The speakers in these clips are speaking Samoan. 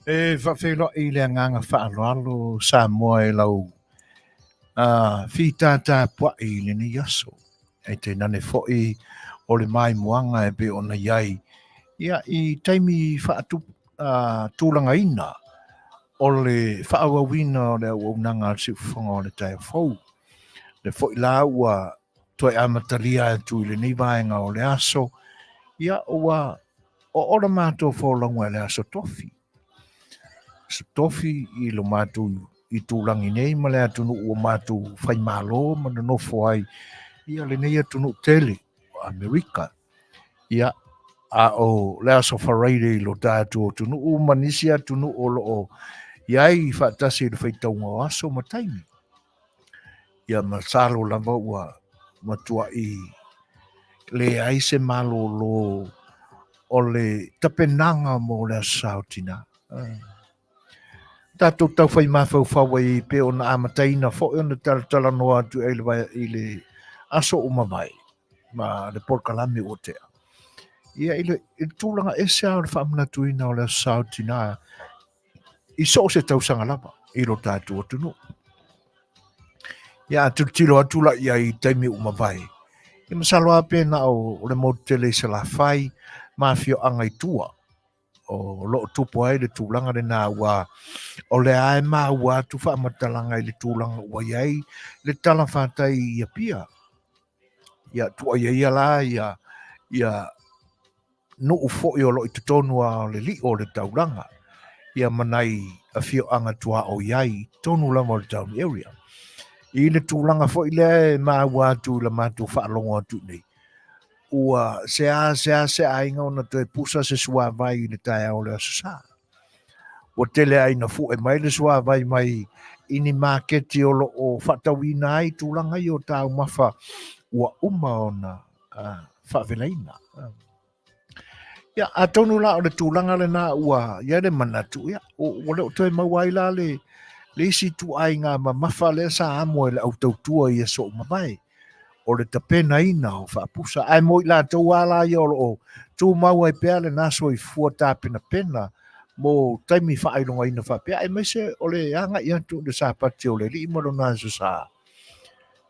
E faafeiloai i le agaga faaaloalo Samoa e lau fitatapuai i lenei aso. Ae tainane foi o le maimoaga e pei ona i ai ia, i taimi faatulagaina o le faaauauina o le auaunaga a le Siufofoga o le Taeao Fou. Le foi la ua toe amatalia atu i lenei vaega o le aso, ia ua oo la matou folauga i le aso Tofi. Aso Tofi i lo matou itulagi nei ma le atunuu ua matou faimalo ma nonofo ai ia lenei atunuu tele o Amerika. Ia, a o le aso Faraire i lo tatou atunuu ma nisi atunuu o lo o i ai faatasi i le faitauga o aso ma taimi. Ia masalo lava ua matuai leai se malolo o le tapenaga mo le Aso Sa o Tina. Tatou taufai mafaufau ai pei ona amataina foi ona talatalanoa atu ai i le aso ua mavae ma le polokalame ua tea. Ia i le tulaga ese lava o le faamanatuina o le Aso Sa o Tina i so o se tausaga lava i lo tatou atunuu. Ia a tilotilo atu la i ai i taimi ua mavae, ia masalo lava pe na o le motu tele i Salafai ma afioaga i tua o lo o tupu ai le tulaga lena ua o lea lava e maua atu faamatalaga i le tulaga ua i ai le talafatai i Apia. Ia tuuaia ia la ia ia nuu foi o lo o i totonu lava o le lio o le taulaga ia ma nai afioaga tuaoi ai i totonu lava o le town area. I le tulaga foi lea e maua atu i la matou faalogo atu i inei, ua seasea se aiga ona toe pusa se suavai i le taeao o le Aso Sa. Ua tele lava ina fue mai le suavai mai i ni maketi o lo o faatauina ai tulaga ia o taumafa ua uma ona faavelaina. Ia, atonu la o le tulaga lena ua i ai le manatu, ia, ua le o toe maua ai la le, le isi ituaiga mamafa lea sa amo e le au tautua i aso ua mavae, o le tapenaina o faapusa. Ae mo i latou lava la ia o lo o tumau ai pea lena soifua tapenapena mo taimi faailogaina faapea, aemaise o le agai atu i le Sapati o le Alii ma lona Aso Sa,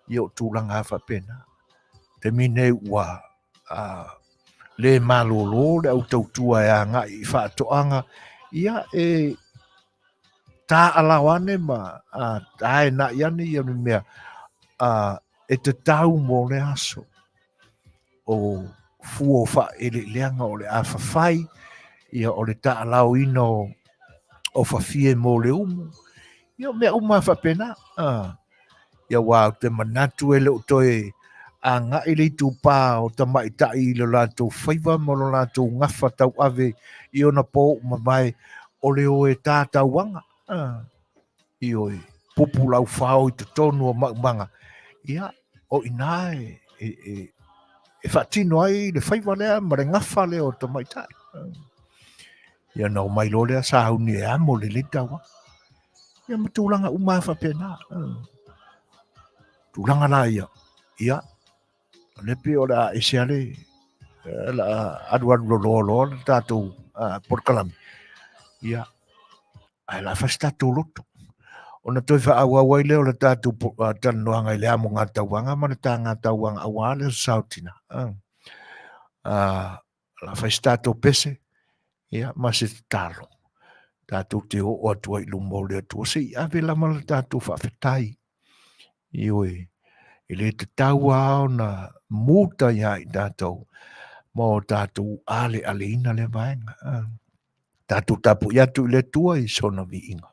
ia o tulaga lava faapena. Taimi nei ua le malolo le au tautua e agai i faatoaga, ia e taalao ane ma taena'i ane ia mea e tatau mo le aso o fua o faaeleeleaga o le a fafai, ia o le taalaoina o fafie mo le umu, ia o mea uma lava faapena. Ia aua ou te manatu e le o toe agai le itupa o tamaitai i lo latou faiva ma lo latou gafa tauave i ona po ua mavae, o le o e tā tauaga. Ioe, pupu laufao i totonu o maumaga, ia, o i ina e faatino ai le faiva lea ma le gafa lea o tamaitai. Ia ona omai loa lea sauni e amo lelei tauaga. Ia ma tulaga uma lava faapena. Tulaga la ia, ia, o lea pei o le a ese lava le, o le a alualu loloa loa le tatou polokalame. Ia, ae o le a fai se tatou loto. Ona toe faaauau ai lea o le tatou talanoaga i le amoga tauaga ma le taga tauaga aua le Aso Sa o Tina. O le a fai se tatou pese, ia, ma se tatalo. Tatou te oo atu ai i luma o le Atua, se i ave lava le tatou faafetai. Ioe, e le tatau lava ona muta ia i tatou ma o tatou alealeina lea vaega. Tatou tapuai atu i le Atua i sona viiga.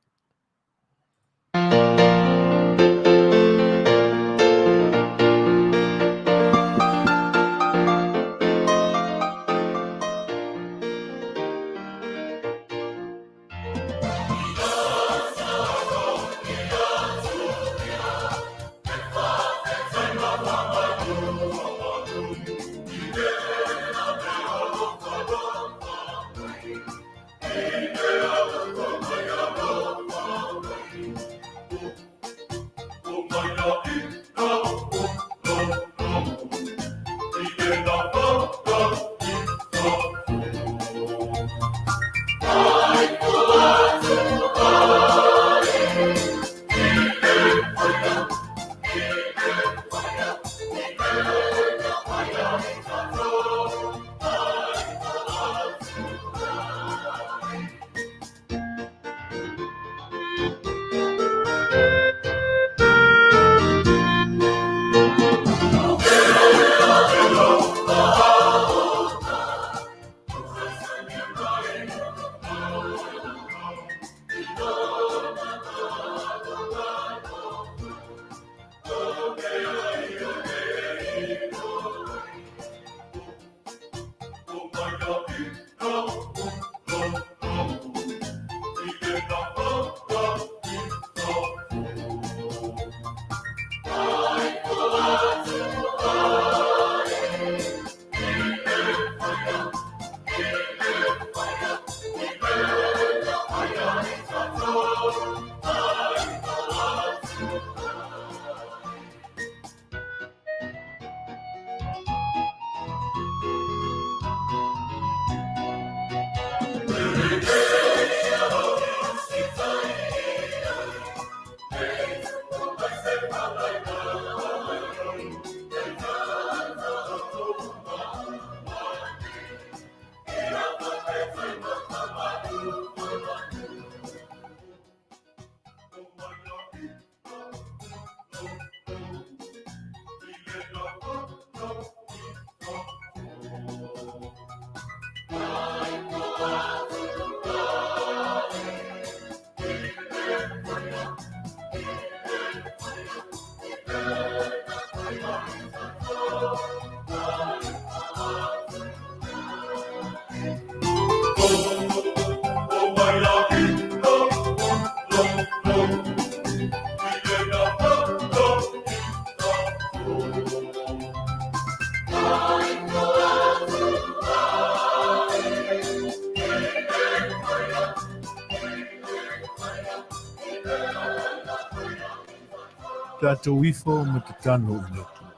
Tatou ifo ma tatalo i le Atua.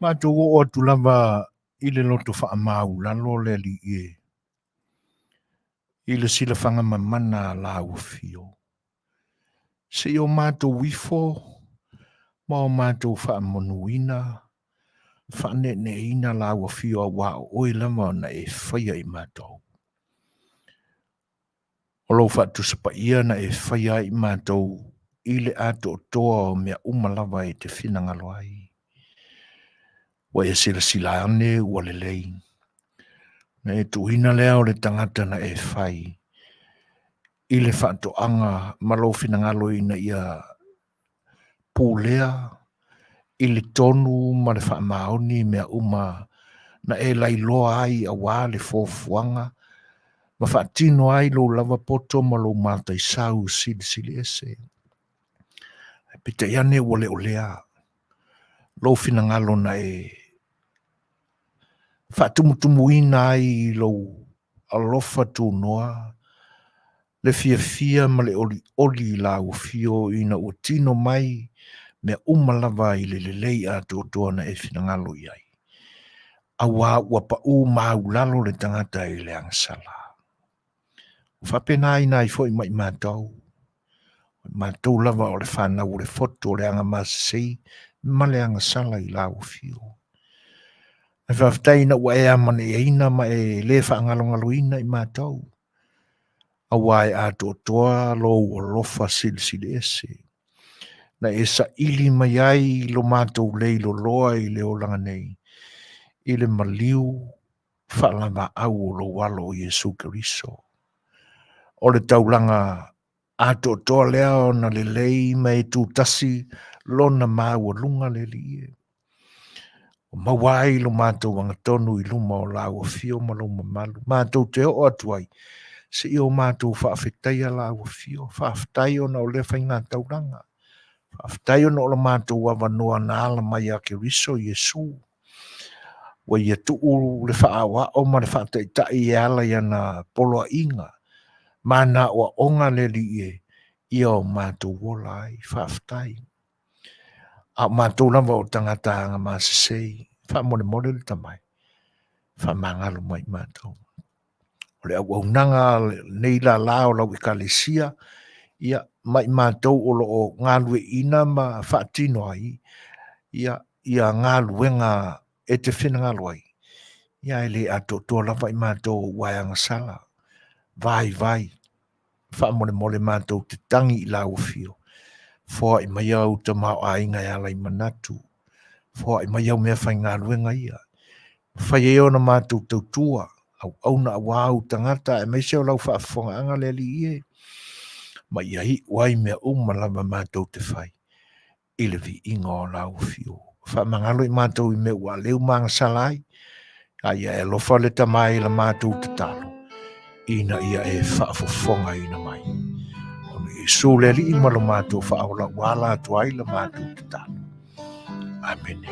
Matou oo atu lava i le loto faamaulalo le Alii e, i le silafaga mamana a lau afio. Se i o matou ifo ma o matou faamanuina, faaneeneeina lau afio aua o oe lava na e faia i matou. O lou faatusa paia na e faia ai i matou i le atoatoa o mea uma lava e te finagalo ai. Ua e silasila ane ua lelei. Na e tuuina lea o le tagata na e fai i le faatoaga ma lou finagalo ina ia pulea i le tonu ma le faamaoni mea uma na e lailoa ai auā le fuafuaga ma faatino ai lou lava poto ma lou mataisau silisili ese. Ae peitai ane ua le o lea lou finagalo na e faatumutumuina ai i lou alofa tunoa le fiafia ma le olioli i lau afio ina ua tino mai mea uma lava i le lelei atoatoa na e finagalo i ai, auā ua paū maulalo le tagata i le agasala. Ua faapenaina ai foi ma i matou, o i matou lava o le fanau o le fotu o le agamasesei ma le agasala i lau afio. Ae faafetai ina ua e amanaiaina ma e le faagalogaloina i matou, auā e atoatoa lou alofa silisili ese, na e saili mai ai lo matou leiloloa i le olaga nei, i le maliu faalavaau o lou Alo o Iesu Keriso. O le taulaga atoatoa lea ona lelei ma e tutasi lona maualuga le Alii e. Ua maua ai lo matou agatonu i luma o lau afio ma lou mamalu. Matou te oo atu ai, seia o matou faafetaia lau afio. Faafetai ona o lea faiga taulaga. Faafetai ona o lo matou avanoa na ala mai ia Keriso Iesu. Ua ia tuu le faaoao ma le faataitai e ala i ana poloaiga ma ana aoaoga le Alii e, ia o matou ola ai. Faafetai. A o matou lava o tagata agamasesei, faamolemole le Tama e faamagalo mai i matou. O le auaunaga a lenei lala o lau Ekalesia, ia, ma i matou o lo o galueaiina ma faatino ai, ia, ia galuega e te finagalo ai, ia e le atoatoa lava i matou ua e agasala, vaivai, faamolemole matou te tagi i lau afio. Foai mai au tamaoaiga e ala i manatu. Foai mai au meafaigaluega ia. Mafai ai ona matou tautua, auauna auā ou tagata aemaise o lau faafofogaaga le Alii e, ma ia iu ai mea uma lava matou te fai i le viiga o lau afio. Faamagalo i matou i mea ua aleu ma agasala ai, a ia e alofa le Tama i la matou tatalo, ina ia e faafofogaina mai. Ona Iesu le Alii ma lo matou faaola ua ala atu ai la matou tatalo. Amene.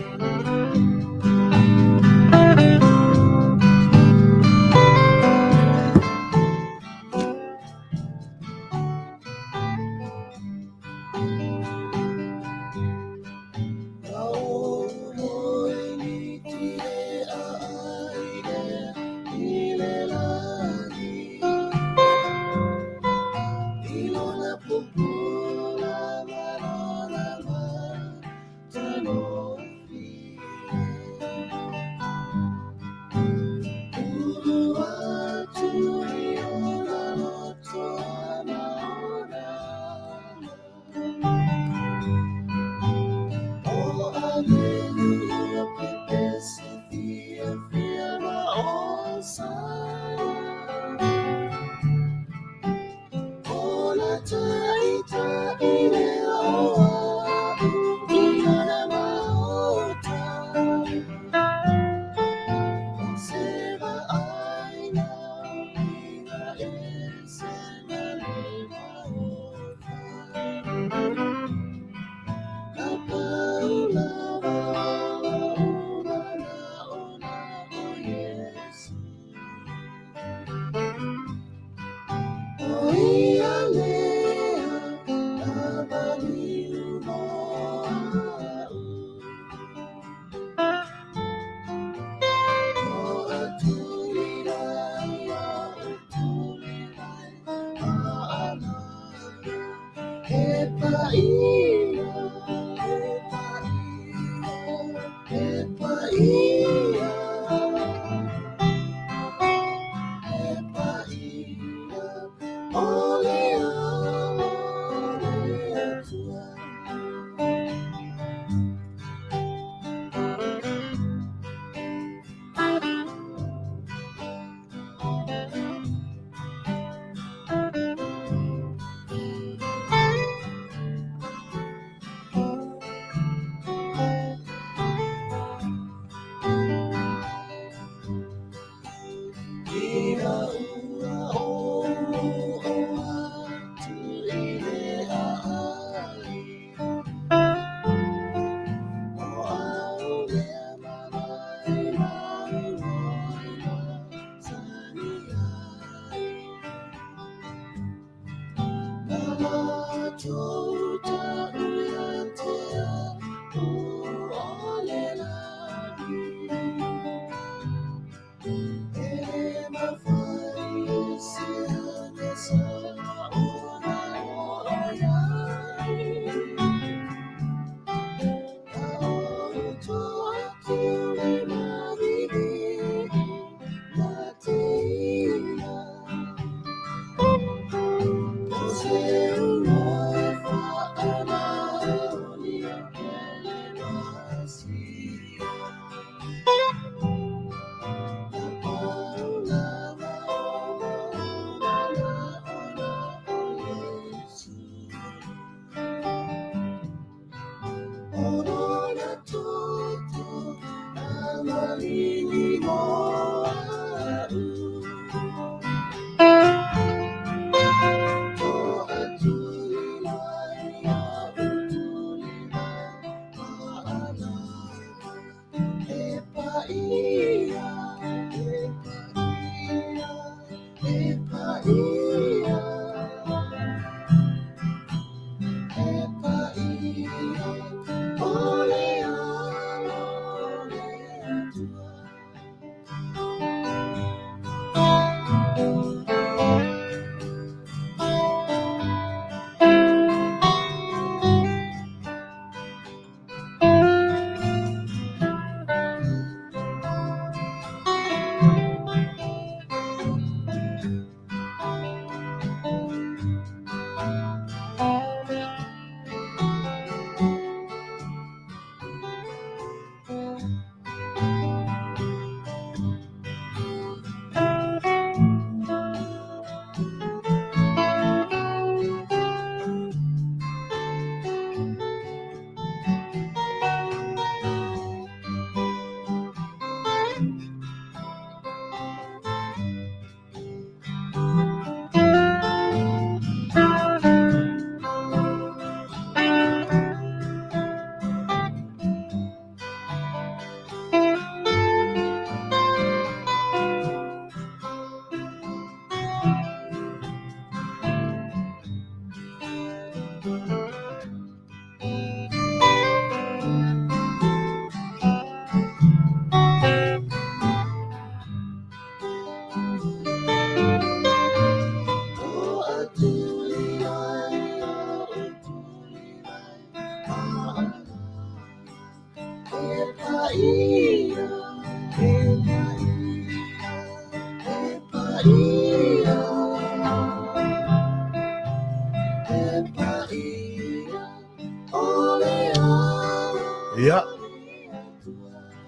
Ia,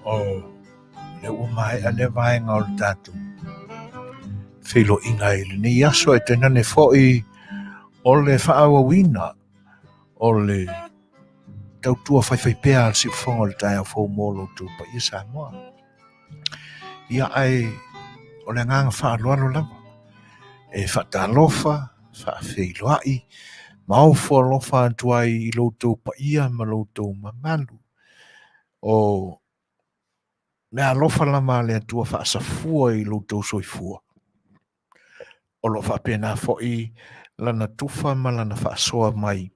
o lea ua maea lea vaega o le tatou feiloaiga i lenei aso, e tainane foi o le faaauauina o le tautua faifaipea a le Siufofoga o le Taeao Fou mo lo outou paia Samoa. Ia ae o le agaga faaaloalo lava e faatalofa, faafeiloai ma ofo alofa atu ai i lo outou paia ma lo outou mamalu. O meaalofa lava a le Atua faasafua i lo outou soifua. O lo o faapena foi lana tufa ma lana faasoa mai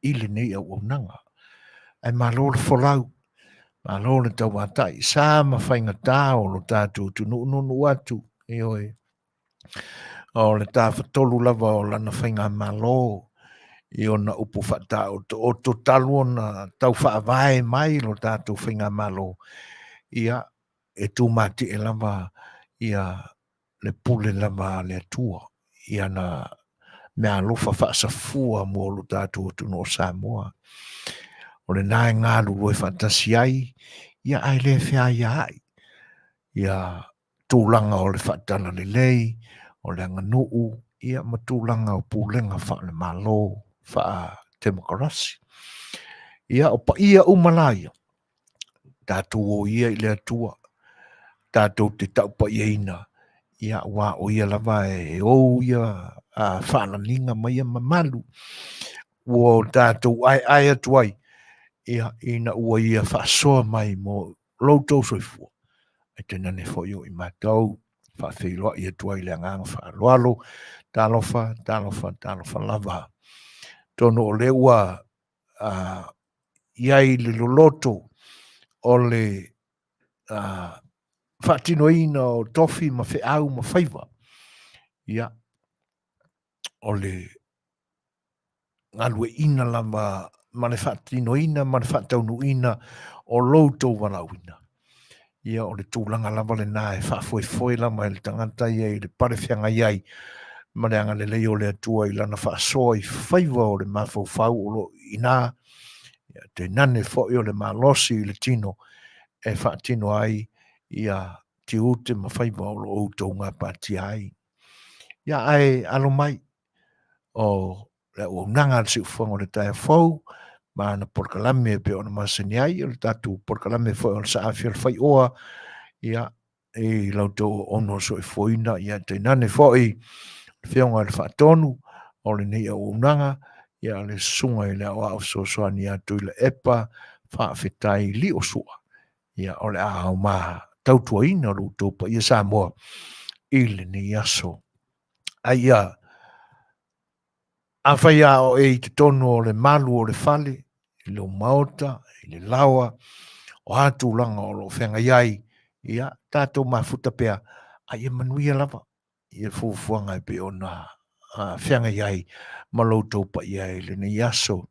i lenei auaunaga. Ae malo le folau, malo le tauatai, sa ma faigata o lo tatou atunuu nuunuu atu, ioe. O le tafatolu lava o lana faigamalo i ona upu faataotooto talu ona tau faavae mai lo tatou faigamalo, ia, e tumatie lava ia le pule lava a le Atua i ana meaalofa faasafua mo lo tatou atunuu o Samoa. O lena e galulue faatasi ai, ia ae le feaiaai ia tulaga o le faatalalelei, o le aganuu, ia ma tulaga o pulega faale-Malo, faa-temokarasi. Ia, o paia uma la ia, tatou o ia i le Atua, tatou te taupaiaina, ia aua o ia lava e ou ia faalaniga ma ia mamalu ua tatou aeae atu ai, ia, ina ua ia faasoa mai mo lo outou soifua, ae tainane foi o i matou faafeiloai atu ai le agaga faaaloalo, talofa, talofa, talofa lava. Atonu o lea ua i ai le loloto o le faatinoina o tofi ma feau ma faiva, ia, o le galueaiina lava ma le faatinoina ma le faataunuuina o lo outou valaauina. Ia, o le tulaga lava lena e faafoefoe lava e le tagata ia i le pale feagai ai ma le agalelei o le Atua i lana faasoa i faiva o le mafaufau o lo o i ina, ia, tainane foi o le malosi i le tino e faatino ai ia tiute ma faiva o lo o outou gapatia ai. Ia, ae alo mai o le auaunaga a le Siufofoga o le Taeao Fou. ma ana polokalame e pei ona masani ai, o le tatou polokalame foi o le Saafi o le Faioa, ia, i la outou auauna o le soifuaina, ia tainane foi le Afioga i le Faatonu o lenei auaunaga, ia le Susuga i le Aoao Fesoasoani ia Tuilaepa Faafetai Liosua, ia o le a ma tautuaina lo outou paia Samoa i lenei aso. Ai ia, afai a o e i totonu o le malu o le fale, i lou maota, i le laoa, o a tulaga o lo o feagai ai, ia, tatou mafuta pea, a ia manuia lava ia fuafuaga e pei ona feagai ai ma lo outou paia i lenei aso.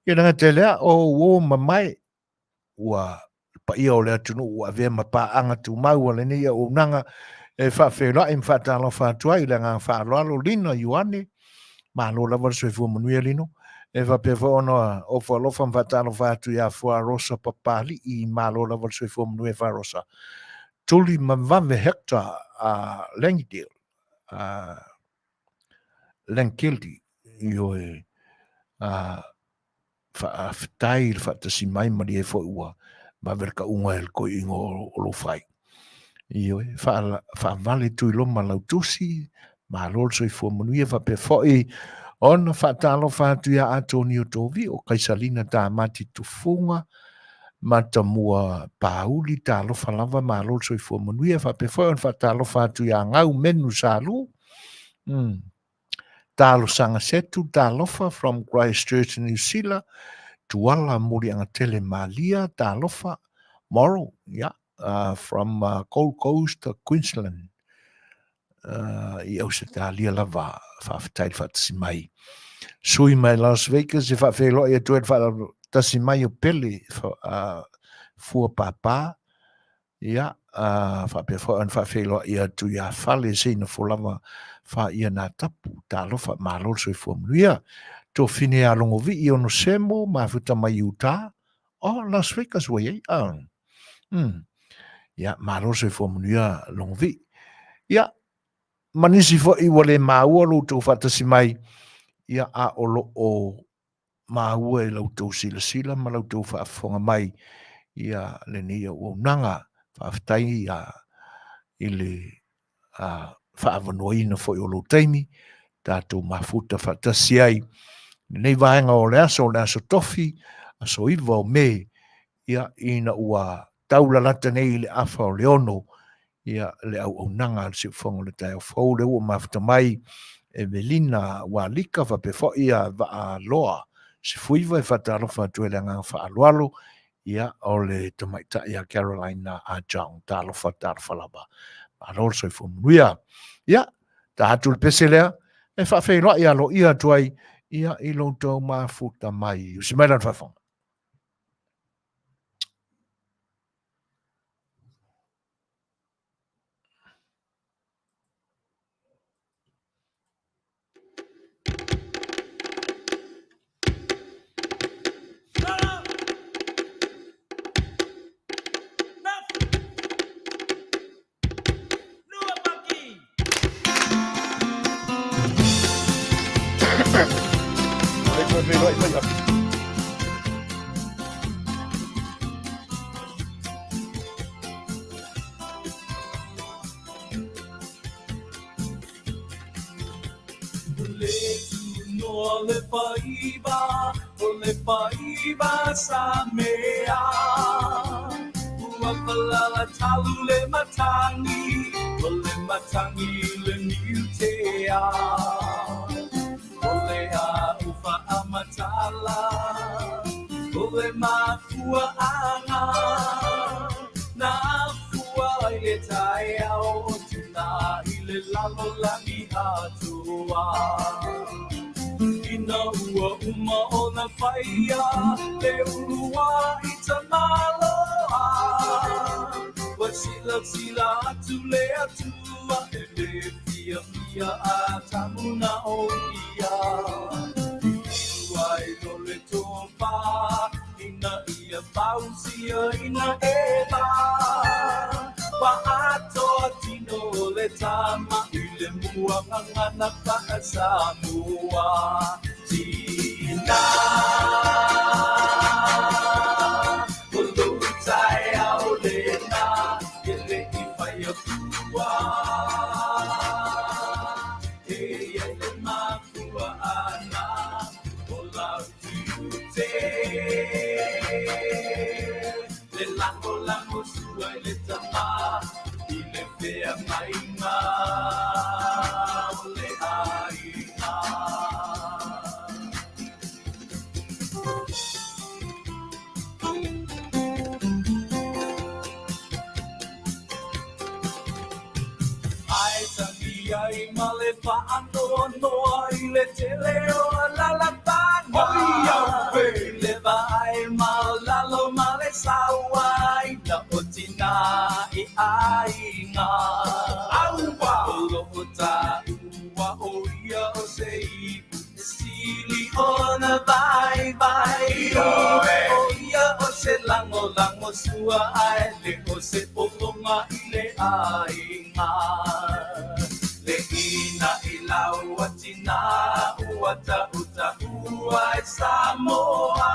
Ia le gata i lea, o uo mamae, ua le paia o le atunuu ua avea ma paaga tumau a lenei auaunaga e faafeiloai ma faatalofa atu ai i le agaga faaaloalo Lina Ioane, malo lava le soifua manuia Lino, e faapea foi ona ofo alofa ma faatalofa atu ia Fuarosa Papali'i, malo lava le soifua manuia Fuarosa. Tuli ma vave Hector Langdale, Langkilde, ioe, Faafetai i le faatasi mai, malie foi ua vave le kauga e le toeaina o lou fai. Ioe, faavale Tuiloma Lautusi, malo le soifua manuia, faapea foi ona faatalofa atu ia Atonio Tovio, Kaisalina Tamati Tufuga, Matamua Pauli, talofa lava, malo le soifua manuia, faapea foi ona faatalofa atu ia Gau Menu Salu, Talosaga Setu Talofa from Christchurch New Zealand, Tuala Muliagatele Malia Talofa Morrow, yeah, from Gold Coast Queensland, i Ausetalia lava, faafetai le faatasi mai. Sui mai Las Vegas e faafeiloai atu ai le faatasi mai o Pele Fua Pāpā, Ia, faapea foi ona faafeiloai atu ia Fale seina folava faia nā tapu, talofa, malo le soifua manuia. Tofine ia Logovii ono Semo, mafuta mai Utah, oh, Las Vegas ua iai, ah. Ia, malo le soifua manuia Logovii. Ia, ma nisi foi ua le maua lo outou faatasi mai, ia, a o lo o maua i la outou silasila ma la outou faafofoga mai ia lenei auaunaga. Faafetai i le faaavanoaina foi o lou taimi, tatou mafuta faatasi ai lenei vaega o le aso, o le aso Tofi, aso 9 o Me, ia, ina ua taulalata nei i le afa o le 6, ia, le auaunaga a le Siufofoga o le Taeao Fou, lea ua mafuta mai Evelina Walika, faapea foi ia Vaaloa Sefuiva, e faatalofa atu ai le agaga faaaloalo, ia, o le tamaitai a Carolina Ajong. Talofa, talofa lava. Malo le soifua manuia. Ia, ta atu le pese lea, e faafeiloai aloaia atu ai, ia, i lo outou mafuta mai. Usi mai lana faafofoga. sua i le tama i le feagaiga o le aiga. Ae tangi ai ma le faanoanoa i le tele o alalafaga. I le vaai maualalo ma le sauaina o tina i aiga. O lo o taua o ia o se ipu e sili ona vaivai. O ia o se lagolago sua ae le o se pologa i le aiga. Le ina i lau a tina ua tautaua e Samoa.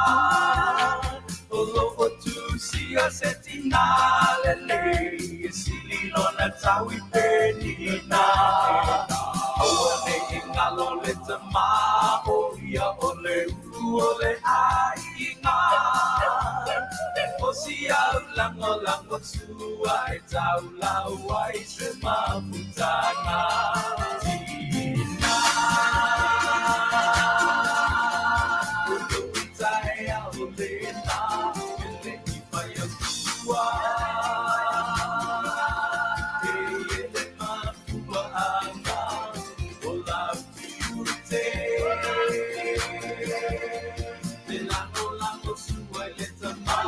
O lo o tusia se tina lelei e sili lona tau i Penina. Aua ne i galo le tama o ia o le ulu o le aiga. O si au lagolago sua e taulau ai se mafutaga. Tina o lou taeao lena e le i fai atua. E le mafuaaga o lau tiute. Le lagolago sua i le tama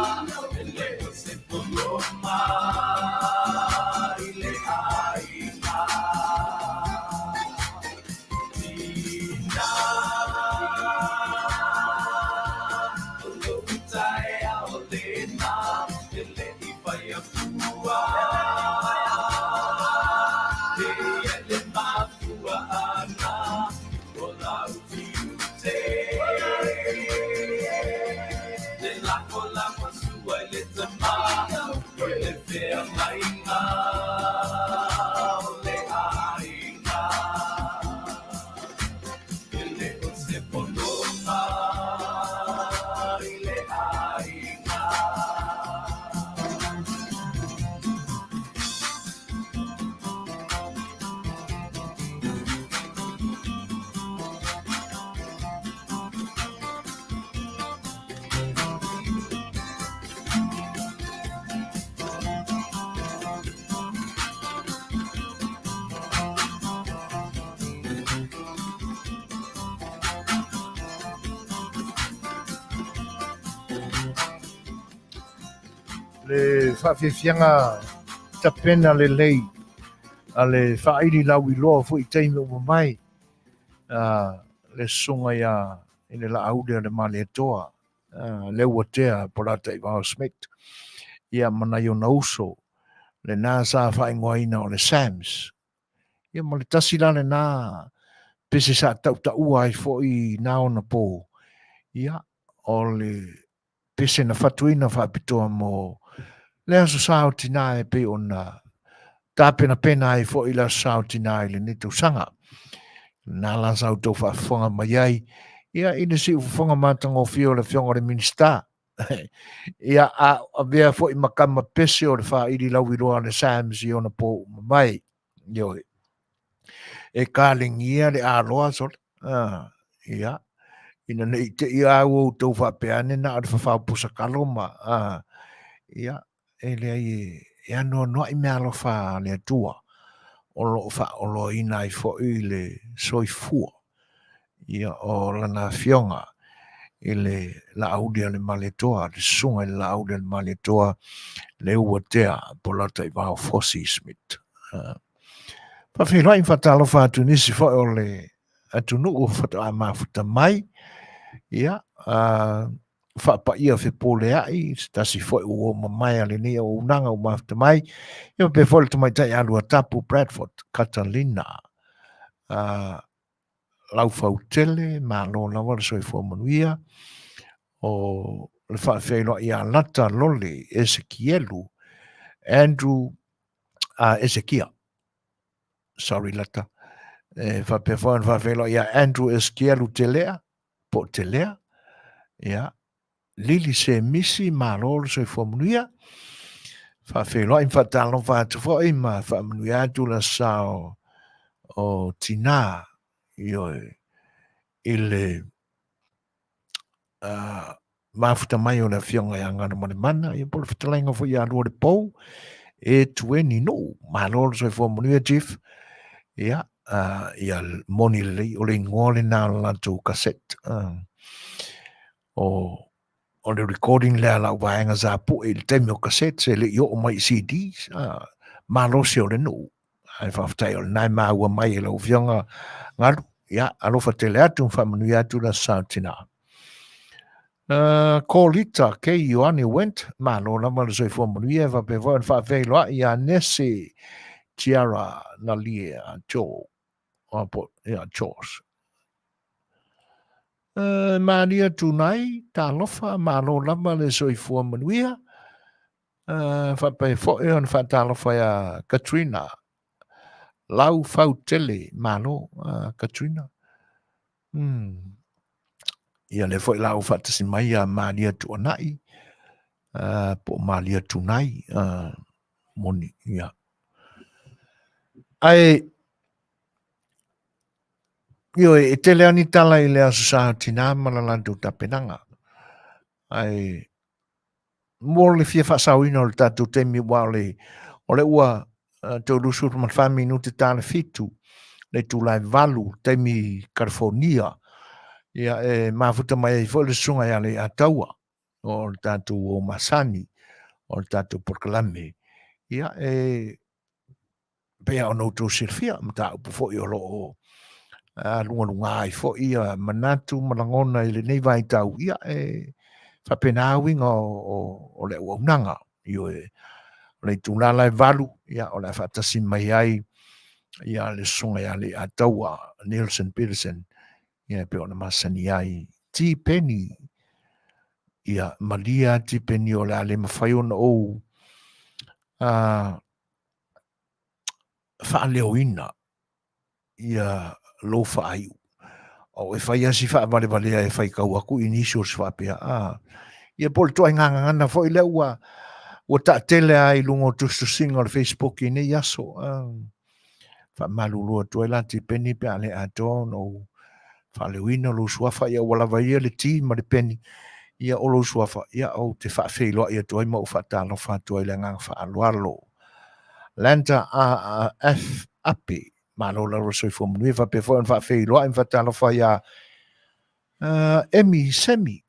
e le o se poloma i le aiga. Tina o lou taeao lena e le i fai atua. E le mafuaaga o lau tiute. Le lagolago sua i le tama i le feagaiga o le aiga. E le o se pologa i le aiga. Le faafiafiaga tapena lelei a le faaili lauiloa foi i taimi uma mai le susuga ia i le Laauli o le Malietoa Leuatea Polataivao Smith ia ma nai ona uso lena sa faaigoaina o le SAMS. Ia ma le tasi la lena pese sa tautaua ai foi na ona po, ia o le pese na fatuina faapitoa mo le aso sa o tina e pei ona tapenapena ai foi le aso sa o tina i lenei tausaga. Na la sa outou faafofoga mai ai ia i le siufofoga matagofie o le afioga i le Minisita. Ia a avea foi ma kama pese o le faaili lauiloa a le SAMS i ona po uma mai. Ioe. E kalegia le aloa sole. Ah, ia. Ina ne i te ia au outou faapea ane na o le fafao pusakalo ma ah, ia, e leai e, e anoanoai meaalofa a le Atua o lo o faaoloaina ai foi le soifua ia o lana afioga i le Laauli a le Malietoa, le susuga i le Laauli a le Malietoa, Leuatea Polataivao Fosi Smith. Faafeiloai ma faatalofa atu i nisi foi o le atunuu faatoa mafuta mai. Ia, faapaia fepoleai, se tasi foi ua mamae a lenei auaunaga ua mafuta mai. Ia faapea foi le tamaitai ia Luatapu Bradford Catalina. Laufautele, malo lava le soifua manuia. O le faafeiloai ia Lata Lole Esekielu Andrew Esekia. Sorry Lata. E faapea foi ona faafeiloai ia Andrew Esekielu Telea, po o Telea. Ia, Lili Semisi, malo le soifua manuia. Faafeiloai ma faatalofa atu foi ma faamanuia atu le sa o Tina, ioe, i le mafuta mai o le afioga ia Galumalemana, ia po o le fetalaiga foi ia Lualepou e Tueni Nuu. Malo le soifua manuia, Chief. Ia, ia moni lelei, o le igoa lena o le latou cassette. O le recording lea a lau vaega sa pue i le taimi o cassettes e le i oo mai i CDs. Malosi o le nuu. Ae faafetai o lena e maua mai e lau afioga Galu. Ia, alofa tele atu ma faamanuia atu le Aso Sa o Tina. Kolita K. Ioane Went, malo lava le soifua manuia, e faapea foi ona faafeiloai ia Nese Tiara Nalie a Joe. Ia, Jaws. Malia Tunai, talofa, malo lava le soifua manuia. Faapea foi ona faatalofa ia Katrina Lau Fautele, malo Katrina. Ia lea foi la ua faatasi mai ia Malia Tuanai, po o Malia Tunai, moni, ia. Ae, ioe, e tele lava ni tala i le Aso Sa o Tina ma le latou tapenaga. Ae, mo le fia faasaoina o le tatou taimi aua o le, o le ua 34 minute ta le 7 le itula e 8 taimi California. Ia e mafuta mai ai foi le susuga ia Leiataua o le tatou uo masani o le tatou polokalame. Ia e pei lava ona outou silafia, mataupu foi o lo o lugaluga ai foi ia manatu ma lagona i lenei vaitau, ia e faapena uiga o le auaunaga. Ioe, o le itula la e 8, ia o le a faatasi mai ai ia le susuga ia Leiataua Nelson Peterson, ia e pei ona masani ai T Penny. Ia malie T Penny o le a le mafai ona ou faaleoina ia lou faaiu. O e fai asi faavalevalea e faitau atu initials faapea. Ah, ia po o le ituaiga gagana foi lea ua ua taatele lava i luga o tusitusiga o le Facebook i nei aso. Ah, faamalulu atu ai la Tipeni pe a le atoa ona ou faaleoina lou suafa, ia ua lava ia le T ma le Peni, ia o lou suafa, ia ou te faafeiloai atu ai ma ou faatalofa atu ai i le agaga faaaloalo. Lanta A F Ape, malo lava le soifua manuia, faapea foi ona faafeiloai ma faatalofa ia Emi Semi,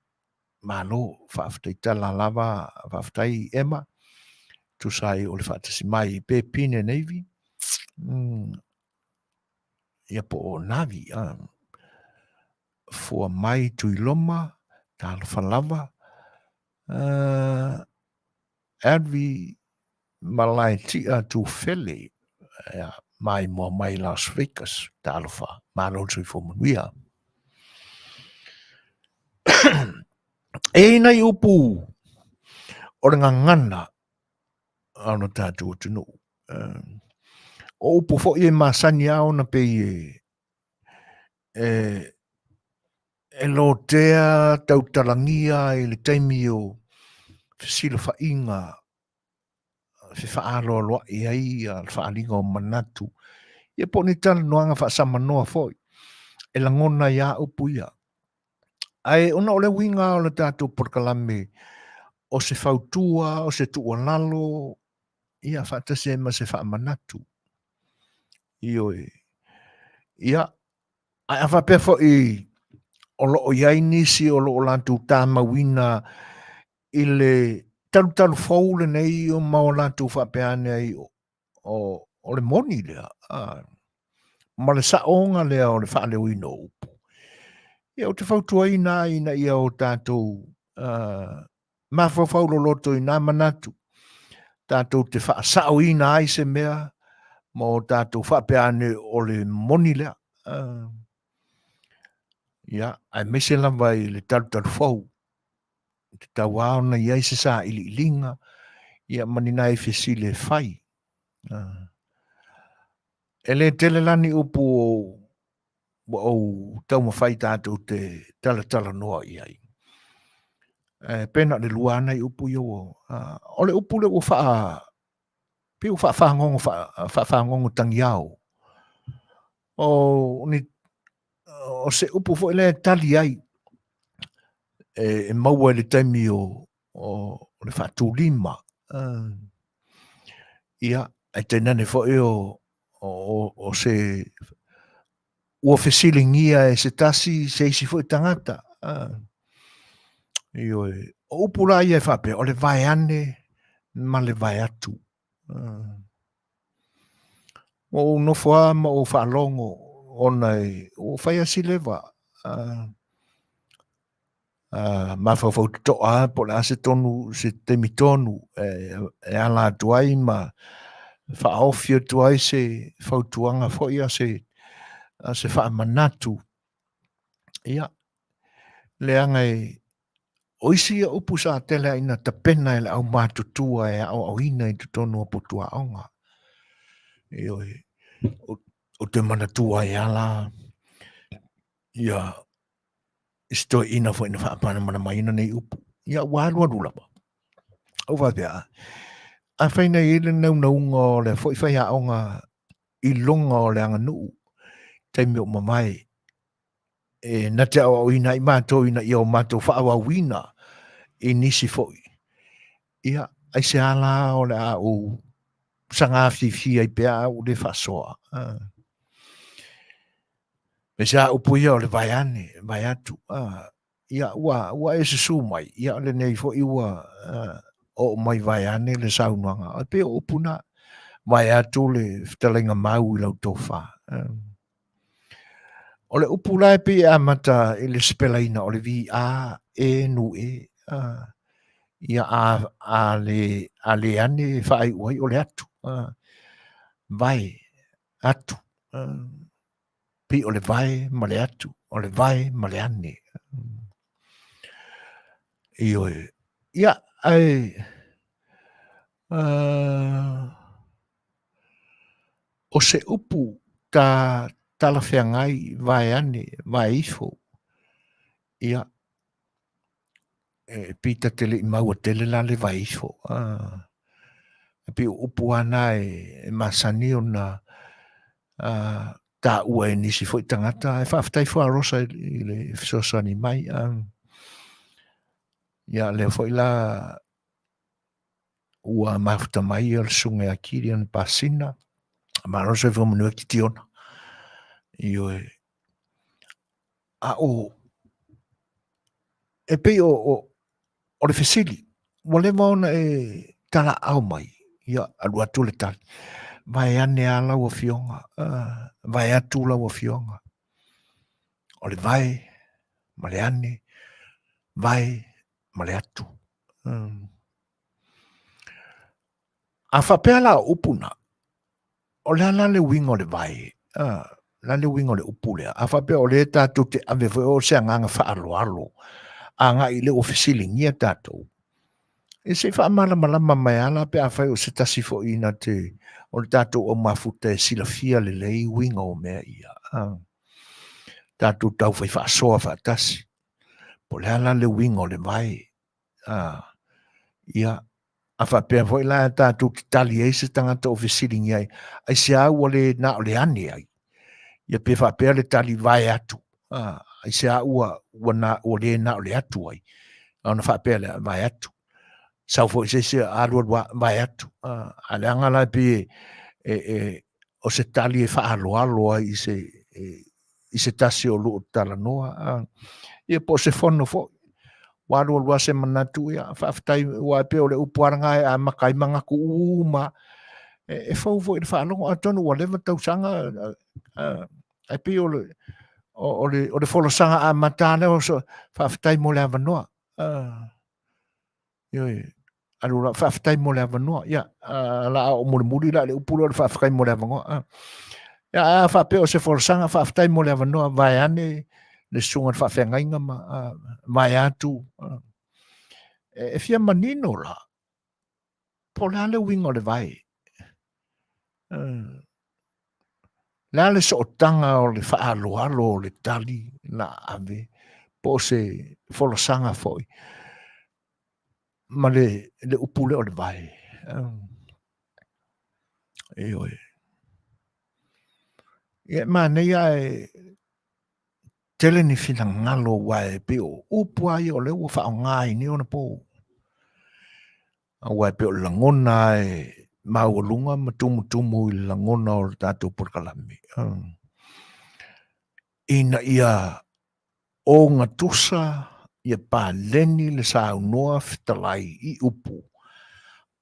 malo, faafetai tala lava, faafetai Emma, tusa ai o le faatasi mai pe Pine Navy, ia po o Navi, fua mai Tuiloma, talofa lava, Advi Malaetia Tufele, ia, maimoa mai Las Vegas, talofa, malo le soifua manuia. E i ai nai upu o le gagana a lo tatou atunuu. O upu foi e masani lava ona pei e lotea tautalagia i le taimi o fesilafaiga fefaaloaloai ai le faaaliga o manatu, ia po o ni talanoaga faasamanoa foi e lagona ai lava upu ia. Ae ona o le uiga o le tatou polokalame o se fautua, o se tuualalo, ia faatasi ai ma se faamanatu. Ioe. Ia, ae a faapea foi o lo o i ai nisi o lo o latou tamauina i le talutalu fou lenei o ma o latou faapea ane ai o le moni lea, ma le saoga lea o le faaleoina o upu. Ia, ou te fautuaina ai ina ia o tatou mafaufau loloto i nā manatu, tatou te faasaoina ai se mea ma o tatou faapea ane o le moni lea. Ia, aemaise lava i le talutalu fou, e tatau lava ona i ai se sailiiliga, ia ma ni nai fesili e fai. E le tele la ni upu ua ou taumafai tatou te talatalanoa i ai. E pei na o le lua lava nai upu ia ua... O le upu lea ua faa... Pei ua faafagogo faafagogo tagiao. O ni o se upu foi lea e tali ai e maua i le taimi o le faatulima. Ia, ae tainane foi o se ua fesiligia e se tasi se isi foi tagata. Ioe, o upu la ia e faapea, o le vaeane ma le vaeatu. Ua ou nofo lava ma ou faalogo ona ua fai lava si leva. Mafaufau totoa lava po o le a se tonu, se taimi tonu e ala atu ai ma faaofi atu ai se fautuaga foi a se faamanatu. Ia, leaga o isi ia upu sa tele lava ina tapena e le aumatutua e aoaoina i totonu o potu aoga. Ioe, ou te manatua ai lava la ia i se toeaina foi na faamalamalamaina nei upu. Ia ua alualu lava. Ou faapea, afai na i ai le naunauga o le foi faiaoga i luga o le aganuu, taimi o mavae, e na te aoaoina ai matou ina ia o matou faaauauina i nisi foi. Ia, aisea la o le a ou saga fiafia ai pea a ua le faasoa. Aemaise lava upu ia o le vaeane, vaeatu. Ia, ua e susu mai, ia o lenei foi ua oo mai vaeane le saunoaga. E pei o upu na, vaeatu le fetalaiga mau i lau tofa. O le upu la e pei e amata i le sipelaina o le V-A-E-N-E. Ia a le ane e faaiu ai o le atu. Vae, atu. Pei o le vae ma le atu, o le vae ma le ane. Ioe. Ia, ae o se upu ta talafeagai vaeane, vae ifo, ia, e pei ta te le i maua tele la le vae ifo. E pei o upu lava na e masani ona taua e nisi foi tagata. Ae faafetai foi a Rosa i le fesoasoani mai. Ia, lea foi la ua mafuta mai le susuga ia Kilian Pasina, malo le soifua manuia Kitiona. Ioe. A o e pei o le fesili, ua leva ona e talaau mai, ia alu atu le tali, vaeane lava lau afioga, vae atu lau afioga. O le vae ma le ane, vae ma le atu. A faapea la o upu na, o le a la le uiga o le vae? O le a le uiga o le upu lea? A faapea o lea tatou te ave foi o se agaga faaaloalo agai i le ua fesiligia tatou, e se i faamalamalama mai lava la pe afai o se tasi foi na te o le tatou aumafuta e silafia lelei uiga o mea ia. Tatou tau fai faasoa faatasi. Po o le a la le uiga o le vae? Ia, a faapea foi la tatou te tali ai se tagata o fesiligia ai, aisea ua le na o le ane ai? Ia pe faapea le tali vae atu, aisea ua le na o le atu ai? Ona faapea lea, vae atu. Sau foi se isi alualu vae atu. A leaga la e pei o se tali e faaaloalo ai i se tasi o lo o talanoa. Ia po o se fono foi. Ua alualu lava se manatu, ia faafetai, aua e pei o le upu lava lena e amata ai manatu uma. E fou foi i le faalogo, atonu ua leva tausaga, ae pei o le folasaga amata lava lea, faafetai mo le avanoa. Ioe, alu la, faafetai mo le avanoa. Ia, la a oo mulimuli la i le upu lea o le faafetai mo le avanoa. Ia, ae a faapea o se folasaga, faafetai mo le avanoa, vaeane le susuga i le faafeagaiga ma vae atu. E fia manino la, po o le a le uiga o le vae? Le a le sootaga o le faaaloalo o le tali la ave, po o se folasaga foi ma le upu lea o le vae. Ioe. Ia, e manaia ae tele ni finagalo aua e pei o upu lava ia o lea ua faaaoga i nei ona po. Aua e pei o le lagona lava e maualuga ma tumutumu i le lagona o le tatou polokalame. Ina ia ogatusa ia paleni le saunoa fetalai i upu,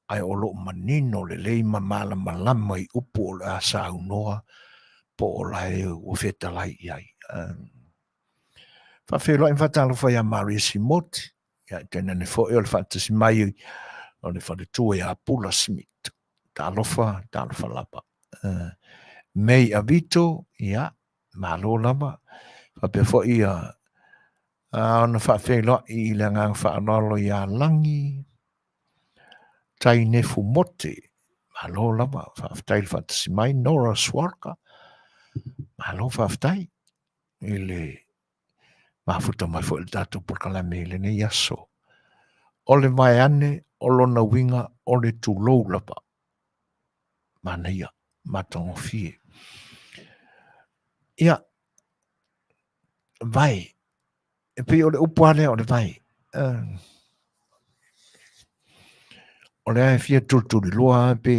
ae o lo o manino lelei ma malamalama i upu o le a saunoa po o lae ua fetalai i ai. Faafeiloai ma faatalofa ia Maria Simoti, ia tainane foi o le faatasi mai o le faletua ia Pula Smith. Talofa, talofa lava. May Avito, ia, malo lava. Faapea foi ia ona faafeiloai i le agaga faaaloalo ia Lagi Tainefu Mote. Malo lava, faafetai le faatasi mai. Nora Swarka, malo faafetai i le mafuta mai foi i le tatou polokalame i lenei aso. O le vaeane o lona uiga o le tulou lava. Manaia, matagofie. Ia, vae, e pei o le upu lava lea o le vae. O lea e fia tulituliloa lava pe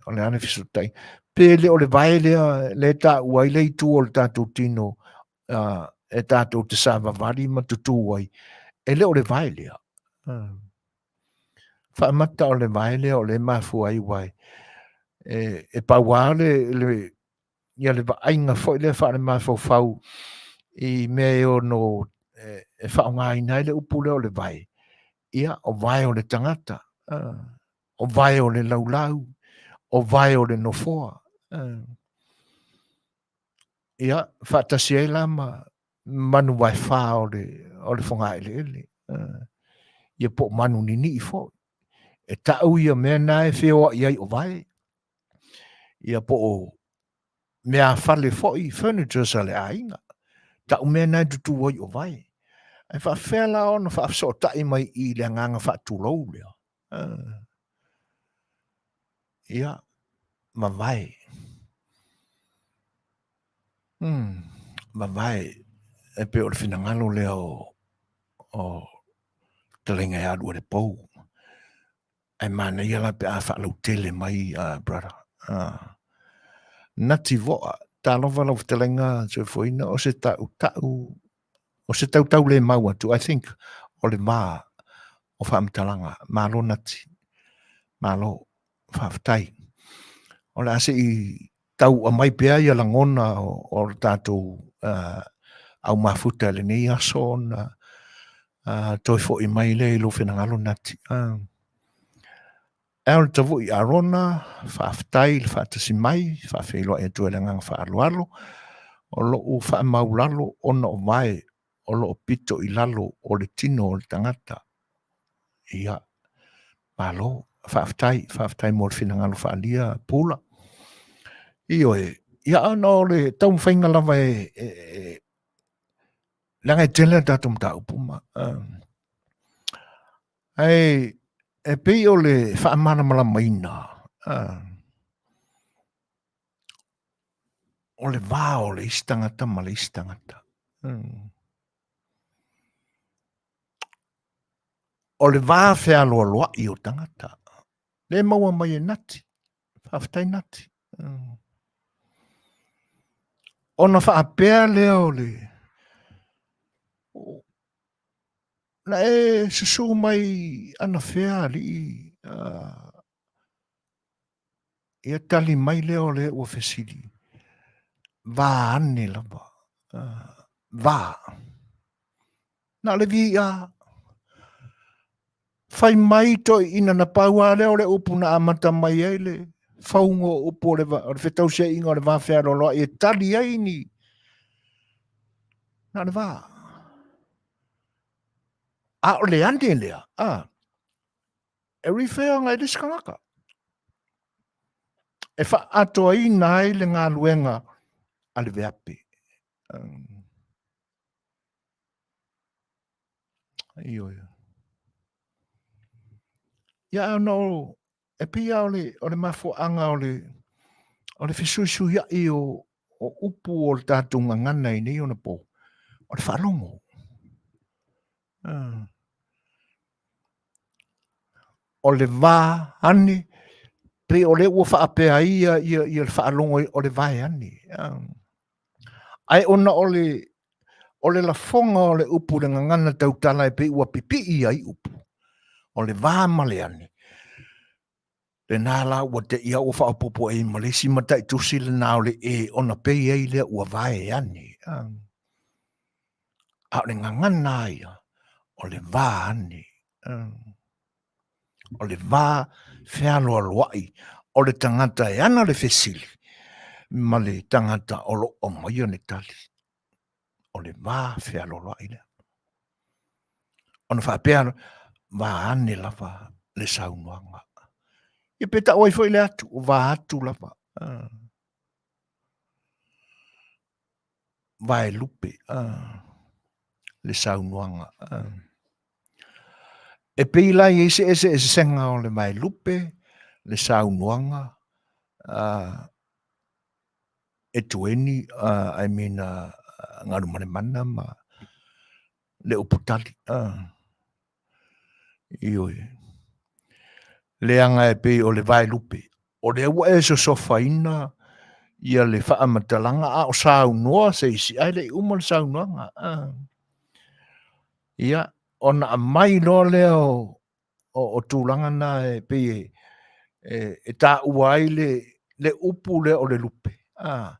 o le a le fesootaiga. Pe le o le vae lea lea e taua ai le itu o le tatou tino e tatou te savavali ma tutū ai, e le o le vae lea. Faamata o le vae lea o lea e mafua ai aua e pau lava le ia le vaaiga foi lea faalemafaufau i mea e ono e faaaogaina ai le upu lea o le vae, ia o vae o le tagata, o vae o le laulau, o vae o le nofoa. Ia, faatasi ai la ma manu vaefā o le, o le fogaeleele. Ia po o manu ninii foi. E tau ia mea na e feoai ai o vae. Ia po o meafale foi, furnitures a le aiga. Tau mea na e tutū ai o vae. Ae faafefea la ona faafesootai mai i le agaga faatulou lea? Ia, mavae. Mavae, e pei o le finagalo lea o o fetalaiga ia Alualepou. Ae manaia la pe a faalautele mai, brother. Nati Voa, talofa lau fetalaiga Soifuaina, o se tautau, o se tautau le mau atu, I think, o le va o faamatalaga. Malo Nati, malo, faafetai. O le a se i tau aumai pea ia lagona o le tatou au mafuta i lenei aso ona toe foi mai lea i lou finagalo Nati. Aaron Tavui Arona, faafetai i le faatasi mai, faafeiloai atu ai le agaga faaaloalo. O lou faamaulalo ona o vae o lo o pito i lalo o le tino o le tagata. Ia, malo, faafetai, faafetai mo le finagalo faaalia, Pula. Ioe, ia ona o le taumafaiga lava e, e, e leaga e tele a tatou mataupu ma, ae e pei o le faamalamalamaina, o le va o le isi tagata ma le isi tagata. O le va fealoaloai o tagata. Le maua mai e Nati. Faafetai Nati. Ona faapea lea o le na e susu mai anafea alii Ia tali mai lea o le ua fesili, va ane lava, va. Na o le VA. Fai mai toeaiina na pau lava lea o le upu na amata mai ai le fauga o upu o le, o le fetausiaiga o le va fealoaloai e tali ai ni. Na o le va. A o le ane lea, a, e refer agai i le isi tagata e faaatoaina ai le galuega a le veape. Ioe. Ia, ona o, e pei lava o le, o le mafuaaga o le, O le fesuisuiai o o upu o le tatou gagana i nei ona po, o le faalogo. O le va ane, pei o lea ua faapea ai ia, ia, ia le faalogo o le vae ane. Ae ona o le, o le lafoga o le upu i le gagana tautala e pei ua pipii ai upu, o le va ma le ane, lena la ua te i ua faaopoopo ai ma le isi mataitusi lena o le e ona pei ai lea ua vae ane. A o le gagana ia, o le va ane. O le va fealoaloai o le tagata e ana le fesili ma le tagata o lo o aumaia le tali. O le va fealoaloai lea. Ona faapea, va ane lava le saunoaga. Ia pe tau ai foi le atu, va atu lava. Vaelupe le saunoaga. E pei la e i ai se eseesega o le vaelupe, le saunoaga, e tueni, I mean Galumalemana ma le upu tali. Ioe. Leaga e pei o le vaelupe, o lea ua e sosofaina ia le faamatalaga a o saunoa se isi ae le i uma le saunoaga. Ia, ona aumai loa lea o, o, o tulaga na e pei e, e, e taua ai le, le upu lea o le lupe. A.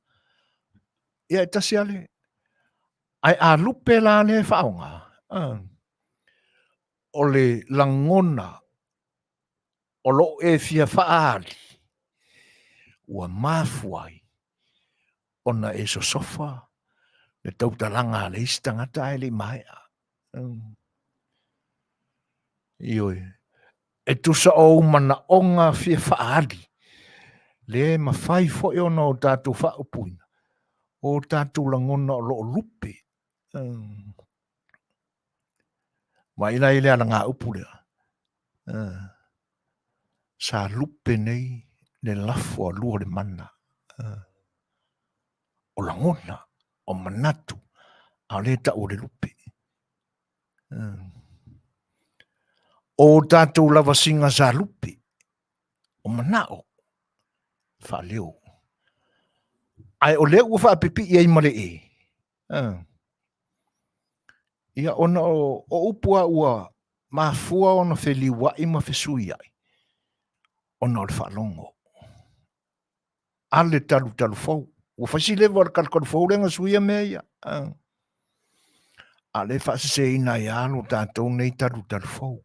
Ia e tasi lava le... Ae a lupe la lea e faaaoga, a, o le lagona o lo o e fia faaali, ua mafua ai ona e sosofa le tautalaga a le isi tagata ae le i maea. Ioe. E tusa o ou manaoga fia faaali, lea e mafai foi ona o tatou faaupuina, o tatou lagona o lo o lupe. Vaai la i le alagaupu lea. Sa lupe nei le lafo a lua o le mana. O lagona, o manatu, a o lea e tau o le lupe. O tatou lavasiga sa lupe, o manao, faaleo. Ae o lea ua faapipii ai ma le e, Ia, ona o, o upu a ua mafua ona feliuai ma fesuiai, ona o le faalogo a le talutalu fou. Ua fai si leva o le talutalu fou lea na suia mea ia. A lea e faaseseina ai lava lo tatou nei talutalu fou.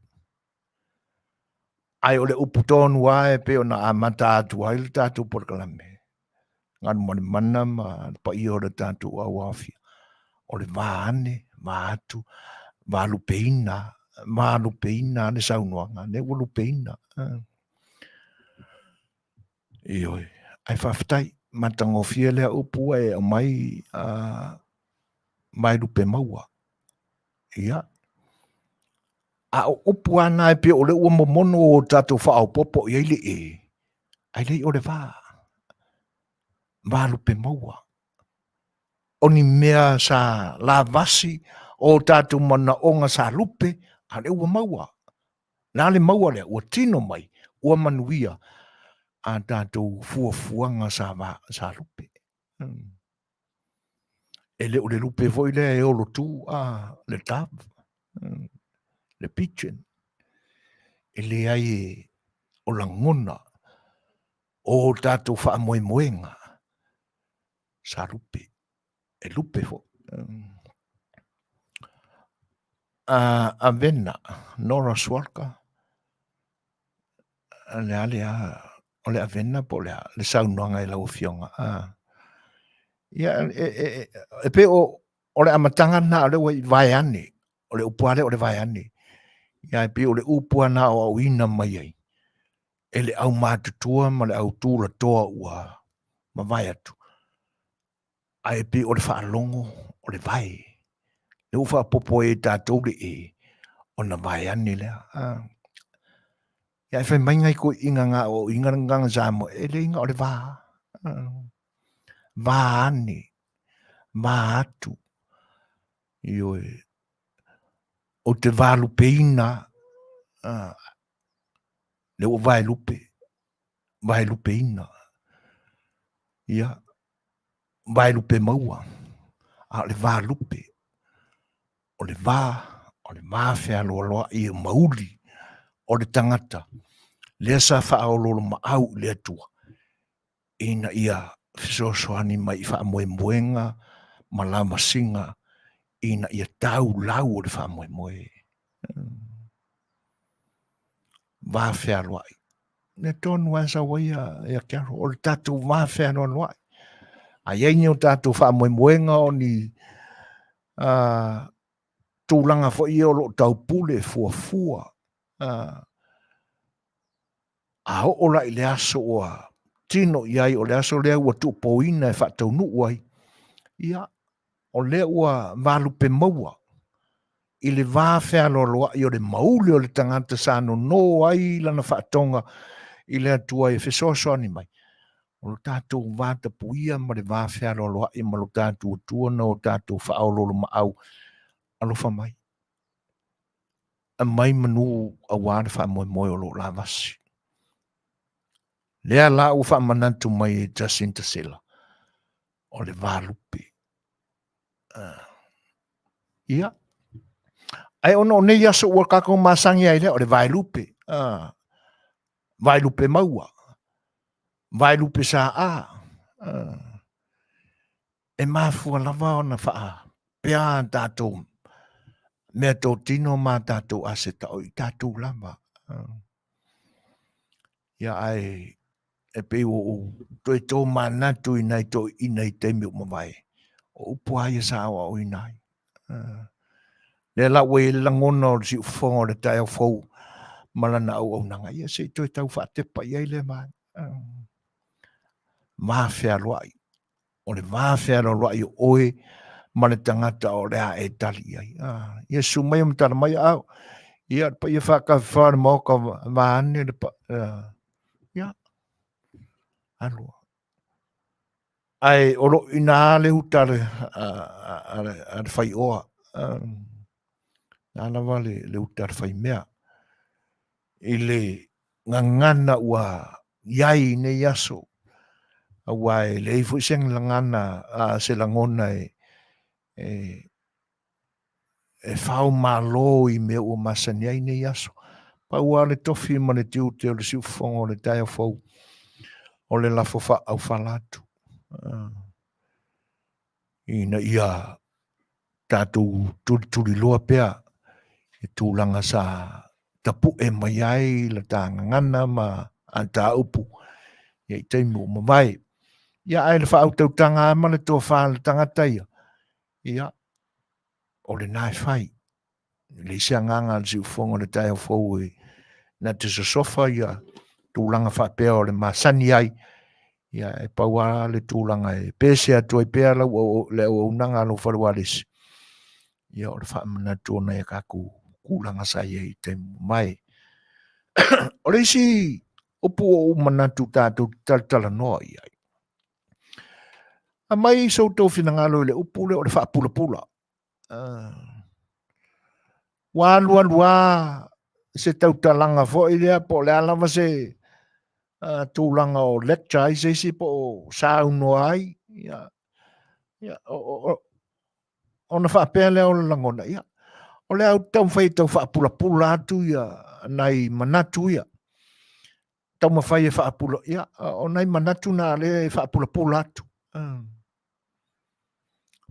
Ae o le upu tonu lava e pei ona amata atu ai le tatou polokalame, Galumalemana ma le paia o le tatou auaofia, o le va ane, va atu, va lupeina, va lupeina le saunoaga, lea ua lupeina. Ioe, ae faafetai, matagofie lea upu ua e aumai vaelupe maua. Ia, a o upu lava na e pei o lea ua momono o tatou faaopoopo i ai le e, ae le o le va, va lupe maua. O ni mea sa lavasi o tatou manaoga sa lupe, a o lea ua maua. La le maua lea, ua tino mai, ua manuia a tatou fuafuaga sa, va, sa lupe. E le o le lupe foi lea e olotu a le dove, le pigeon. E leai e o lagona o tatou faamoemoega sa lupe, e lupe foi. Avena, Nora Sualka, le a le a, o le Avena po o le a, le saunoaga i lau Afioga. Ia, e, e, e, e pei o, o le amataga lena o lea ua i vaeane, o le upu lava lea o le vaeane. Ia, e pei o le upu lava na aoaoina mai ai e le aumatutua ma le autulatoa ua mavae atu. Ae pei o le faalogo o le vae. Lea ua faaopoopo ai e tatou le e, ona vaeane lea. Ia, ae fai mai nai toeaiina na aoaoina le Gagana Samoa, e le iga o le va. Va ane, va atu, ioe, ou te valupeina, lea ua vaelupe, vaelupeina, ia, vaelupe maua, a o le valupe, o le va, o le va fealoaloai e mauli o le tagata, lea sa faaoloolomaau i le Atua, ina ia fesoasoani mai i faamoemoega ma lavasiga ina ia tau lau o le faamoemoe. Va fealoai. Le tonu lava e sau ai ia Carol, o le tatou va fealoaloai. A i ai ni o tatou faamoemoega o ni tulaga foi ia o lo o taupule fuafua, a oo la i le aso ua tino i ai, o le aso lea ua tuupouina e faataunuu ai, ia, o lea ua valupe maua i le va fealoaloai o le mauli o le tagata sa nono ai lana faatoga i le Atua e fesoasoani mai. O lo tatou va tapuia ma le va fealoaloai ma lo tatou Atua na o tatou faaoloolomaau alofa mai. Aumai manu aua le faamoemoe o lo o lavasi. Lea la ua faamanatu mai e Jacinta Sela, o le valupe. Ia, ae ona o nei aso ua tatou masani ai lea, o le vaelupe, vaelupe maua, vaelupe saa. E mafua lava ona faapea a tatou meatotino ma a tatou aseta o i tatou lava. Ia ae e pei ua ou toe tomanatu i nai toeaiina i taimi ua mavae, o upu lava ia sa aoaoina ai. Lea la ua i ai le lagona o le siufofoga o le taeao fou ma lana auaunaga, ia se i toe tau faatepa i ai lea vaega. Va fealoai, o le va fealoaloai o oe ma le tagata o le a e tali i ai. Ia susu mai ma tala mai aao. Ia, le paia faatafafao o le Maota vaeane le pa, ia, alu. Ae o lo o i ina le uta a le faioa. Na lava le uta a le faimea. I le gagana ua i ai i nei aso, aua e leai foi se lagana, se lagona e, e, e fao malo i mea ua masani ai nei aso. Pau lava le tofi ma le tiute o le siufofoga o le taeao fou, o le lafo faaaufala atu. Ina ia tatou tulituliloa pea i tulaga sa tapue mai ai la ta gagana ma a ta upu ia i taimi ua mavae. Ia ae le faautautaga lava ma le tofa a le tagata ia, ia, o lena e fai. E leai se agaga a le siufofoga o le taeao fou e na te sosofa ia tulaga faapea o le masani ai, ia e pau lava le tulaga e pese atu ai pea lau, le auaunaga a lou fale ualesi, ia o le faamanatu o nai a tatou tulaga sa i ai i taimi ua mavae. O le isi upu ua ou manatu tatou te talatalanoa i ai, aumai so outou finagalo i le upu lea o le faapulapula. Ua alualu lava se tautalaga foi lea po o le a lava se tulaga o lecture ai se isi po o saunoa ai, ia, ia, ona faapea lea o le lagona, ia, o le a ou taumafai e tau faapulapula atu ia nai manatu ia. Taumafai e faapula, ia, o nai manatu na lea e faapulapula atu.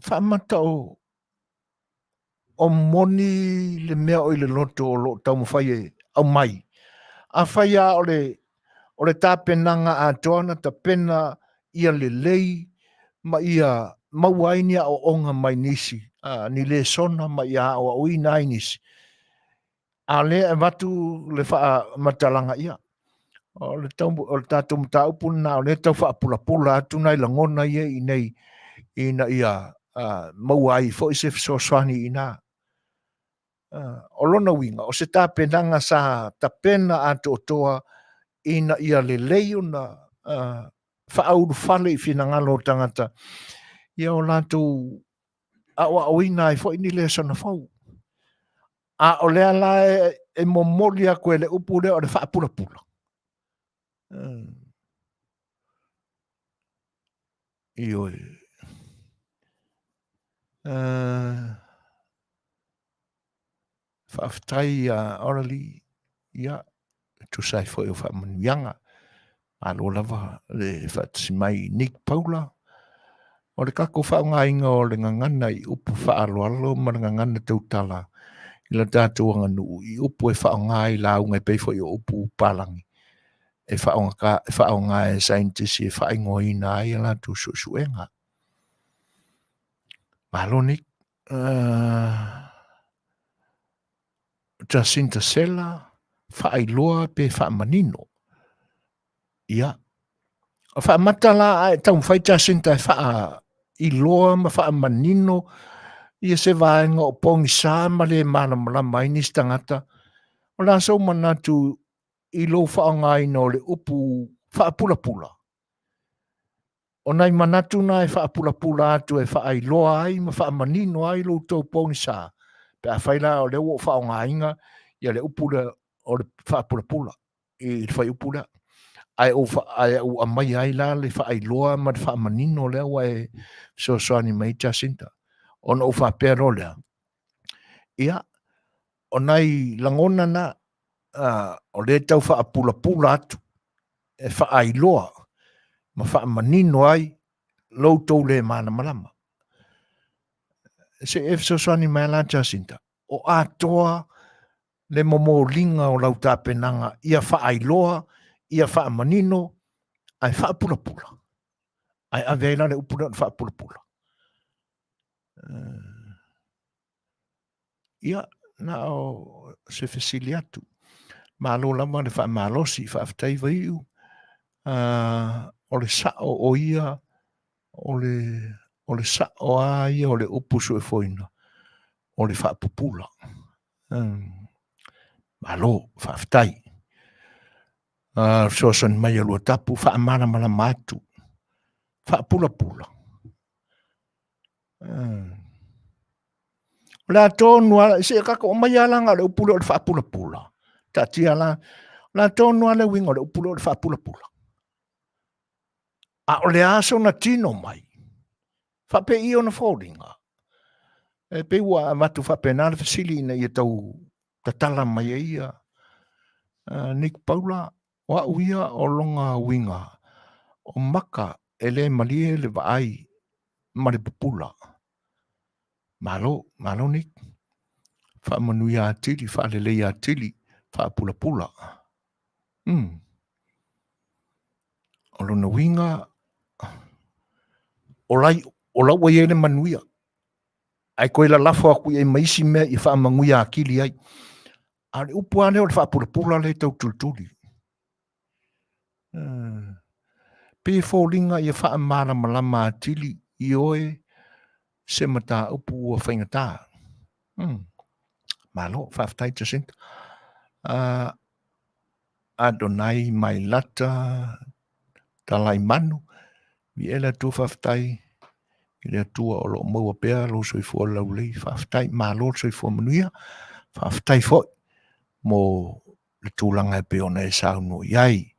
Faamata o o moni le mea o i le loto o lo o taumafai e aumai. Afai lava o le, o le tapenaga atoa na tapena ia lelei ma ia maua ai ni aoaoga mai nisi, ni lesona ma ia aoaoina ai nisi, a o lea e avatu le faamatalaga, ia, o le, tau, o le tatou mataupu lena, o lea e tau faapulapula atu nai lagona ia i nei, ina ia maua ai foi se fesoasoani i ina. O lona uiga, o se tapenaga sa tapena atoatoa ina ia lelei ona faaulufale i finagalo o tagata, ia o latou aoaoina ai foi ni lesona fou. A o lea la e momoli atu e le upu lea o le faapulapula. Ioe. Faafetai ia Oraly, ia, e tusa ai foi o faamanuiaga. Malo lava le faatasi mai Nick Paula. O le tatou faaaogaina o le gagana i upu faaaloalo ma le gagana tautala i la tatou aganuu i upu e faaaoga ai lauga e pei foi o upu palagi e faaaoga e saienitisi e faaigoaina ai a latou suesuega. Malo Nick. Jacinta Sela, faailoa pe faamanino. Ia, faamata la ae taumafai Jacinta e faailoa ma faamanino ia se vaega o pogisa ma le malamalama ai nisi tagata. O le a sou manatu i lou faaaogaina o le upu faapulapula? O nai manatu na e faapulapula atu e faailoa ai ma faamanino ai lo outou pogisa, pe afai la o lea ua ou faaaogaina ia le upu lea o le faapulapula i le fuaiupu lea. Ae ou ae ou aumaia ai la le faailoa ma le faamanino lea ua e fesoasoani mai ai Jacinta. Ona ou faapea loa lea, ia, o nai lagona na, o lea e tau faapulapula atu e faailoa ma faamanino ai lo outou le malamalama. Se i e fesoasoani mai la Jacinta, o atoa le momoliga o lau tapenaga ia faailoa, ia faamanino, ae faapulapula. Ae ave ai la le upu lea o le faapulapula. Ia, na o se fesili atu. Malo lava le faamalosi, faafetai Vaiu. O le sao o ia, o le sao lava ia o le upu suefoina, o le faapupula. Malo, faafetai. Fesoasoani mai a Luatapu, faamalamalama atu, faapulapula. O le a tonu lava, se tatou aumaia lava la o le upu lea o le faapulapula. Taatia la, o le a tonu lava le uiga o le upu lea o le faapulapula. A o le a sona tino mai, faapei ona foliga. E pei ua avatu faapena le fesili ina ia tau tatala mai ai ia Nick Paula, o au ia o lona uiga, o maka e le malie le vaai ma le pupula. Malo, malo Nick. Faamanuia atili, faaleleia atili, faapulapula. O lona uiga, o lai, o la ua i ai le manuia, ae toe lalafo atu i ai ma isi mea ia faamanuia atili ai. A o le upu lava lea o le faapulapula lea e tau tulituli. Pei e foliga ia faamalamalama atili i oe se mataupu ua faigata. Malo, faafetai Jacinta. Adonai Mailata Talaimanu, viia le Atua, faafetai i le Atua o lo o maua pea lou soifua laulelei, faafetai, malo le soifua manuia, faafetai foi mo le tulaga e pei ona e saunoa i ai.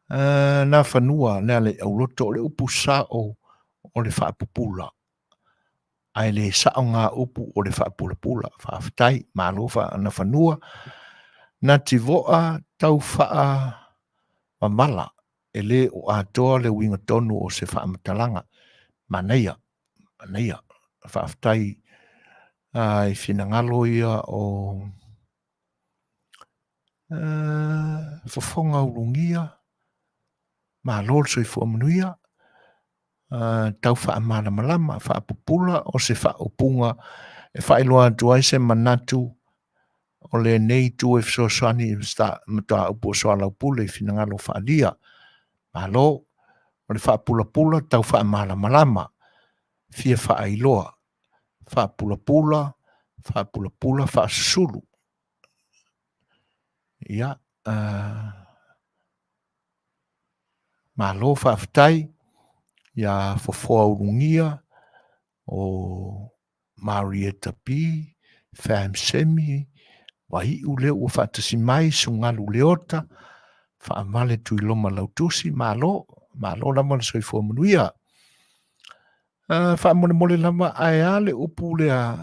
Nafanua Lealaiauloto, o le upu sao o le faapupula, ae le sao ngā upu o le faapulapula. Faafetai, malo Nafanua. Nativoa tau faamamala, e le o atoa le uiga tonu o se faamatalaga. Manaia, manaia. Faafetai i finagalo ia o fofoga ulugia, malo le soifua manuia, tau faamalamalama, faapupula o se faaupuga e faailoa atu ai se manatu o lenei itu e fesoasoani i mataupu o soalaupule i finagalo faaalia. Malo, o le faapulapula tau faamalamalama, fia faailoa, faapulapula, faapulapula, faasusulu. Ia, Malo faafetai ia Fofoa Ulugia o Marietta P, Fam Semi, Vaiu lea ua faatasi mai, Sugalu Leota, Faavale Tuiloma Lautusi, malo, malo lava le soifua manuia. Uh, faamolemole lava ae a le upu lea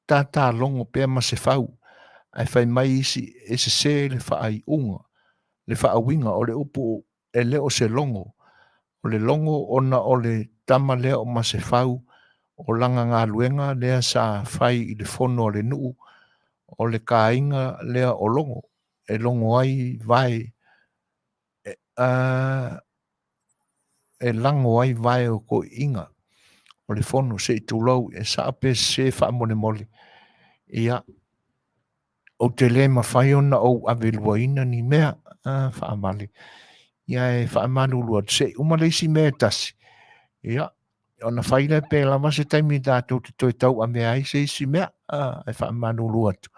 tatalogo pea ma se fau, ae fai mai isi e sesē le faaiuga, le faauiga o le upu e le o se logo, o le logo ona o le tama lea o Masefau o lana galuega lea sa fai i le fono a le nuu o le kāiga lea o Logo e logo ai vae e, e lago ai vae o toeaiina o le fono se i tulou e sao pe sese faamolemole. Ia, ou te le mafai ona ou aveluaina ni mea a faavale. Ia e faamalulu atu se i uma le isi mea e tasi. Ia, ona fai lea pe lava se taimi tatou te toe tauavea ai se isi mea a, e faamalulu atu.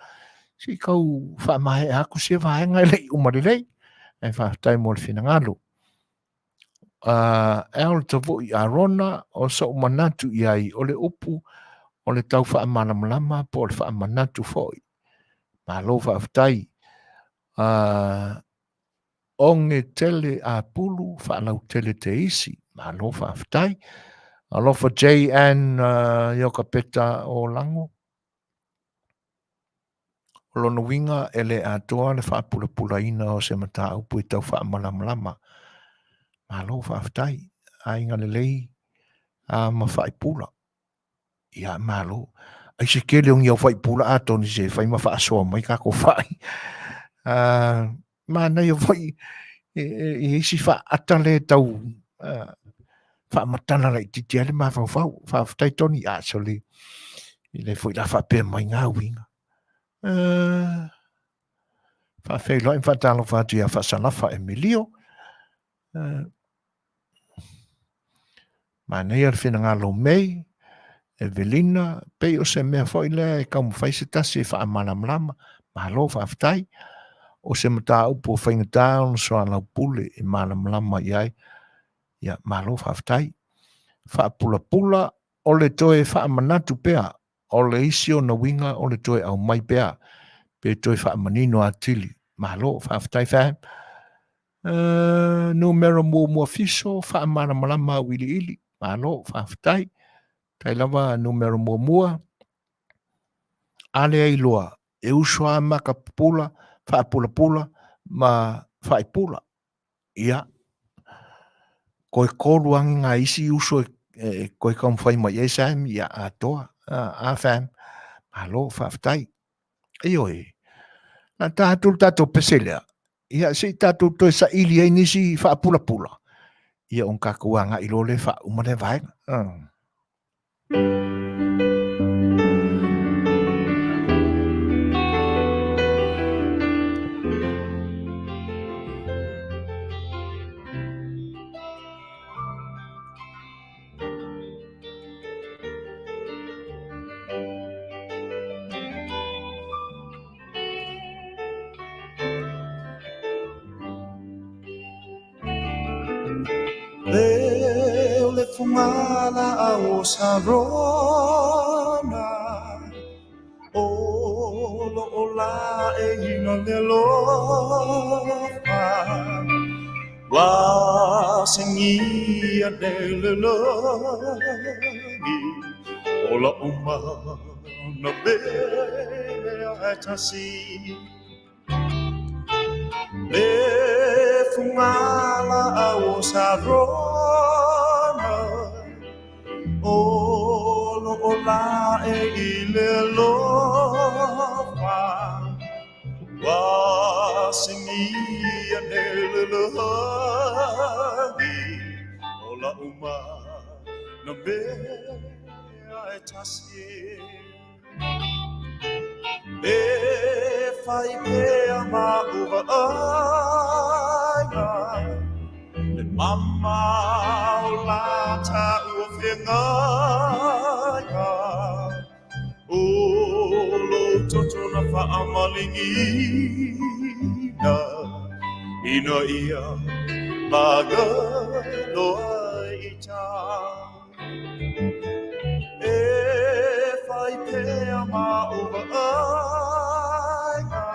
Se i tau faamaea atu sia vaega e le i uma lelei. Ae faafetai mo le finagalo. Uh, El Tavui Arona, o so'u manatu i ai, o le upu o le tau faamalamalama po o le faamanatu foi. Malo faafetai. Uh, oge tele apulu, faalautele te isi. Malo faafetai. Alofa JN uh, Iokapeta o Lango. O lona uiga e le atoa le faapulapulaina o se mataupu e tau faamalamalama. Malo faafetai, aiga lelei a ma faipula. Ia malo. Ai se tele o ni au faipula atonu se fai ma faasoa mai tatou fai. Uh, manaia foi e, e, e isi faaata le tau uh, faamatala laitiiti ai le mafaufau. Faafetai Tony, a sole, e le foi la faapea mai ngā uiga. Uh, faafeiloai ma faatalofa atu ia Faasalafa Emilio. Uh, Manaia le finagalo o May, Evelina, pei o se mea foi lea e taumafai se tasi e faamalamalama. Malo faafetai. O se mataupu o faigata ona soalaupule e malamalama i ai. Ia, malo faafetai. Faapulapula o le toe faamanatu pea o le isi ona uiga o le toe aumai pea pe toe faamanino atili. Malo faafetai fam. Uh, numera muamua fiso faamalamalama auiliili. Malo faafetai. Tai lava numera muamua. A lea iloa e uso a maka pupula, faapulapula ma faaipula. Ia, koe kolu angi ngā isi uso e, e koe taumafai mai ai Sam, ia atoa. A, a fam, malo, faafetai. Ioe, na tā atu le tātou pese lea, ia se i tātou toe saili ai nisi faapulapula, ia ona tātou agai loa lea faauma lea vaega. Uh. Leo le fugala o Sarona O lo o la e ina le alofa La sengia ne le lagi O la uma na mea e tasi Le fugala o Sarona O lo o la e i le alofa Ua singia ne le lagi O la uma na mea e tasi E fai pea ma uva aiga Le mama o la taua feagaiga O lou toto na faamaligina Ina ia Magalo ai i tā. E whai pea ma o vaaiga,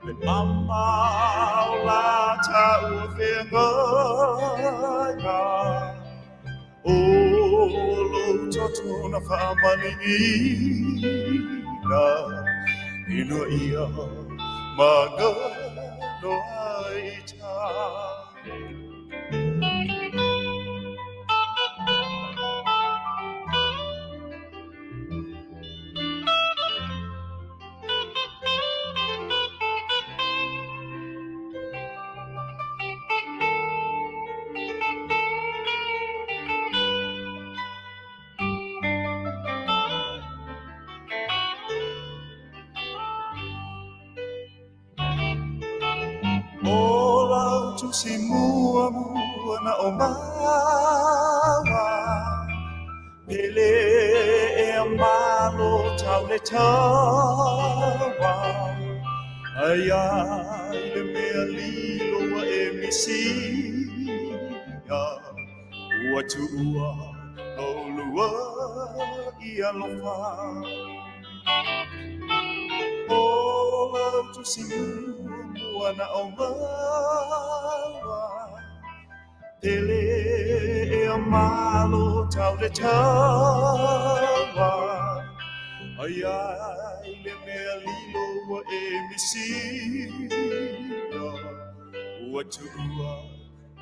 Le mamao la tāua wheangaiga, O lou toto na whaamalingina, Ina ia magalo ai i tā. O lau tusi muamua na o maua, Pele ea malo tau le taua, Ai ai le mea lilo ua e misia, Ua tuua lou lua i alofa. O lau tusi muamua na o maua, Pele ea malo tau le taua, Ai ai le mea lilo ua e misia, Ua tuua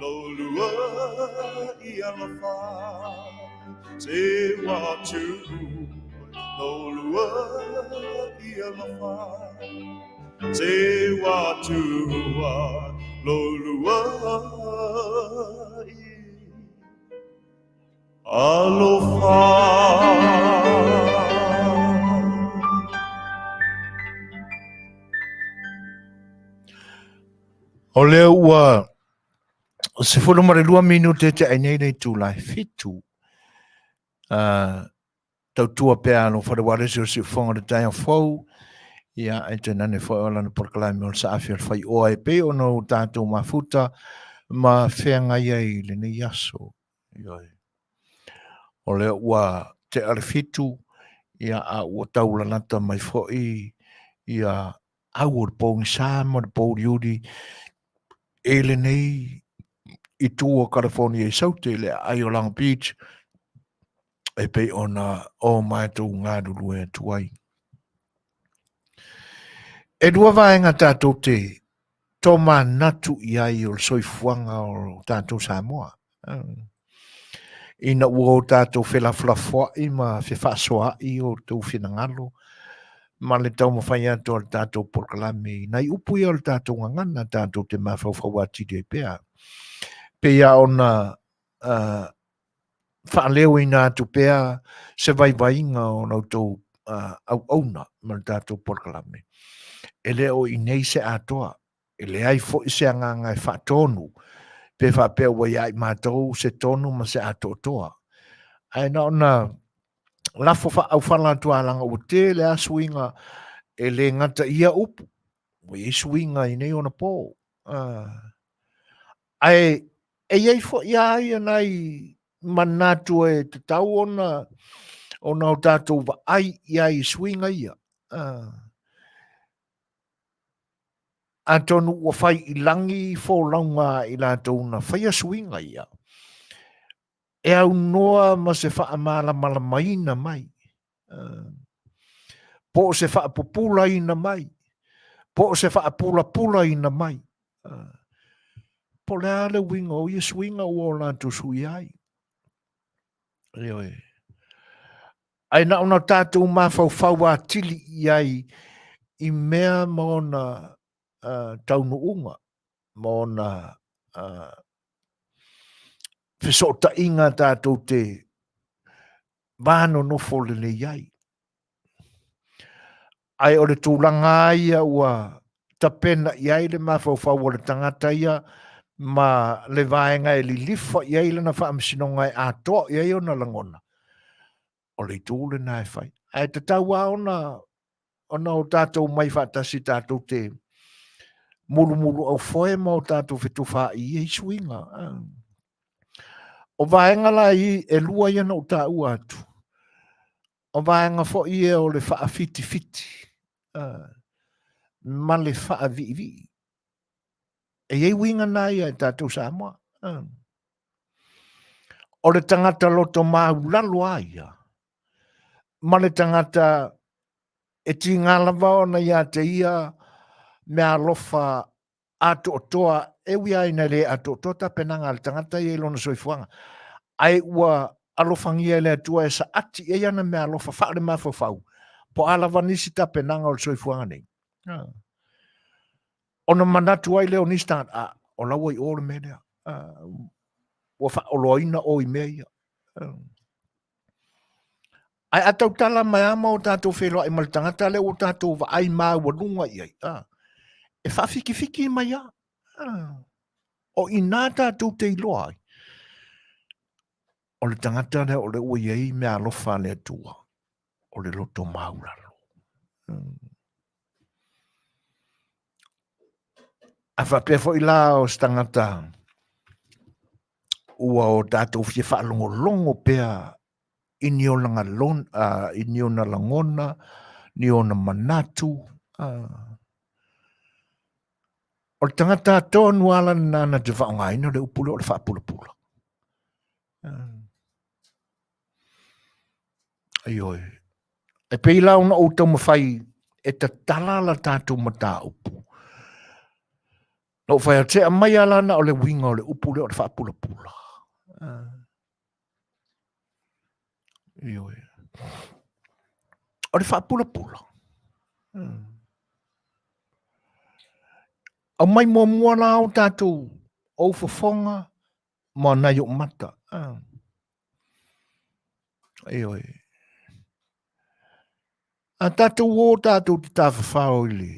lou lua i alofa, Se ua tuua lou lua i alofa. Se ua tuua lou lua i alofa. O lea ua 12 minute te ai nei le itula e 7. Tautua pea alo whare waresi o siufonga o le taeao fou. Ia, e tainane foi o lana polokalame o le saafi o le whaioa e pei ona o tātou mafuta ma feagai ai i lenei aso. Ioe. O lea ua tea le 7, ia, a ua taulalata mai foi ia au o le pogisa ma le pouliuli e lenei itu o California i Saute i le aai o Long Beach e pei ona o matou galulue atu ai. E lua vaega tatou te tomanatu i ai o le soifuaga o tatou Samoa. Ina ua o tatou felafolafoai ma fefaasoaai o outou finagalo ma le taumafai atu o le tatou polokalame i nai upu ia o le tatou gagana tatou te mafaufau atili ai pea. Pei lava ona faaleoina atu pea se vaivaiga o la outou auauna ma le tatou polokalame. E le o i inei se atoa, e leai foi se agaga e faatonu pe faapea ua ia i matou se tonu ma se atoatoa. Ae na ona lafo faaaufala atu lava leaga ua tele lava suiga e le gata i ia upu, ua i ai suiga i nei ona po. Ae e i ai foi lava ia nai manatu e tatau ona o tatou vaai i ai i suiga ia. Atonu ua fai i lagi folauga a i latou na faia suiga ia, e aunoa ma se faamalamalamaina mai, po o se faapupulaina mai, po o se faapulapulaina mai. Po o le a le uiga o ia suiga ua o latou suia ai. Ioe. Ae na ona tatou mafaufau atili i ai i mea ma ona taunuuga, ma ona fesootaiga tatou te va nonofo lelei ai. Ae o le tulaga lava ia ua tapena i ai le mafaufau o le tagata ia ma le vaega e lilifa i ai lana faamasinoga e atoa i ai ona lagona, o le itu lena e fai. Ae tatau lava ona o tatou omai faatasi tatou te mulumulu aufoe ma o tatou fetufaai i ia suiga. O vaega la i e lua ia na ou taua atu, o vaega foi ia o le faafitifiti ma le faaviivii. E i ai uiga na ia i tatou Samoa. O le tagata loto maulalo a ia, ma le tagata e tiga lava ona ia te ia meaalofa atoatoa, e ui lava ina le atoatoa tapenaga a le tagata ia i lona soifuaga, ae ua alofagia e le Atua e saati i ai ana meaalofa faale-mafaufau, po o a lava nisi tapenaga o le soifuaga nei. Ona manatu ai lea o nisi tagata, a, o la ua i o le mea lea. Ua faaoloaina o i mea ia. Ae a tautala mai lava ma o tatou feiloai ma le tagata lea ua tatou vaai maualuga i ai, a, e faafikifiki mai lava. O i ina tatou te iloa ai, o le tagata lea o lea ua i ai meaalofa a le Atua, o le loto maulalo. A faapea foi la o se tagata ua o tatou fia faalogologo pea i ni ona galon, i ni ona lagona, ni ona manatu. O le tagata tonu lava lena na te faaaogaina le upu lea o le faapulapula. Ioe. E pei la ona ou taumafai e tatala la tatou mataupu. Na ou fai atu, se aumai lava la na o le uiga o le upu lea o le faapulapula. Ioe. O le faapulapula. Aumai muamua la o tatou ou fofoga ma nai ou mata. Ioe. A tatou o tatou te tafafao i le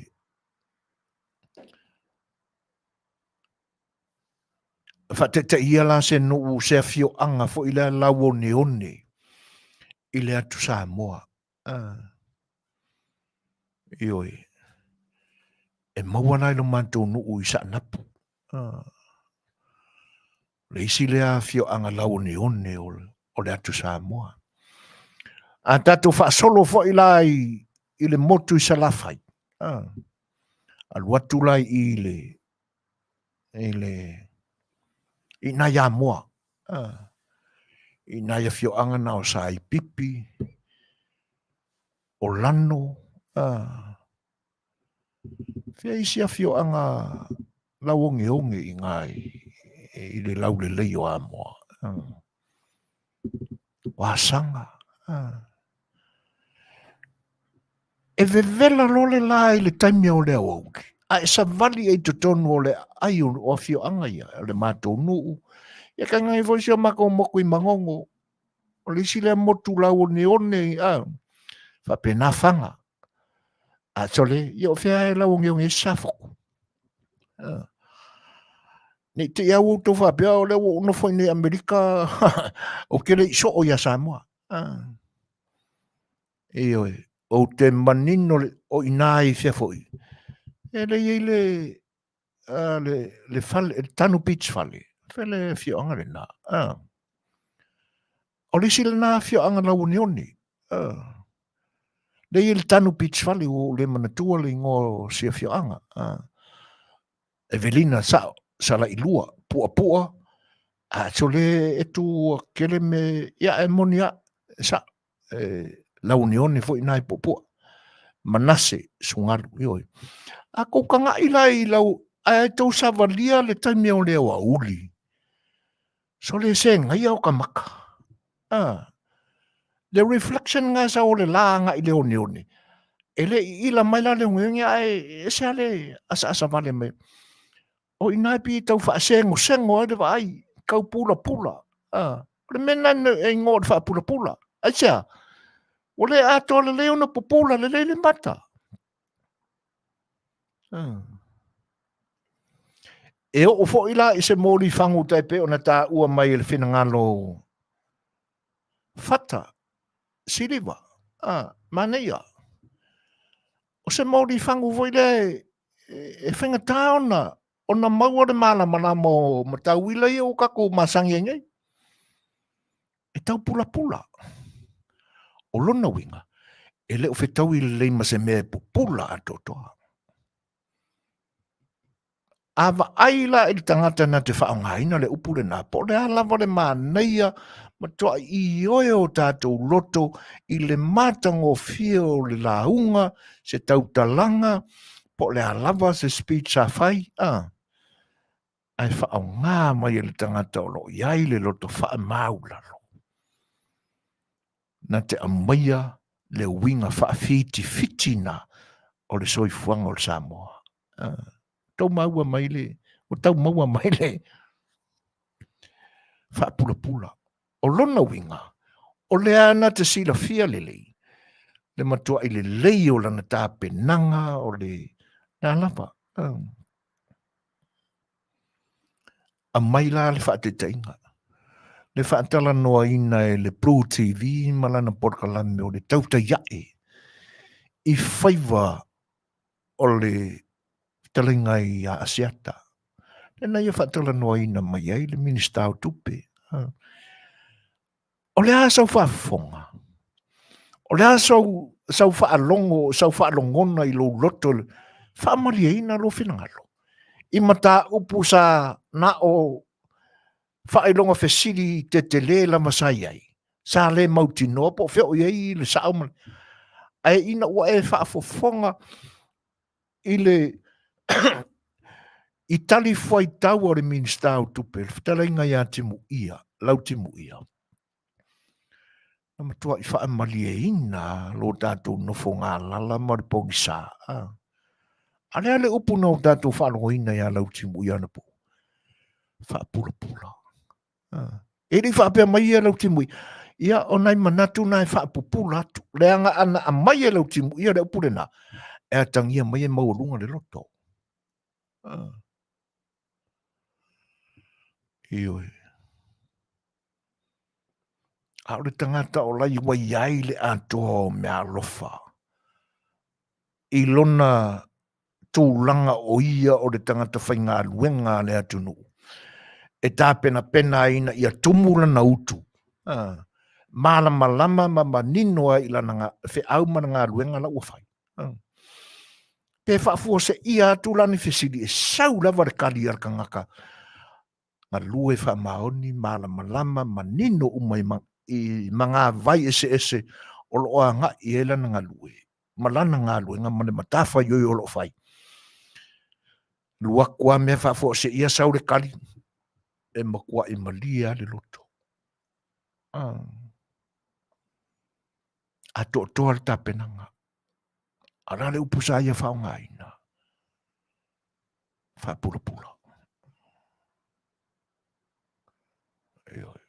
faataitaia la se nuu, se afioaga foi lea lauoneone i le atu Samoa. Ioe. E maua la i lo matou nuu i Saanapu. Le isi lea afioaga lauoneone o le atu Samoa. A tatou faasolo foi la i le motu i Salafai, alu atu la i le i le i nai Amoa, i nai afioaga na o Saipipi, o Lano, fea isi afioaga lauogeoge i ina i le laulelei o Amoa, o Asaga. E vevela loa le la i le taimi o le aoauli, a e savali ai i totonu o le aai o afioaga ia, o le matou nuu, ia tainane foi si o matou motu i Manono, o le isi lea motu lauoneone, a, faapena Faga. A sole, ia o fea e lauoneone ai Safotu? Ne i te i lava ua outou faapea o lea ua ou nofo i inei i Amerika, ou te le i soo ia Samoa. Ioe, ou te manino le, o i ina i fea foi, e le i ai le, le, le fale, le Tanu Beach fale, fea le afioaga lena. O le isi lena afioaga lauoneone. Le i ai le Tanu Beach fale, ua ou le manatua le igoa o si afioaga. Evelina sao, Salailua, Puapua, a sole e tu kele me, ia e moni a, e sao, e lauoneone foi nai Puapua. Manase, Sugalu, ioe. A kou kaga'i la i lau, ae tou savalia le taimi o le aoauli. Sole se gaia o ka maka. A, le reflection nga sa o le la agai i le oneone, e le i ila mai la le oneone ae ese lava le asaasa vale mai. O i ina e pei e tau faasegosego ai le vaai, tau pulapula. A, o le mea lena e igoa o le faapulapula. Aisea? Ua le atoa lelei ona pupula lelei le mata. E oo foi la i se moli fagu tai pei ona taua mai e le finagalo Fata, Siliva, manaia. O se moli fagu foi lea e faigata ona ona maua le malamalama o matauila ia ua tatou masani ai nei. E tau pulapula. O lona uiga, e le o fetaui lelei ma se mea e pupula atoatoa. A vaai la i le tagata na te faaaogaina le upu lena, po o le a lava le manaia matuai ioe o tatou loto i le matagofie o le lauga, se tautalaga, po o le a lava se speech sa fai, a, ae faaaoga mai e le tagata o lo o i ai le loto faamaulalo, na te aumaia le uiga faafitifiti na o le soifuaga o le Samoa. Tau maua mai le, ua tau maua mai le faapulapula. O lona uiga, o lea na te silafia lelei, le matuai lelei o lana tapenaga o le na lava. Aumai la le faataitaiga, le faatalanoaina e le Blue TV ma lana polokalame o le tautai ae i faiva o le fetalaiga ia Asiata. Lena ia faatalanoaina mai ai le Minisita o Tupe. O le a sau faafofoga? O le a sau, sau faalogo, sau faalogona i lou loto, faamalieina lou finagalo i mataupu sa na o faailoga fesili tetele lava sa i ai, sa le mautinoa po o fea o i ai le sao ma ae ina ua e faafofoga i le i tali fuaitau a le Minisita o Tupe, le fetalaiga ia Timuia, Lautimuia, na matuai faamalieina lo tatou nofo galala ma le pogisa. A lea le upu na o tatou faalogoina ia Lautimuia anapo, faapulapula. E le i faapea mai ia Lautimuia, ia o nai manatu na e faapupula atu, leaga ana aumai e Lautimuia le upu lena, e atagia mai e maualuga le loto. Ioe. A o le tagata o lai ua i ai le atoa o meaalofa i lona tulaga o ia o le tagata faigaluega a le atunuu e tapenapena ai ina ia tumu lana utu, malamalama ma manino ai i lana feau ma le galuega la ua fai. Pe faafuaseia atu la ni fesili, e sau lava le tali a le tagata galue faamaoni, malamalama, manino uma i magavai eseese o lo o agai i ai lana galue ma lana galuega ma le matafaioi o lo o fai. Alu atu lava mea faafuaseia sau le tali, e matuai malie lava le loto. Atoatoa le tapenaga. A o le a le upu sa ia faaaogaina? Faapulapula. Ioe.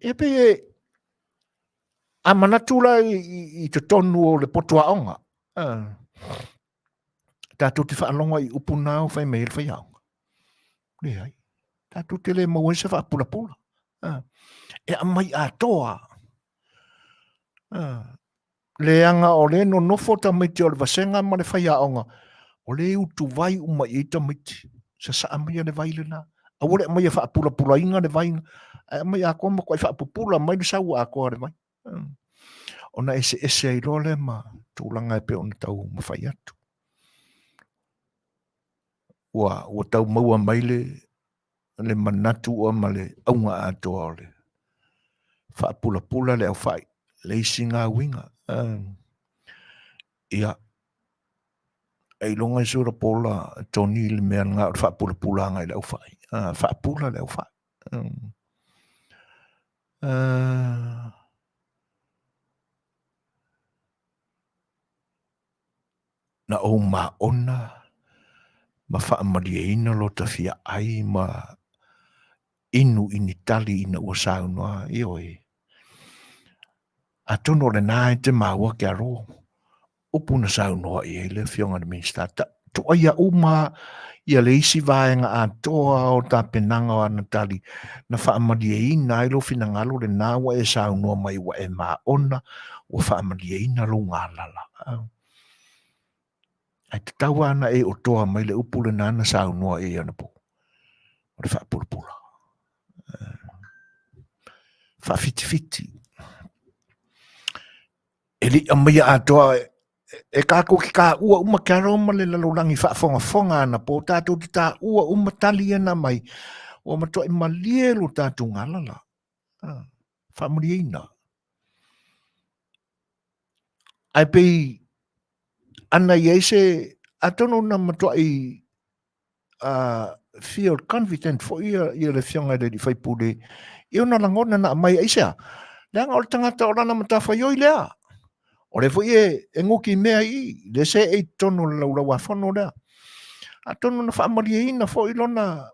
E pei e a manatu la i totonu o le poto aoga, tatou te faalogo i upu na o fai mai ai le faiaoga. Leai, tatou te le maua ai se faapulapula. E aumai atoa. Leaga o lea e nonofo tamaiti o le vasega ma le faiaoga, o lea e utuvai uma i ai tamaiti. Sasaa maia le vai lena. Aua le aumaia faapulapulaina le vai, ae aumai atoa matuai faapupula mai le sau atoa o le vai. Ona eseese ai loa lea ma tulaga e pei ona taumafai atu. Ua tau maua mai le le manatu ua ma le auga atoa o le faapulapula le aufai, le isi gauiga. Ia, ailoga i se ora pola Tony le mea lena o le faapulapulaga i le aufai. Faapula le aufai. Na ou maona ma faamalieina lo ta fiaai ma inu i ni tali ina ua saunoa, ioe. Atonu o lena e te maua ke alo, upu na saunoa i ai le Afioga i le Minisita, ta, tuaia uma ia le isi vaega atoa o tapenaga o ana tali na faamalieina ai lou finagalo lena ua e saunoa mai ua e maona, ua faamalieina lou galala. Ae tatau lava ona e otoa mai le upu lena na saunoa i ai anapo. O le faapulapula. Faafitifiti. E le i aumaia atoa e tatou te taua uma Carol ma le lalolagi faafogafoga anapo, tatou te taua uma tali ia na aumai, ua matuai malie lo tatou galala. Faamalieina. Ae pei ana i ai se, atonu na matuai feel confident foi ia le afioga i le alii faipule i ona lagona na aumai aisea? Leaga o le tagata o lana matafaioi lea. O lea foi e guti mea i i, lea se e i totonu o le laulau-a-fono lea. Atonu na faamalieina foi lona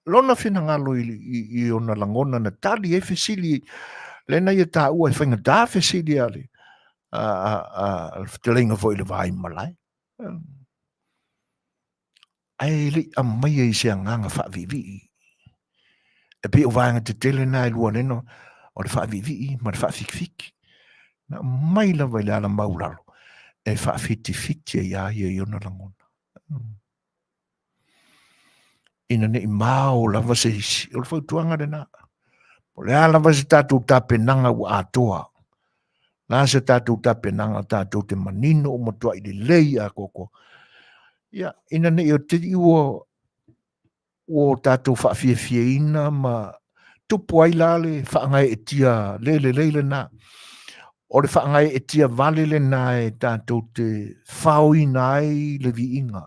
lona finagalo i ona lagona na tali ai fesili lea na ia taua e faigata fesili a le fetalaiga foi i le va i malae. Ae le i aumaia i se agaga faaviivii. E pei o vaega tetele na e lua lena, o le faaviivii ma le faafikifiki. Na aumai lava i le ala maulalo e faafitifiti ai a ia i ona lagona. Ina ne i mao lava se isi, o le fautuaga lena. O le a lava se tatou tapenaga ua atoa, la se tatou tapenaga tatou te manino ua matuai lelei atoatoa. Ia, ina ne i o te i ua ua tatou faafiafiaina ma tupu ai la le faagaeetia le lelei lena. O le faagaeetia vale lena e tatou te faoina ai le viiga.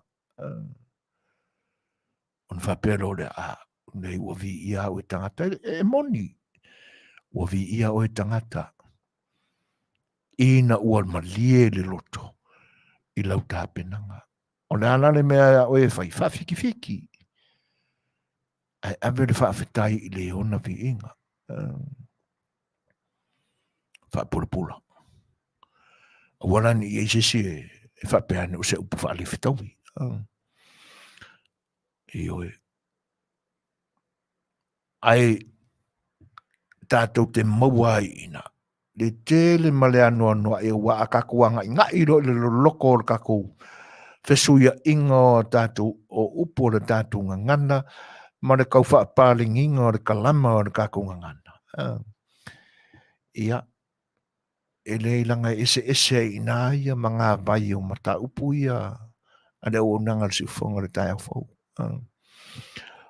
Ona faapea loa lea, a, nei ua viia au e tagata. E moni, ua viia oe e tagata ina ua malie le loto i lau tapenaga. O le a la le mea a oe e fai? Faafikifiki. Ae ave le faafetai i le ona viiga. Faapulapula. Aua la ne i ai se isi e faapea ane o se upu faalefetaui. Ioe. Ae tatou te maua ai i ina le tele ma le anoanoai aua a tatou agaigai loa i le loloko o le tatou fesuiaiga o tatou o upu o le tatou gagana ma le tau faapalegiga o le kalama o le tatou gagana. Ia, e leai leaga e eseese ai i ina ia magavai o mataupu ia a le auaunaga a le siufofoga o le taeao fou.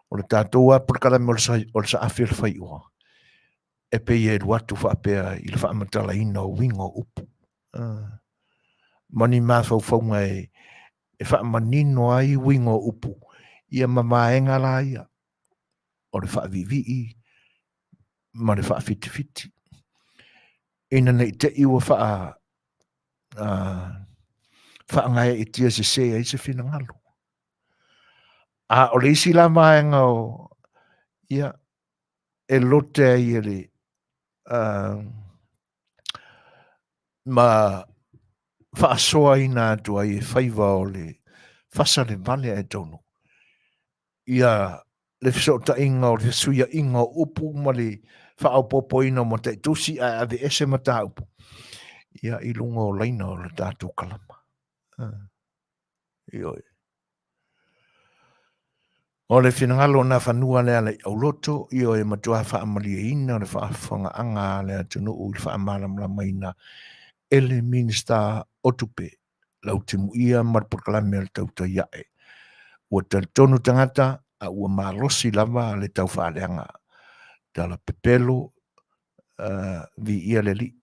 O le tatou lava polokalame o le saafi o le faioa, e pei e alu atu faapea i le faamatalaina o uiga o upu ma ni mafaufauga e faamanino ai uiga o upu ia ma vaega la ia o le faaviivii ma le faafitifiti ina ne i te i ua faa faagaeetia sese ai se finagalo. A o le isi la vaega o ia e lote ai e le ma faasoaina atu ai e faiva o le fasa le vale ae tonu ia le fesootaiga o le fesuiaiga o upu ma le faaopoopoina o mataitusi ae aveese mataupu ia i luga o laina o le tatou kalama. Ioe. O le finagalo o Nafanua le ala i Auloto, ioe, matua faamalieina le faafofogaaga a le atunuu i le faamalamalamaina e le Minisita o Tupe, Lautimuia ma le polokalame a le Tautai Ae. Ua talitonu tagata a ua malosi lava le taufaaleaga. Tala pepelo, viia le Alii.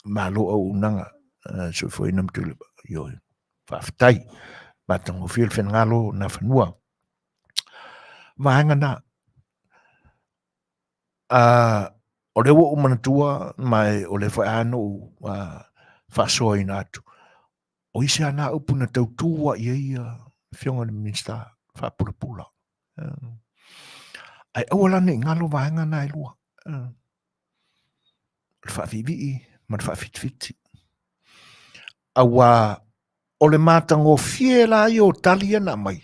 Malo auaunaga, soifuaina ma Tuilaepa. Ioe. Faafetai. Matagofie le finagalo o Nafanua. Vaega na. O lea ua ou manatua, ma o lea foi lava na ou faasoaina atu, o isi lava na upu na tau tu ai i ai ia Afioga i le Minisita faapulapula. Ae aua la ne i galo vaega na e lua. O le faaviivii ma le faafitifiti. Aua o le matagofie la ia o tali ia na aumai,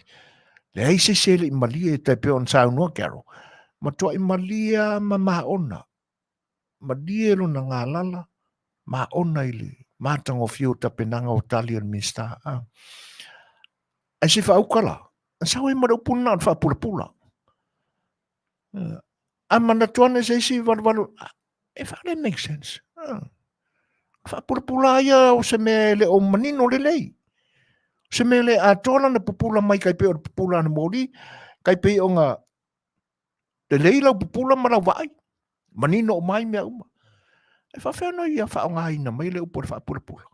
leai se isi e le i malie e tai pei ona saunoa Carol, matuai malie lava ma maona, malie lona galala, maona i le Matagofie o tapenaga o tali a le Minisita. Ae se faauka la, sau ai ma le upu lena o le faapulapula. A manatu ane se isi valuvalu, e faale make sense. Faapulapula ia o se mea e le o manino lelei. O se mea le atoa lana pupula mai kai pei o le pupula a le moli, kai pei ona lelei lau pupula ma lau vaai. Manino uma ai mea uma. E faafefea ona ia faaaogaina mai le upu o le faapulapula?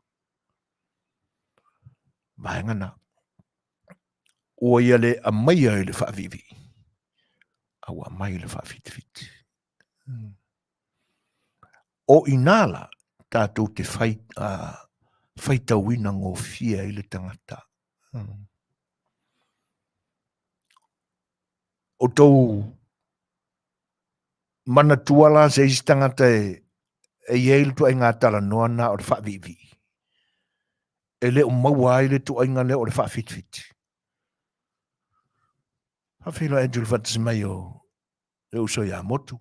Vaega na. Ua ia le aumaia i le faaviivii, a ua aumai i le faafitifiti. O i ina la tatou te fai, faitauina gofie ai le tagata. O tou manatua la se isi tagata e i ai le ituaiga talanoa na o le faaviivii, e le o maua ai le ituaiga lea o le faafitifiti. Faafeiloai atu i le faatasi mai o le uso ia Motu.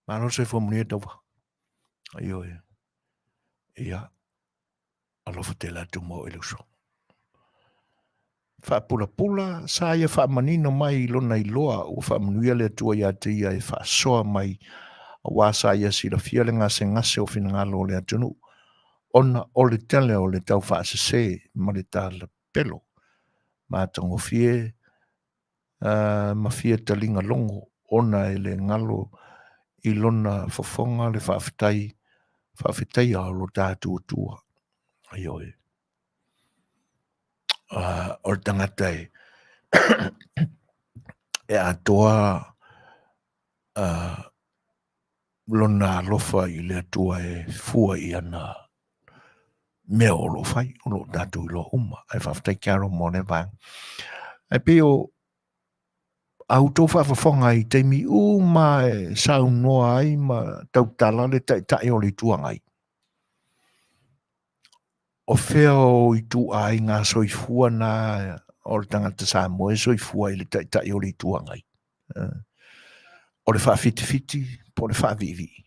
Malo le soifua manuia Tauva. Ioe. Ia, alofa tele atu mo oe le uso. Faapulapula, sa ia faamanino mai i lona iloa ua faamanuia le Atua ia te ia e faasoa mai, aua sa ia silafia le gasegase o finagalo o le atunuu, ona o le tele o le taufaasese ma le talapelo matagofie ma fia taliga logo ona e le galo i lona fofoga le faafetai faafetaia o lo tatou Atua. Ioe. O le tagata e e atoa lona alofa i le Atua e fua i ana mea o lo o fai, o lo o tatou iloa uma. Ae faafetai Carol mo lea vaega. Ae pei o a outou faafofoga i taimi uma e saunoa ai ma tautala le Taitai o le Itu Agai, o fea o ituaiga soifua na o le tagata Samoa e soifua i le Taitai o le Itu Agai? O le faafitifiti po o le faaviivii?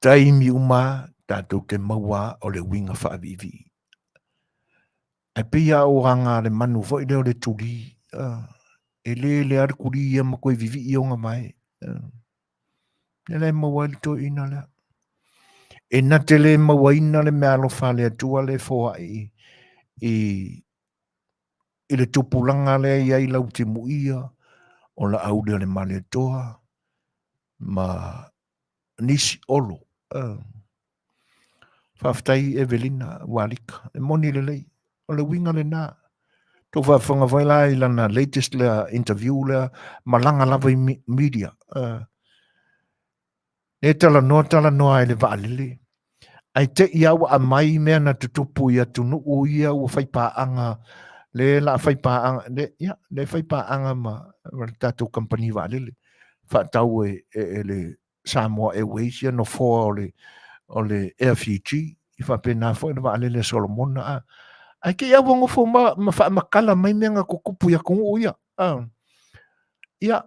Taimi uma tatou te maua o le uiga faaviivii. Ae pei lava o aga a le manu foi lea o le tuli, e lele lava le tuli ia ma toe vivii ona vae. Lea la e maua ai le toeaina lea. E na te le mauaina le meaalofa a le Atua lea e foai i, i le tupulaga lea e i ai Lautimuia, o Laauli o le Malietoa ma nisi Olo. Faafetai Evelina Walika, e moni lelei. O le uiga lena. Tou faafofoga foi la i lana latest lea interview lea, malaga lava i media. E talanoa talanoa ai le vaalele, ae te i lava ua aumai mea na tutupu i atunuu ia ua fai paaga, le la fai paaga, le, ia, le fai paaga ma, ma le tatou kamupani vaalele, faatau e, e, e le Samoa Airways ia nofoa o le, o le Air Fiji, i faapena foi le vaalele a Solomona. A. Ae te i lava ua nofo ma, ma faamatala mai mea na tutupu i atunuu ia. A. Ia,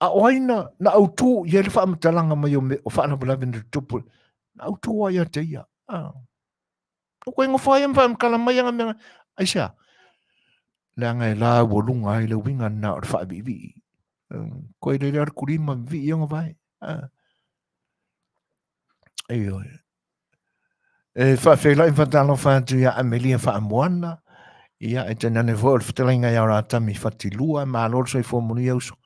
a o ai na, na autu i ai le faamatalaga mai o, me, o faalavelave na tutupu? Na autu ai ia te ia. A. O koe nofo ai ma faamatala mai ana mea, aisea? Leaga e laualuga ai le uiga lena o le faaviivii. Koe lele a le kuli ma vivii ona vae. Ioe. E faafeiloai ma faatalofa atu ia Amelia Faamoana, ia e tainane foi o le fetalaiga ia Ratami Fatilua, malo le soifua manuia uso.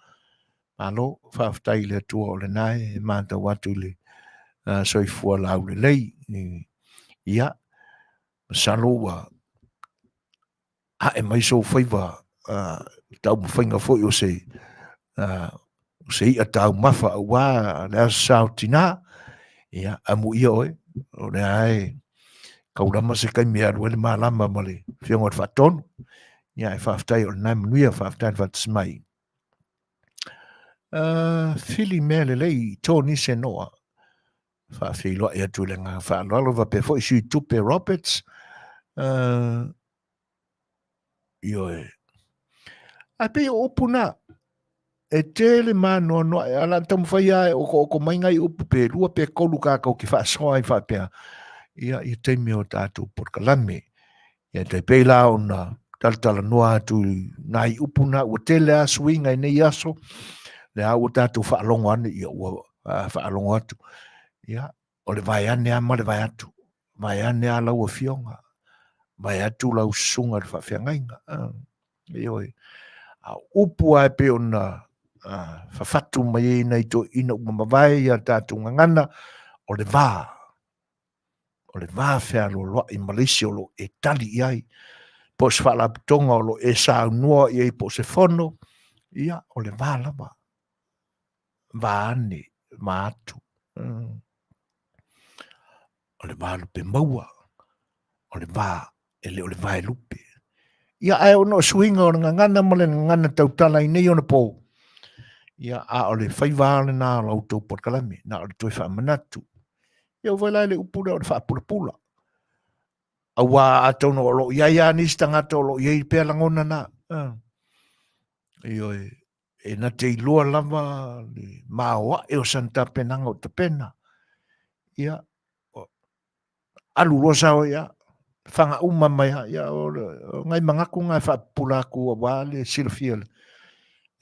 Malo, faafetai i le Atua o lena e matau atu i le soifua laulelei. Ia, masalo ua ae mai sou faiva taumafaiga foi o se o se i'a taumafa aua le aso sa o tina, ia, amuia oe, o lea e kaulama se taimi e alu ai le malama ma le Afioga i le Faatonu. Ia, e faafetai o lena e manuia, faafetai le faatasi mai. Fili mea lelei, Tony Senoa, faafeiloai atu i le agaga faaaloalo, faapea foi Sui Tupe Roberts, ioe. Ae pei o upu na, E tele mānoanoa e ala taumafai lava e okooko mai nai upu pe lua pe kolu kākou ke faasoa ai faapea ia i taimi o tātou polokalame. Ia tai pei la ona talatalanoa atu i nai upu na ua tele a suiga i nei aso, lea ua tātou faalogo ane ia ua faalogo atu. Ia, o le vae ane a ma le vae atu. Vae ane a lau afioga, vae atu lau susuga i le faafeagaiga. Ioe. A upu lava e pei ona fafatu mai ai nai toeaiina ua mavae i a tatou gagana, o le va, o le va fealoaloai ma le isi o lo o e tali i ai, po o se faalapotopotoga o lo o e saunoa i ai po o se fono, ia, o le va lava, va ane, va atu. O le va lupe maua, o le va e le o le va e lupe. Ia ae ona o suiga o le gagana ma le gagana tautala i nei ona pō, ia a o le faiva lena o la outou polokalame, na o le toe faamanatu. Ia ua fai la i le upu lea o le faapulapula. Auā atonu o lo o i ai lava nisi tagata o lo o i ai pea lagona na. Ioe, e na te iloa lava le maoae o sana tapenaga o tapena. Ia, alu loa sao ia, faga uma mai lava, ia, o nai manatu na e faapupula atu aua le silafia.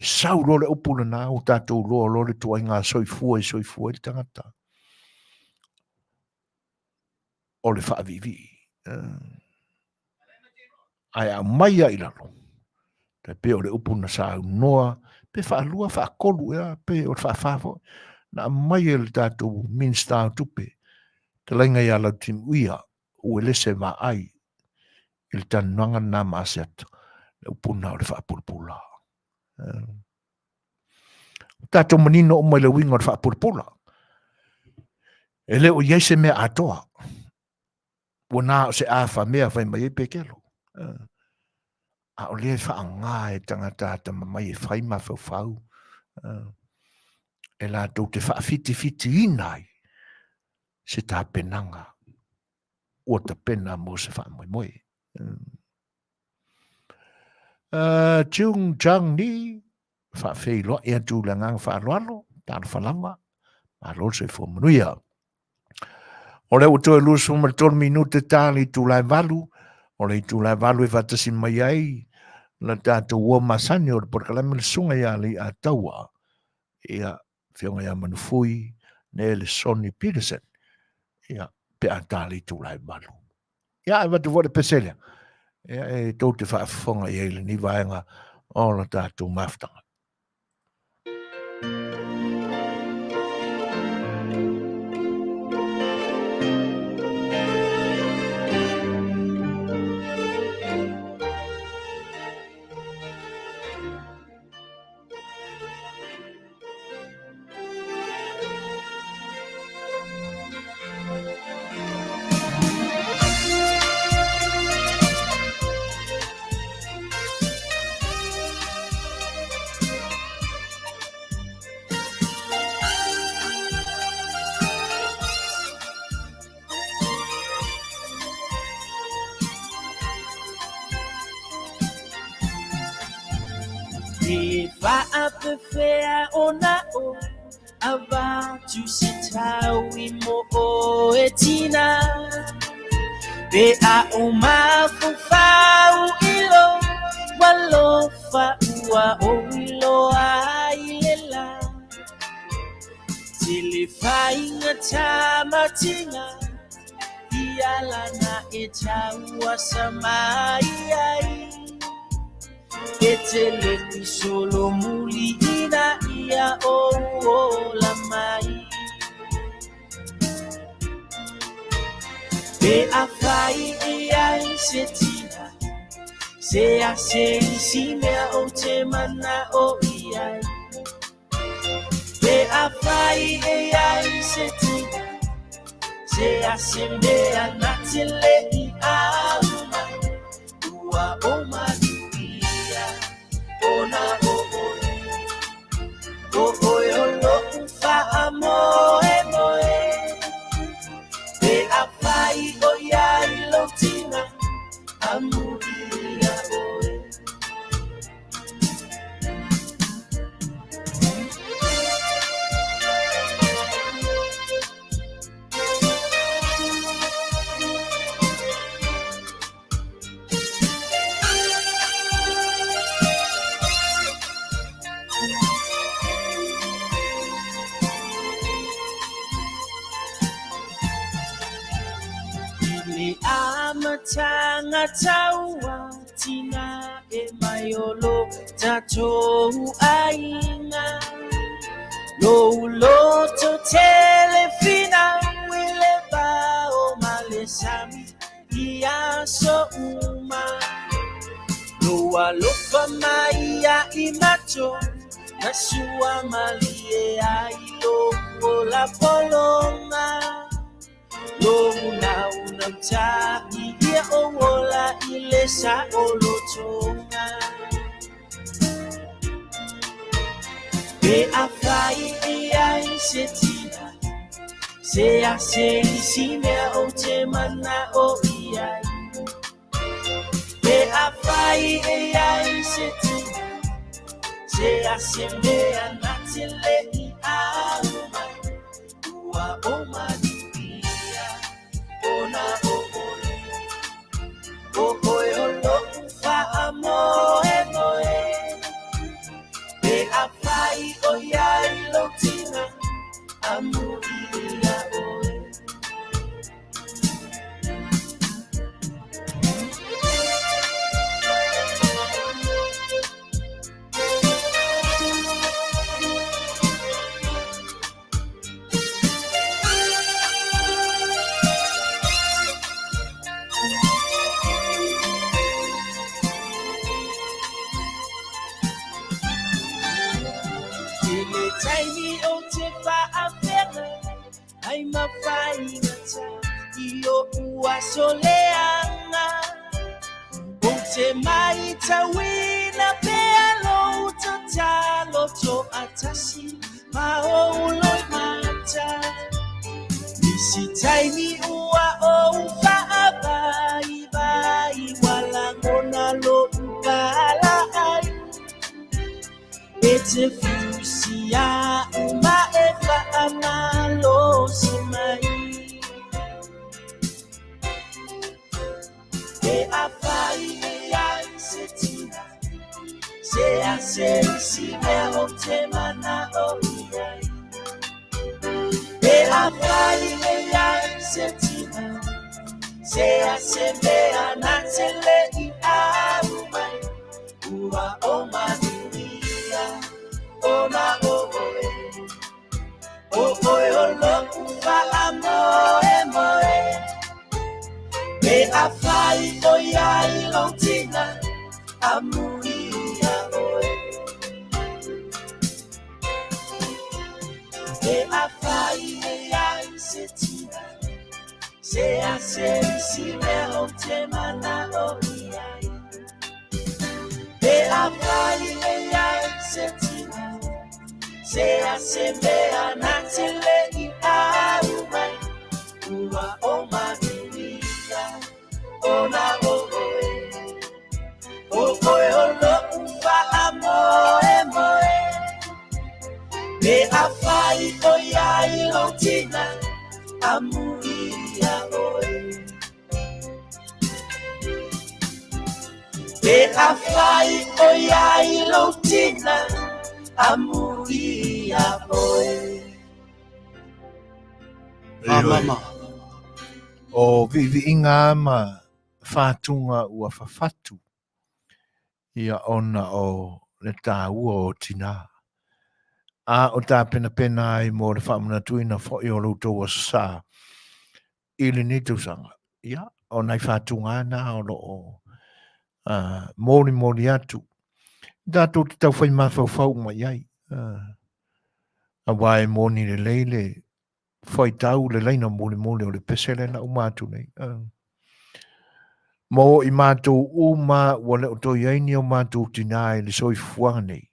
Sau loa le upu lena, ua tatou iloa loa le ituaiga soifua e soifua ai le tagata. O le faaviivii. Ae aumai lava i lalo, tai pei o le upu na saunoa, pe faalua, faatolu ea, pe o le faafa foi, na aumai e le tatou Minisita o Tupe, fetalaiga ia Lautimuia Uelese Vaai i le talanoaga lena ma Asiata, le upu lena o le faapulapula. Ua tatou manino uma i le uiga o le faapulapula. E le o i ai se mea atoa. Ua na o se afamea fai mai ai Pekelo. A o lea e faaaoga e tagata atamamai e fai mafaufau e latou te faafitifitiina ai se tapenaga ua tapena mo se faamoemoe. Chung Chang Ni, faafeiloai atu i le agaga faaaloalo, talofa lava, malo le soifua manuia. O lea ua toe 23 minute ta le itula e 8, o le itula e 8 e faatasi mai ai la tatou ua masani o le polokalame le susuga ia Leiataua, ia Afioga ia Manufui, ne le Sonny Peterson, ia pe a ta le itula e 8. Ia, e avatu foi le pese lea, ia, e tou te faafofoga i ai i lenei vaega o la tatou mafutaga. E faapefea ona o avatu se taui mo oe tina Pe a o mafaufau i lou alofa ua oi loa i le la Tele faigata ma tiga i ala na e tauasa mai ai E te le i solomuli ina ia ou ola mai Pe afai e ai se tina Se a se isi mea ou te mana'o i ai Pe afai e ai se tina Se a se mea na te le i au mai Ua o maluia ona o oe O oe o lo'u faamoemoe Pe afai o iai lou tina Amuia oe. taua tina e mai o lo tatou aiga. Lou loto tele finau i le va o ma le sami i aso uma. Lou alofa mai ia i matou na sua malie ai lou ola pologa. Lou naunautai ia ou ola i le saolotoga. Pe afai e i ai se tina, se a se isi mea ou te mana'o i ai. Pe afai e i ai se tina, se a se mea na te le i aro mai, ua o manuia ona o oe. O oe o lo'u faamoemoe. Pe afai o i ai lou tina, amuia oe. I le taimi ou te faafeagai ai ma faigata i o'u aso leaga, ou te maitauina pea lou tatalo to'atasi ma ou loimata. Nisi taimi ua ou faavaivai, ua lagona lo'u pala'ai. E te fusi a'u ma e fa'amalosi mai. Pe afai e i ai se tina, se a se isi mea ou te mana'o i ai. Pe afai e i ai se tina, se a se mea na te le i aro mai, ua o manuia ona o oe. O oe o lo'u faamoemoe. Pe afai o i ai lou tina, amuia oe. Pe afai e i ai se tina, se a se isi mea ou te mana'o i ai. Pe afai e i ai se tina, se a se mea na te le i aro mai, ua o manuia ona o oe. O oe o lo'u faamoemoe. Pe afai o i ai lou tina, amuia oe. Pe afai o i ai lou tina, amuia oe. Mama. O viiviiga ma fatuga ua fafatu ia ona o le taua o tinā. A o tapenapena ai mo le faamanatuina foi o lo outou aso sa i lenei tausaga. Ia, o nai fatuga na o lo o molimoli atu. Tatou te tau fai mafaufau uma i ai. Aua e moni lelei le faitau le laina mulimuli o le pese lea na uma atu nei. Mo i matou uma ua le o toe i ai ni o matou tinā i le soifuaga nei,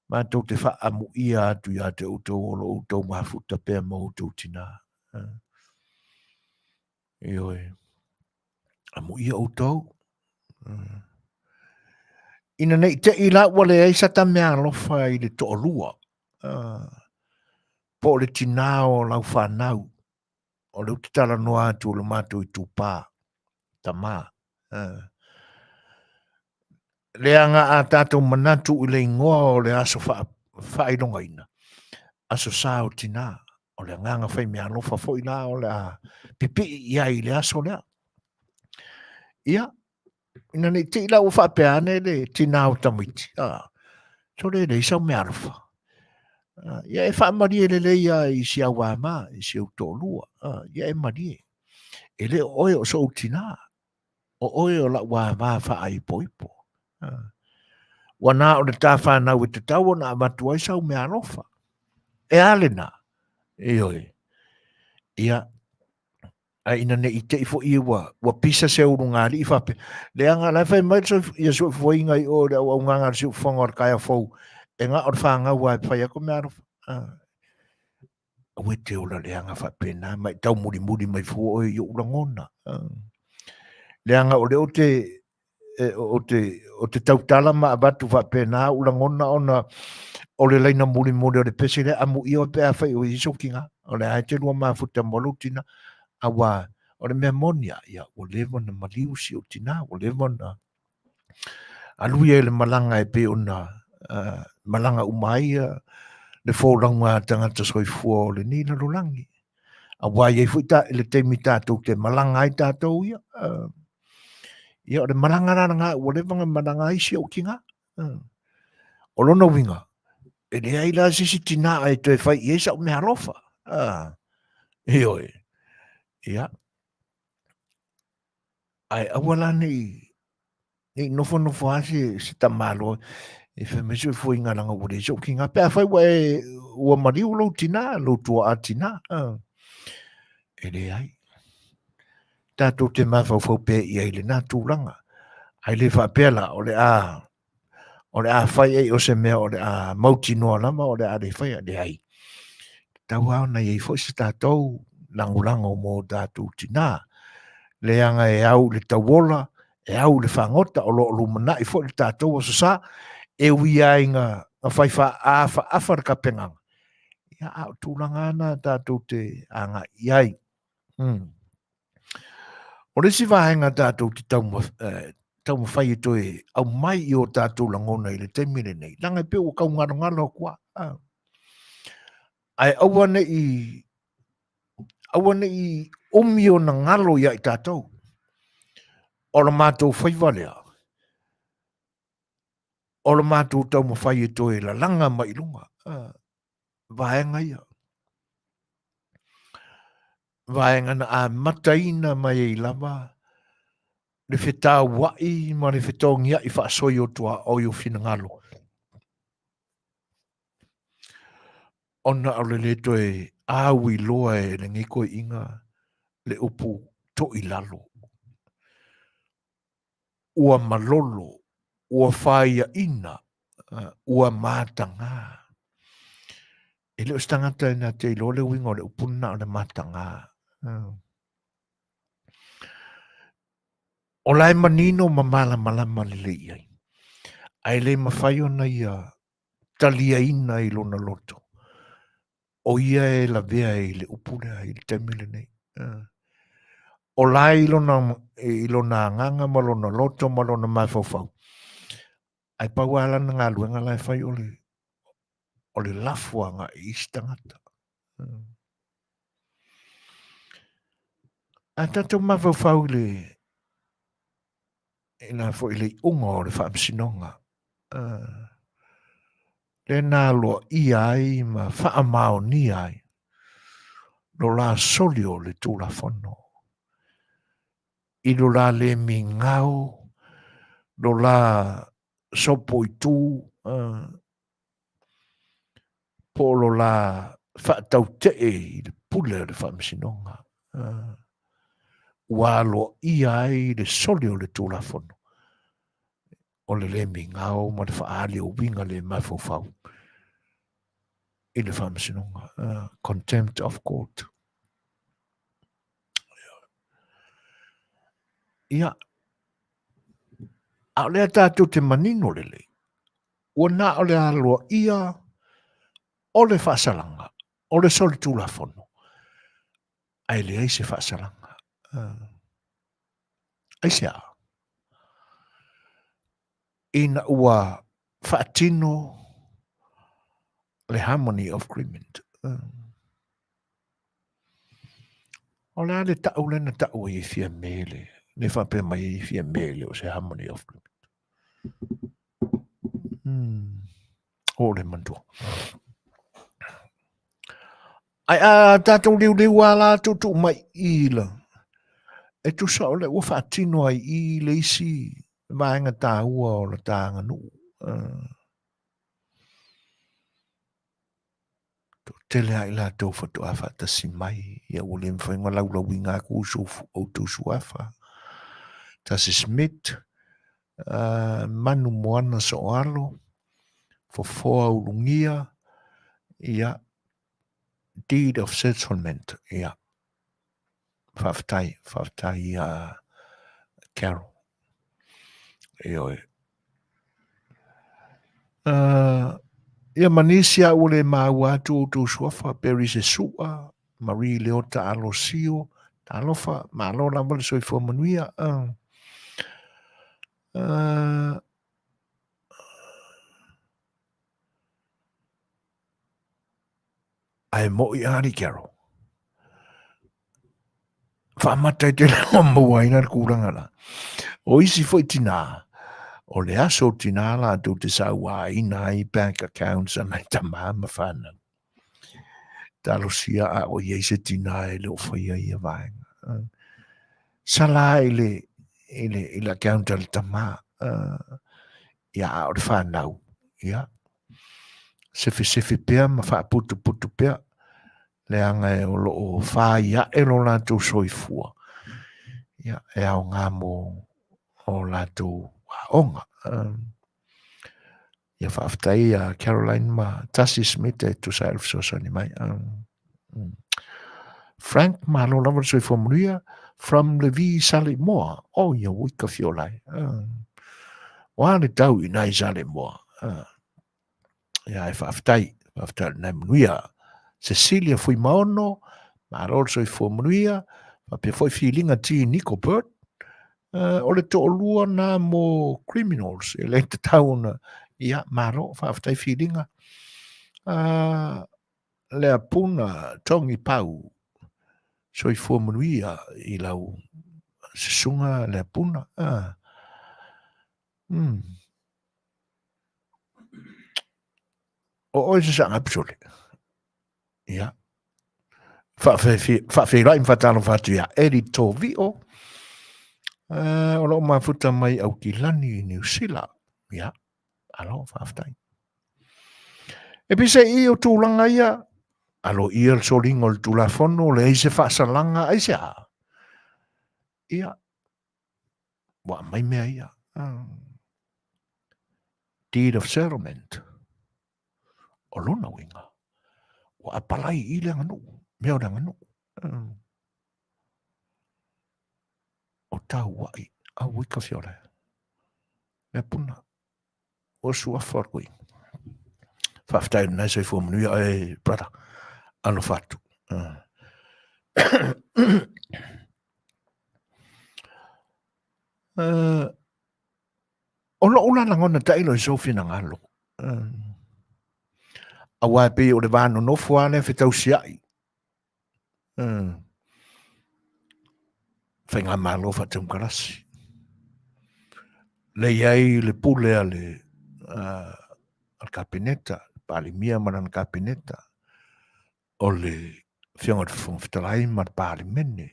matou te faaamuia atu ia te outou o lo outou mafuta pea ma outou tinā. Ioe. Amuia outou. Ina nei te i la ua leai sa ta mea alofa i le toalua. Po o le tinā o lau whanau, o le ou te talanoa atu o le matou itupa, tamā. Leaga a tatou manatu i le ingoa o le aso faailogaina, aso sa o tinā, o le agaga fai meaalofa foi la o le a pipii i ai i le aso lea. Ia, ina nei te i la ua faapea ane le tinā o tamaiti, a, sole e leai sau meaalofa. Ia e faamalie lelei lava i si au ama, i si ou toalua, ia e malie. E le o oe o sou tinā, o oe o lau ama faaipoipo. Ua na o le ta whanau e tatau ona avatu ai sau meaalofa. E a lena? Ioe. Ia, Ae ina ne i te i foi ua, ua pisa se ulugalii faapea, leaga la e fai mai le ia soifuaina i o i le auaunaga a le siufofoga o le taeao fou, e na o le fanau lava e fai atu meaalofa. Aua e te ola leaga faapena ma e taumulimuli mai fua oe i ou lagona. Leaga o lea ou te ou te, ou te tautala ma avatu faapena ou lagona ona o le laina mulimuli o le pese lea, amuia oe pe afai o i ai sou tina, o le a e te lua mafuta mo lou tina, aua o le mea moni lava, ia, ua leva ona maliu si ou tina, ua leva ona alu ia i le malaga e pei ona malaga uma ai le folauga a tagata soifua o lenei lalolagi. Aua e i ai foi le taimi tatou te malaga ai tatou ia. Ia, o le malaga la lena ua leva ona malaga ai si ou tina. O lona uiga, e leai la se isi tina e toe fai i ai sau meaalofa. Ioe. Ia. Ae aua la ne i ne i nofonofo lava se, se tamaloa e fai mai soifuaina leaga ua leai sou tina. Pe afai ua e, ua maliu lou tina, lou tuaa tina, e leai. Tatou te mafaufau pea i ai i lena tulaga. Ae le faapea la, o le a, o le a fai ai o se mea o le a mautinoa lava o le a le faia, leai. Tatau lava ona i ai foi se tatou lagolago mo tatou tina, leaga e au i le tauola, e au i le fagota, o lo o lumanai foi le tatou Aso Sa, e ui lava ina fai faaafaafa le tapenaga, ia a o tulaga lava na tatou te agai i ai. O le isi vaega tatou te taumafai e toe aumai i o tatou lagona i le taimi lenei, leaga e pei ua tau galogalo atu lava. Ae aua ne i, aua ne i umi ona galo ia i tatou. O le matou faiva lea, o le matou taumafai e toe lalaga mai i luga vaega ia. Vaega na amataina mai ai lava le fetauai ma le fetogiai faasoi o tuaoi o finagalo. Ona o le lē toe auiloa e lenei toeaiina le upu toilalo. Ua malolo, ua faiaina, ua mataga. E le o se tagata e na te iloa le uiga o le upu lena o le mataga. O la e manino ma malamalama lelei i ai, ae le mafai ona ia taliaina i lona loto, o ia e lavea i le upu lea i le taimi lenei. O la i lona, i lona agaga ma lona loto ma lona mafaufau, ae pau lava lana galuega la e fai o le, o le lafo agai i isi tagata. A tatou mafaufau i le, i la foi le iuga o le faamasinoga, lea na aloaia ai ma faamaonia ai lo la soli o le Tulafono i lo la le migao, lo la sopoitu, po o lo la faatautee i le pule o le faamasinoga, ua aloaia ai le soli o le Tulafono o le le migao ma le faaali o uiga le mafaufau i le faamasinoga, contempt of court. Ia, a o lea tatou te manino lelei, ua na o le aloaia o le faasalaga, o le solitulafono, ae leai se faasalaga. Aisea? Ina ua faatino le harmony of agreement. O le a le tau lea na tau ai e Fiame le Le faapea mai ai Fiame e le o se harmony of agreement. O le manatua. Ai a tātou liuliu a la tuutuu mai i la. E tusa o le ua faatino ai i le isi vaega tāua o la tā aganuu. Toatele lava i latou faatoa faatasi mai, ia ua le mafai ona laulauina atu outou suafa. Tasi Smith, Manu Moana Sooalo, Fofoa Ulugia, ia, Deed of Settlement, ia. Faafetai, faafetai ia Carol. Ioe. Ia ma nisi a ua le maua atu outou suafa, Perry Sesua, Marie Leota Alosio, talofa, malo lava le soifua manuia. Ae moʻi a alii Carol. Faamata i te leo maua ai le tulaga la. O isi foi tinā, o le aso o tinā latou te sauaina ai bank accounts a nai tamā ma whanau. Talosia a o i ai se tinā e le o whaia ia vaega. Sala i le, i le, i le account a le tamā. Ia a o le whanau. Ia. Sefesefe pea ma faaputuputu pea, leaga e o lo o fai ae lo latou soifua, ia, e aoga mo o latou aoga. Ia faafetai ia Caroline ma Tasi Smith e tusa ai le fesoasoani mai. Frank, malo lava le soifua manuia, from Levi Saleimoa. Oh, ia ui ka fiolai. Oa le tau i nai Saleimoa. Ia e faafetai, faafetai le nai manuia. Cecilia Fuimaono, malo le soifua manuia, faapea foi filiga T. Nico Bird. O le toalua na mo criminals, e le tatau ona, ia, malo, faafetai filiga. Lea puna tongi pau, soifua manuia i lau susuga lea puna. O oe se saga pisole. Ia. Faafeiloai ma faatalofa atu ia Eli Tovio. O loo mafuta mai Aukilani i Niu Sila. Ia. Alo, faafetai. E pise i o tulaga ia, alo ia le soliga o le Tulafono, leai se faasalaga, ai se a. Ia, ua aumai mea ia. Deed of settlement. O lona uiga, ua apalai i le aganuu, mea o le aganuu. O tauai, auai ka fiole. Mea puna, o suafa o le koiga. Faafetai lena soifua manuia e brother. Alofa atu. O lou la lagona tailo i sou finagalo. Aua e pei o le va nonofo lava lea fetausiai. Faigamalo faatemokarasi. Lea i ai le pule a le Kapeneta, le Palemia ma lana Kapeneta, o le Afioga i le Fofoga Fetalai ma le Palemene,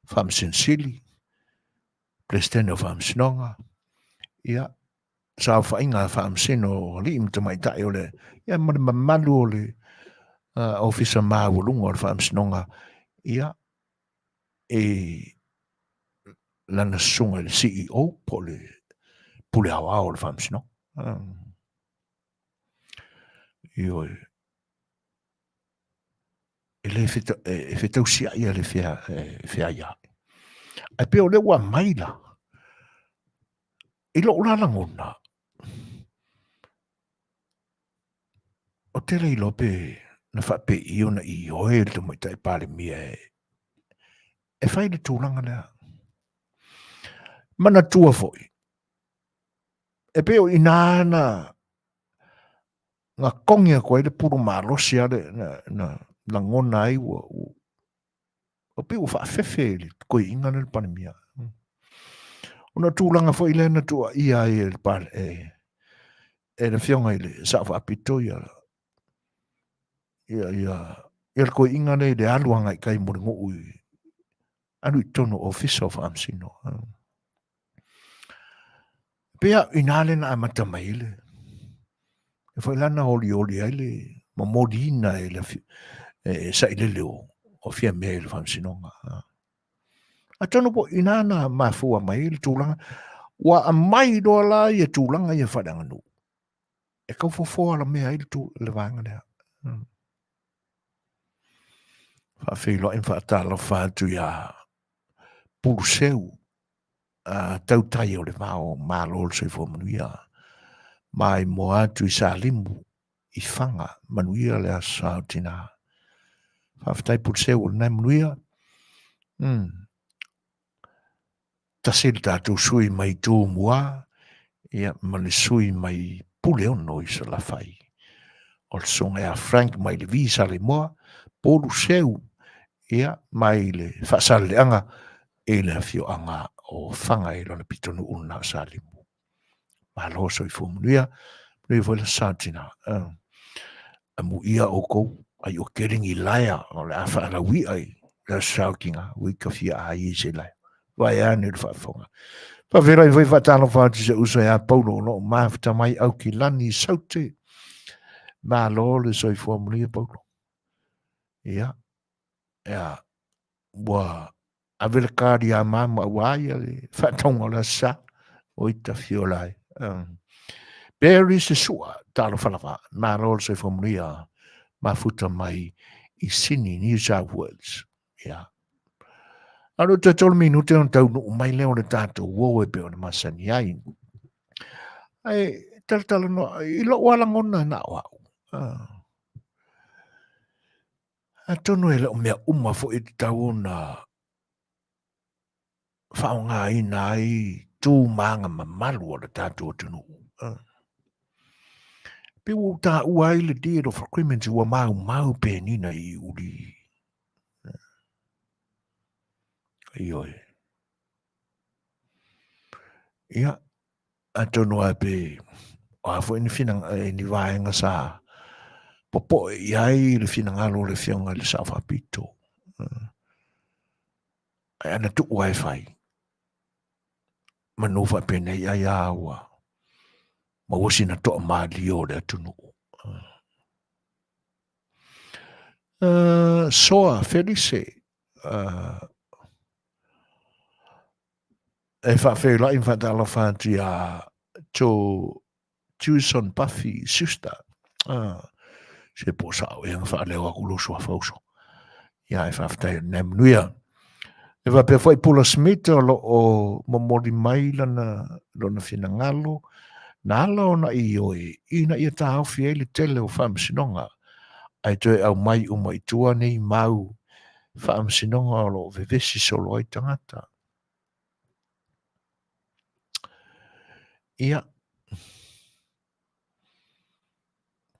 Faamasino Sili, Peresetene o Faamasinoga, ia, saofaiga a Faamasino o alii ma tamaitai o le, ia, ma le mamalu o le Ofisa Maualuga o le Faamasinoga, ia, e lana susuga i le CEO po o le Pule Aoao o le Faamasinoga. Ioe. E le e fetausiai a le feaiaai. Ae pei o lea ua aumai la, i lou la lagona, ou te le iloa pe na faapei ona ioe le Tamaitai Palemia e fai le tulaga lea. Manatua foi, e pei o i ina na na togi atu ai le pulu malosi a le na lagona ai ua pei ua faafefe i le toeaina lea le Palemia. Ona tulaga foi lea na tuuaia ai e le e, e le afioga i le Sao Faapito ia ia ia ia le toeaina lea i le alu agai i tai mo le nuu i alu i totonu o ofisa o faamasino. Pei lava o i ina lea na amata mai ai le e foi la na olioli ai le momoliina e le e sailele o o Fiamē i le faamasinoga. Atonu po i ina na mafua mai ai le tulaga ua aumai loa la ia tulaga ia faaleaganuu e tau fofoa alamea ai le, tu, le vaega lea. Faafeiloai ma faatalofa atu iā Puluseu, tautai o le vao, malo le soifua manuia. Maimoa atu i Salimu, i Faga, manuia le aso sa o tina. Faafetai Puluseu o lena e manuia. Tasi le tatou sui mai Tumua, ia ma le sui mai Puleono i Salafai. O le susuga ia Frank mai le Vi Saleimoa, Poluseu, ia mai le Faasaleleaga i le afioaga o Faga i lona pitonuu lena o Salimu. Malo soifua manuia, manuia foi le sa tina. Amuia outou, ai o tele ni laea o le a faalauia i le aso sa o tina, ui ka fia ai i se laea. Vae ane le faafofoga. Faafeiloai foi faatalofa atu i si ou uso ia Paulo o lo o mafuta mai Aukilani i Saute. Malo le soifua manuia Paulo. Ia, ia, ua ave le kari a mama aua ia le faatauga o le aso sa. Oi tafiola ai. Barry Sesua, talofa lava, malo le soifua manuia, mafuta mai i Sydney, New South Wales. Ia. A o toe 3 minute ona taunuu mai lea o le tatou uo e pei ona masani ai. Ae talatalanoa i lou alagona na o au. Ah. Atonu e le o mea uma foi e tatau ona faaaogaina ai tu ma aga mamalu o le tatou atunuu. Pei ua ou taua ai le deed of agreement ua maumau penina i uli. Ioe. Ia, atonu lava pe o a foi ni finanga, ni vaega sa popoe i ai le finagalo o le Afioga i le Sao Faapito. Ae ana tuu lava e fai, manu faapenei ai a ua maua sina toamalie o le atunuu. Soa Felise, e faafeiloai ma faatalofa atu iā Joe Tucson Buffy Schuster. Ah, se po sao ea na faaleo atu lou suafa uso. Ia, e faafetai o lena e manuia. E faapea foi Pula Smith o lo o momoli mai lana, lona finagalo, na ala ona ioe ina ia taofi ai le tele o faamasinoga, ae toe aumai uma i tua nei mau faamasinoga o lo o vevesi solo ai tagata. Ia,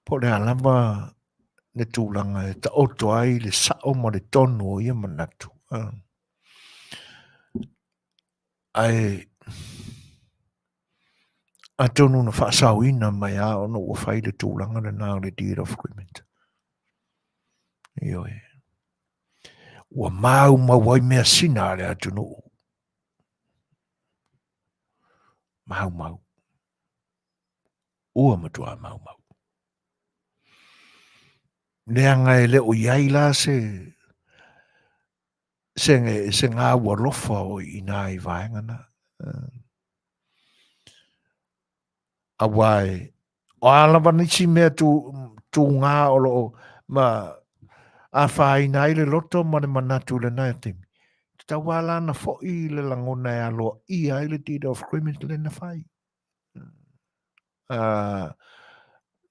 po o le a lava le tulaga e taoto ai le sao ma le tonu o ia manatu. Ae atonu na faasaoina mai lava ona ua fai le tulaga lena o le deed of agreement. Ioe. Ua maumau ai measina a le atunuu. Maumau. Ua matua maumau. Leaga e le o i ai la se se, se gau alofa o i ina i vaega na. Aua e, o a lava nisi mea tū, tūgā o lo o ma afaina ai le loto ma le manatu i lena taimi. Tatau lava la ona foi le lagona e aloaia ai le deed of agreement lea na fai.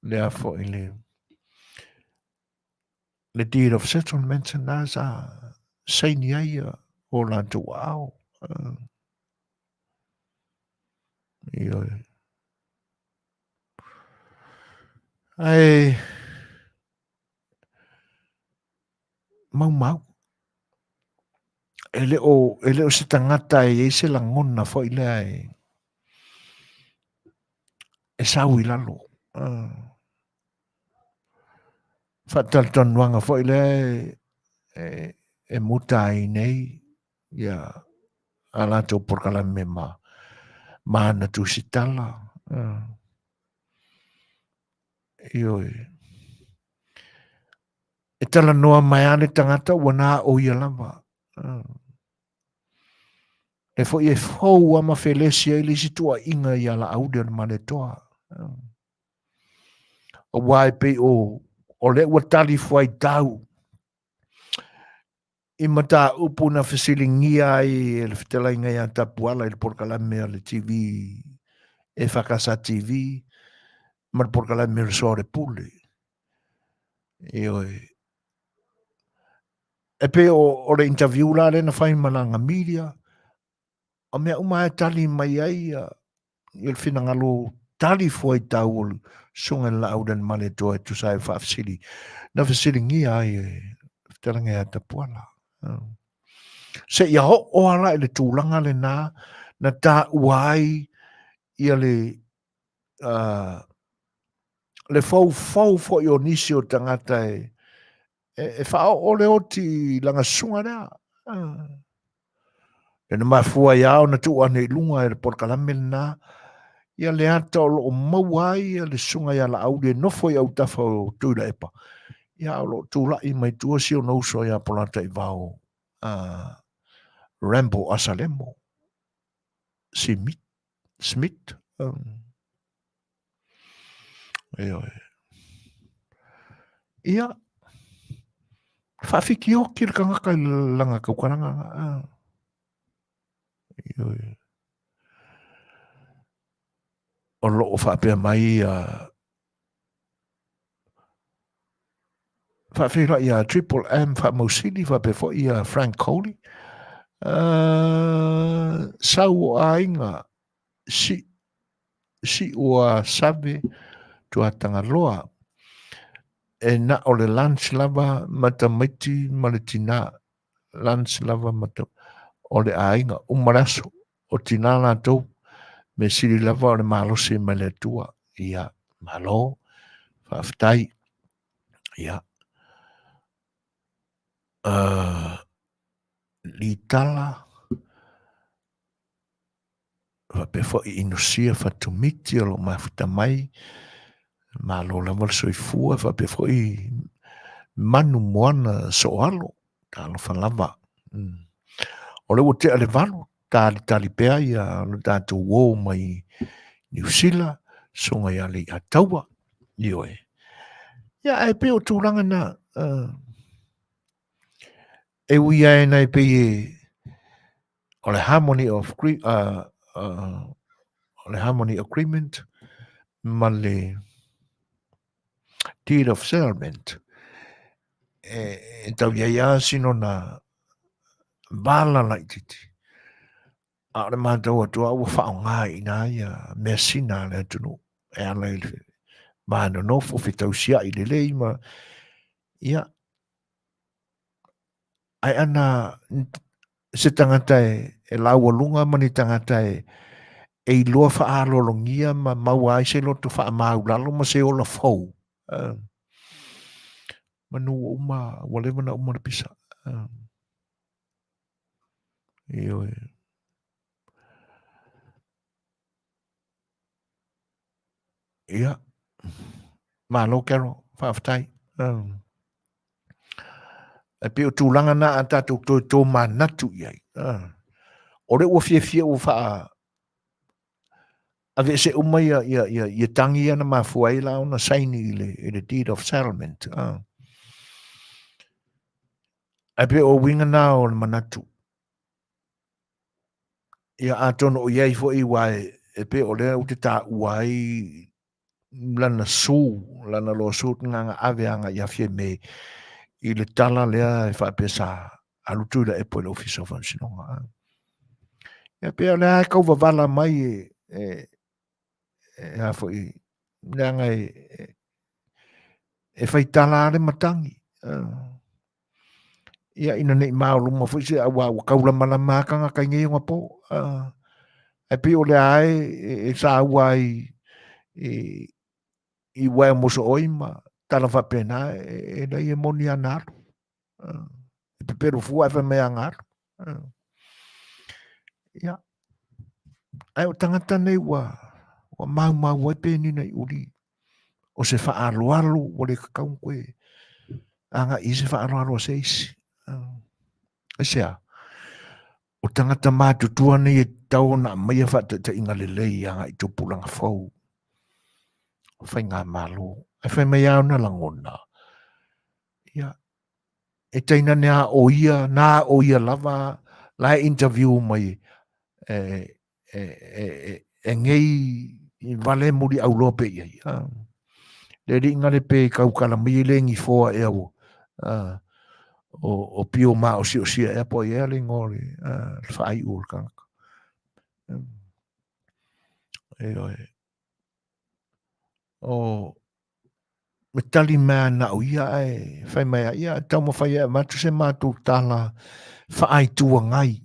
Lea foi le, le deed of settlement na sa saini ai o latou aao. Ioe. Ae maumau. E le o, e le o se tagata e i ai se lagona foi lea e, e sau i lalo. Uh. Faatalatalanoaga foi lea e, e, e muta ai nei ia a latou polokalame ma, ma ana tusitala. Uh. Ioe. E talanoa mai a le tagata ua na o ia lava. E foi e fou a ma felesi ai le isi tuuaiga ia Laauli o le Malietoa. Aua e pei o, o lea ua talifuaitau i mataupu na fesiligia ai e le fetalaiga ia Tapuala i le polokalame a le TV EFKS TV ma le polokalame o le Soa o le Pule. Ioe. E pei o, o le interview la lea na fai ma lana media, o mea uma e tali mai ai ia, ia le finagalo tali fuaitau o le susuga i le Laaulialemalietoa e tusa ai o faafesili na fesiligia ai e fetalaiga ia Tapuala. Seia oo ala i le tulaga lena na taua ai ia le uh, le foufou foi o nisi o tagata e, e, e faaoo le oti i lana susuga lea. Uh. E na mafua ai lava ona tuu ane i luga e le polokalame lena, ia le ata o lo o maua ai ia le susuga ia Laauli e nofo i autafa o Tuilaepa, ia o lo o tulai mai tua si ona uso ia Polataivao uh, Rambo Asalemo Smith, Smith um, ioe. Ia, faawhikioki le tangata i lana taukalanga. Ah. Ioe. O loo faapea mai ia faafeiloai ia Triple M Faamausili faapea foi ia Frank Coley. Uh, sau o aiga si Siua Save Tuatagaloa e na o le lunch lava ma tamaiti ma le tina lunch lava ma ta, o le aiga uma le aso o tina latou me sili lava o le malosi mai le Atua ia malo faafetai ia uh, litala faapea foi Inusia Fatumiti o lo o mafuta mai, malo lava le soifua, faapea foi Manu Moana Sooalo, talofa lava. Mm. O lea ua tea le 8, talitali pea ia lo tatou uo mai Niu Sila, susuga ia Leiataua, ioe. Ia, ae pei o tulaga na, uh, e ui ai nai pei e, o le Harmony of uh, uh, o le Harmony Agreement ma le Deed of Settlement e, e tau iai a sino na vala laititi. A o le mātau atu a ua whaonga i nā ia mea sina a le atunuu e ala i le mānonofo fetausiai i le lei ma ia Ae ana se tagata e, e laualuga ma ni tagata e, e iloa faalologia ma maua ai se loto faamaulalo ma se ola fou. Uh, manu ua uma, ua leva na uma le pisa. Uh, ioe. Ia. Malo Carol, faafetai. Um. E pei o tulaga na a tatou toe tō manatu i ai. Uh. O le ua fiafia ua whaa aveese uma ia, ia, ia, ia tangi ia na mafua ai la ona saini i le, i le deed of settlement. Uh. E pei o uiga na o le manatu. Ia atonu o i ai foi aua e pei o lea ou te taua ai lana su, lana lawsuit nganga ave anga ia Fiame i le tala lea e faapea sa alu Tuilaepa i le Ofisa o Faamasinoga. Ia pei o lea e tau wavala mai e, e, e a foi, leaga e, e, e faitala le matangi. Ia ina nei maoluma foi se aua ua kaulamalama lava tagata i nei ogapo. Ae pei o lea lava e saua ai i uaea mosooi ma tala faapena, e leai e moni lava na alu. E pepelo fua ae fai mai lava na alu. Ia, ae o tagata nei ua maumau ai penina i uli o se faaaloalo ua le tatau ona toe agai i se faaaloalo a se isi. Aisea? O tagata matutua nei e tatau ona aumaia faataitaiga lelei agai i tupulaga fou o faigamalo. Ae fai mai lava ona lagona, ia, e tainane a o ia, na o ia lava la e interview mai e, e, e, e, e nei vale muli auloa pe i ai. Le liʻi le pe kaukala mai le ngi foa ea ua o pio ma o sio sia ea po ia le ngo le whaai o le kanaka. E oe. O me tali mai ana o ia ae fai mai a ia taumafai e avatu se matou tala faa-Itu Agai.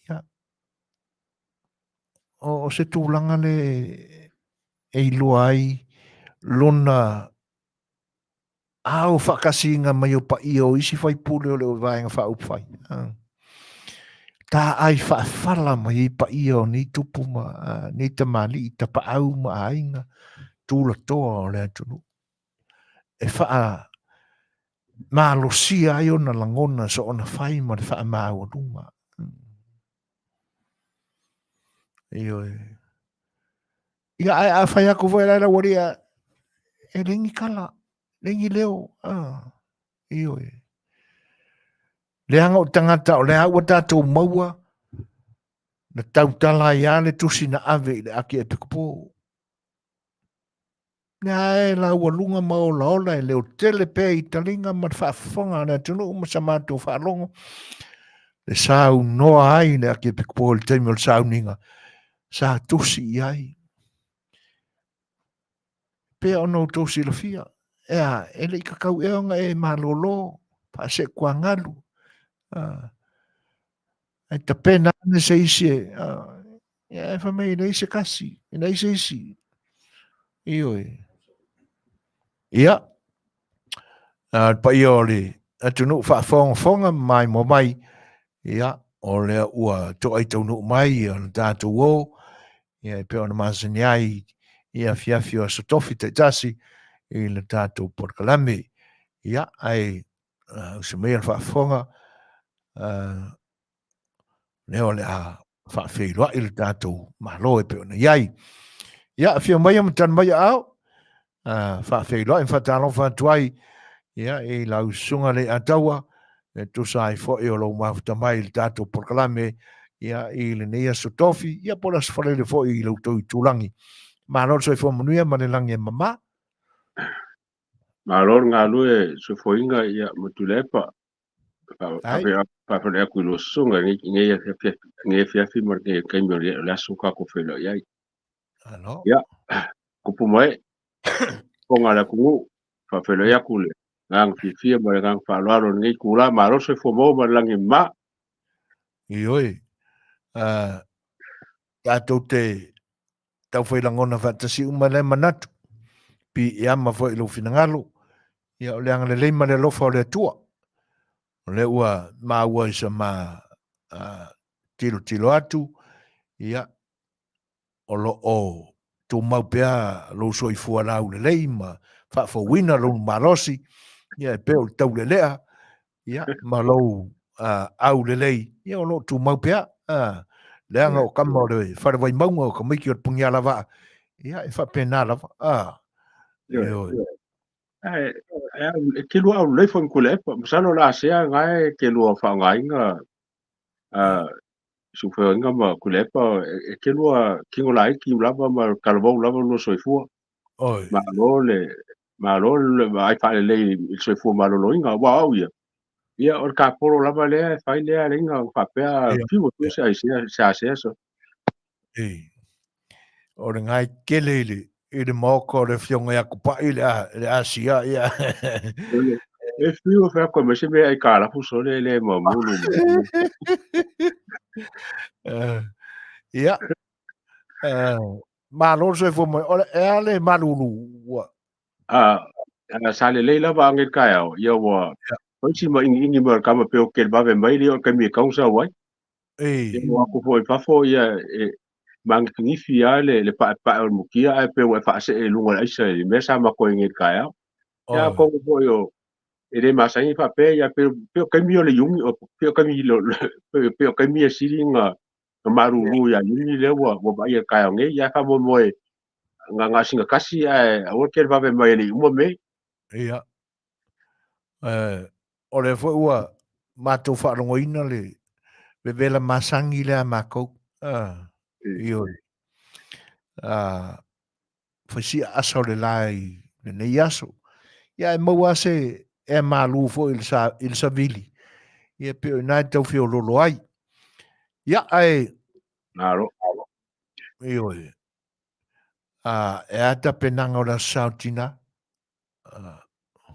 Ia, o se tulaga le e iloa ai lona ao faakasiga mai o paia o isi faipule o le Vaega Faaupufai. Taai faafala mai ai paia o nei tupu ma nei tamalii, tapaau ma aiga, tulatoa o le atunuu. E faamalosia ai ona lagona soona fai ma le faamaualuga. Ioe. Ia, ae a fai atu foi la lau alii, e leai ni tala, leai ni leo. Ah, ioe. Leaga o tagata o lea ua tatou maua, na tautala ai lava le tusi na ave i le Akiepikopo. Lea e laualuga ma olaola e leotele pea i taliga ma le faafofoga a le atunuu ma sa matou faalogo, le saunoa ai le Akiepikopo i le taimi o le sauniga, sa tusi i ai. Pea ona outou silafia, ea, e le i kakau ea ona e malolo, faaseekuagalu, ae tapena ane se isi e, ia, e fai mai e leai se kasi, e leai se isi. Ioe. Ia, le paia o le atunuu faafogafoga ma maimoa mai, ia, o lea ua toai taunuu mai ia le tatou o, ia, e pei ona masani ai i afiafi o Aso Tofi taitasi i le tatou polokalame. Ia, ae usu mai le faafofoga, lea o le a faafeiloai le tatou Malo e pei ona i ai. Ia, afio mai ma tali mai aao, faafeiloai ma faatalofa atu ai ia, i lau susuga Leiataua, e tusa ai foi o lou mafuta mai i le tatou polokalame ia, i lenei aso tofi, ia po o le aso Faraile foi i lo outou itulagi. Malo le soifua manuia ma le lagi e mama. Malo le galue soifuaina ia ma Tuilaepa. Faafeiloai atu i lua susuga i lenei afiafi ma lenei taimi o le aso ua tatou feiloai ai. Ia, tupu ma ee, fofoga o le atunuu, faafeiloai atu i le agaga fiafia ma le agaga faaaloalo i lenei itula. Malo le soifua maua ma le lagi e mama. Ioe, tatou te taufai lagona faatasi uma lea manatu, piiama foi i lou finagalo, ia o le agalelei ma le alofa o le Atua. O lea ua maua i sa ma tilotilo atu, ia, o lo o tumau pea lou soifua laulelei ma faafouina lou malosi, ia e pei o le taulelea, ia, ma lou aulelei, ia o lo o tumau pea, leaga o tama o le fale Vaimauga, o tamaiti o le Punialavaa, ia e faapena lava, ioe. Ae, e te lua aulelei foi ma Tuilaepa, masalo o le a sea na e te lua faaaogaina Sufereina ma Tuilaepa, e te lua tino laiti lava ma talavou lava lua soifua. Oi. Malo le malo le vaai faalelei i le soifua maloloina, aua o au ia, ia o le tapolo lava lea e fai lea leina faapea fiu atu se ai se asea so. Ei. O le ngai tele i le i le maota o le afioga ia Tupai le a le Asia ia. E fiu e whea koe mai se mea e kārapu sole le ma mulu. Ia. Malo le soifua mai. O le, e a le malulu ua. A, sa lelei lava ange taeao, ia ua faisi ma ingiingi mai o le tama pe o ke vave mai le o le taimi e tau sau ai. Ei. Ia ua aku foi i fafo, ia e magifigifi lava le paepae o le mutia ae pe ua e faasee i luga o le aisa i le mea sa matou ai nei i le taeao. Ia atonu foi o e le masani faapea ia pe pe o taimi o le Iuni o pe o taimi pe o taimi e sili na malulu ia Iuni lea ua vaaia i le taeao nei. Ia faamoemoe na na sina tasi ae aua ke vave mai e le i uma mei. Ia. O lea foi ua matou faalogoina le vevela masagi lea a makou. Ioe. Faisia asa o le la i lenei aso. Ia e maua se ea malu foi i le, sa, i le savili. Ia pe o ina e tau feololo ai. Ia ae... Malo. Ioe. E a tapenaga o le aso Sa o tina?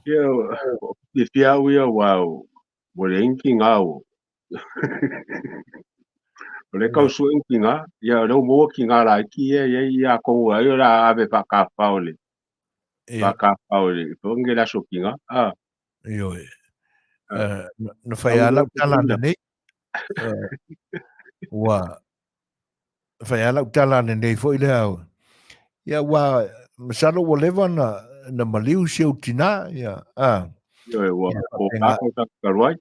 Ia, fiafia au ia ua ua leai ni tiga o o lea tau sue ni tiga, ia o lea ua maua tiga laiti ia e i ai, ia atonu ai o le a ave faatafafao i le faatafafao i le foi lenei le aso tiga. Ioe. Na fai lava lau tala ananei. Ua fai lava lau tala ananei foi lea. Ia ua masalo ua leva na na maliu si ou tina ia a. Ioe ua o ka talu ai.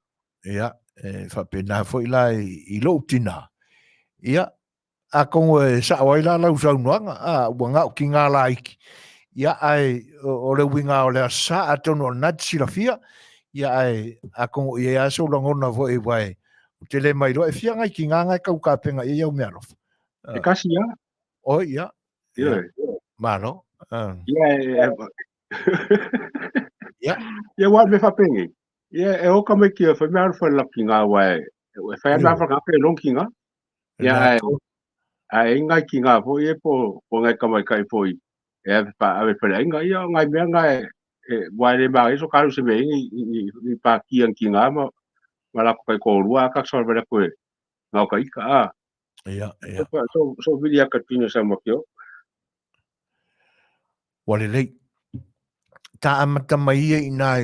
Ia e faapena foi la i lou tina. Ia atonu e sao ai la lau saunoaga, a, ua gao ki ngā laiki. Ia, ae o le uiga o le Aso Sa, atonu o lena e te silafia, ia, ae atonu i ai lava sou lagona foi, aua ou te le mailoa e fia ngai ki ngā ngai kau kapenga i ai au mea alofa. E kasi lava. Oi, ia. Ioe. Malo. Ia, ia. Ia, ua me faapenei. Ia, e oka mai ki fai mea alofa le ki ngā wai. E whai ana whakape long ki ngā. Ia, ae, ae i ngai ki ngā foi e po, po ngai kamaikai foi, e ave pa, ave pare ai ngai, ia, ngai mea ngai, e, wai le maa iso karu se mea i, i, i pa ki ang ki ngā, ma, ma lako kai kōrua, a kaksa wale koe, ngau ka ika, a. Ia, ia. So, so, so vili aka tino sa makio. Ua lelei. Tā amata mai ia i nā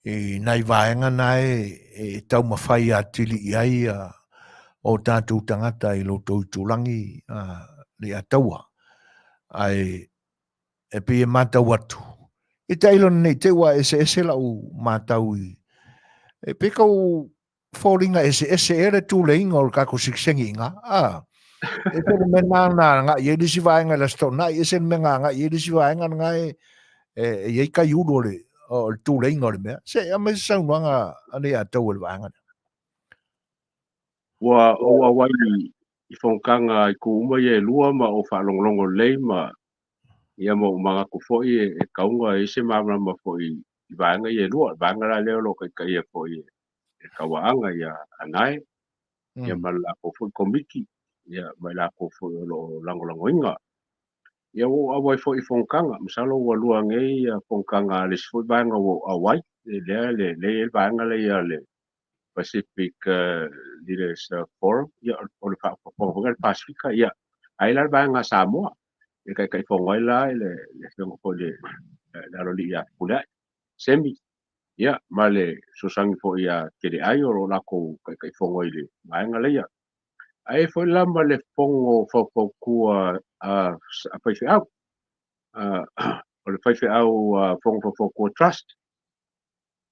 i nai vaega nā e, e taumawhai a tili i ai a, o tātou tangata i loto i tūlangi a, le ataua. Ai, e pei e mātau atu. I te ailona nei te ua ese ese lau mātau i. E pei kau foliga eseese ea le tuleiga o le tatou sikisegiga, a. Ese le mea na na agai ai le isi vaega i le Aso Toonai, ese le mea na agai ai le isi vaega lena e e i ai kaiulu o le o le tuleiga o le mea. Se aumai se saunoaga a nei atau o le vaega lea. Ua ou auai i fonotaga i itu uma ia e lua ma ou faalogologo lelei ma ia ma ou manatu foi e tauga e i ai se malamalama foi i vaega ia e lua. O le vaega la lea o lo o taitaia foi e e tauaaga ia Anae, ia ma le latou foi komiti, ia ma i latou foi o lo o lagolagoina. Ia ua ou auai foi i fonotaga, masalo ua lua nei ia fonotaga a le isi foi vaega ua ou auai, lea le lea e i ai le vaega lea ia le Pacific Leaders Forum, ia o le faafofoga foi lea a le Pasefika, ia ae i ai la le vaega a Samoa, e taitaifono ai la le afioga foi i le Aloalii ia Fepuleai, Semi. Ia, ma le fesoasoani foi ia Kele'ai o lo o latou taitaifono i le vaega leia. Ae i ai foi la ma le fono faufautua a faifeau, o le faifeau Fono Faufautua Trust.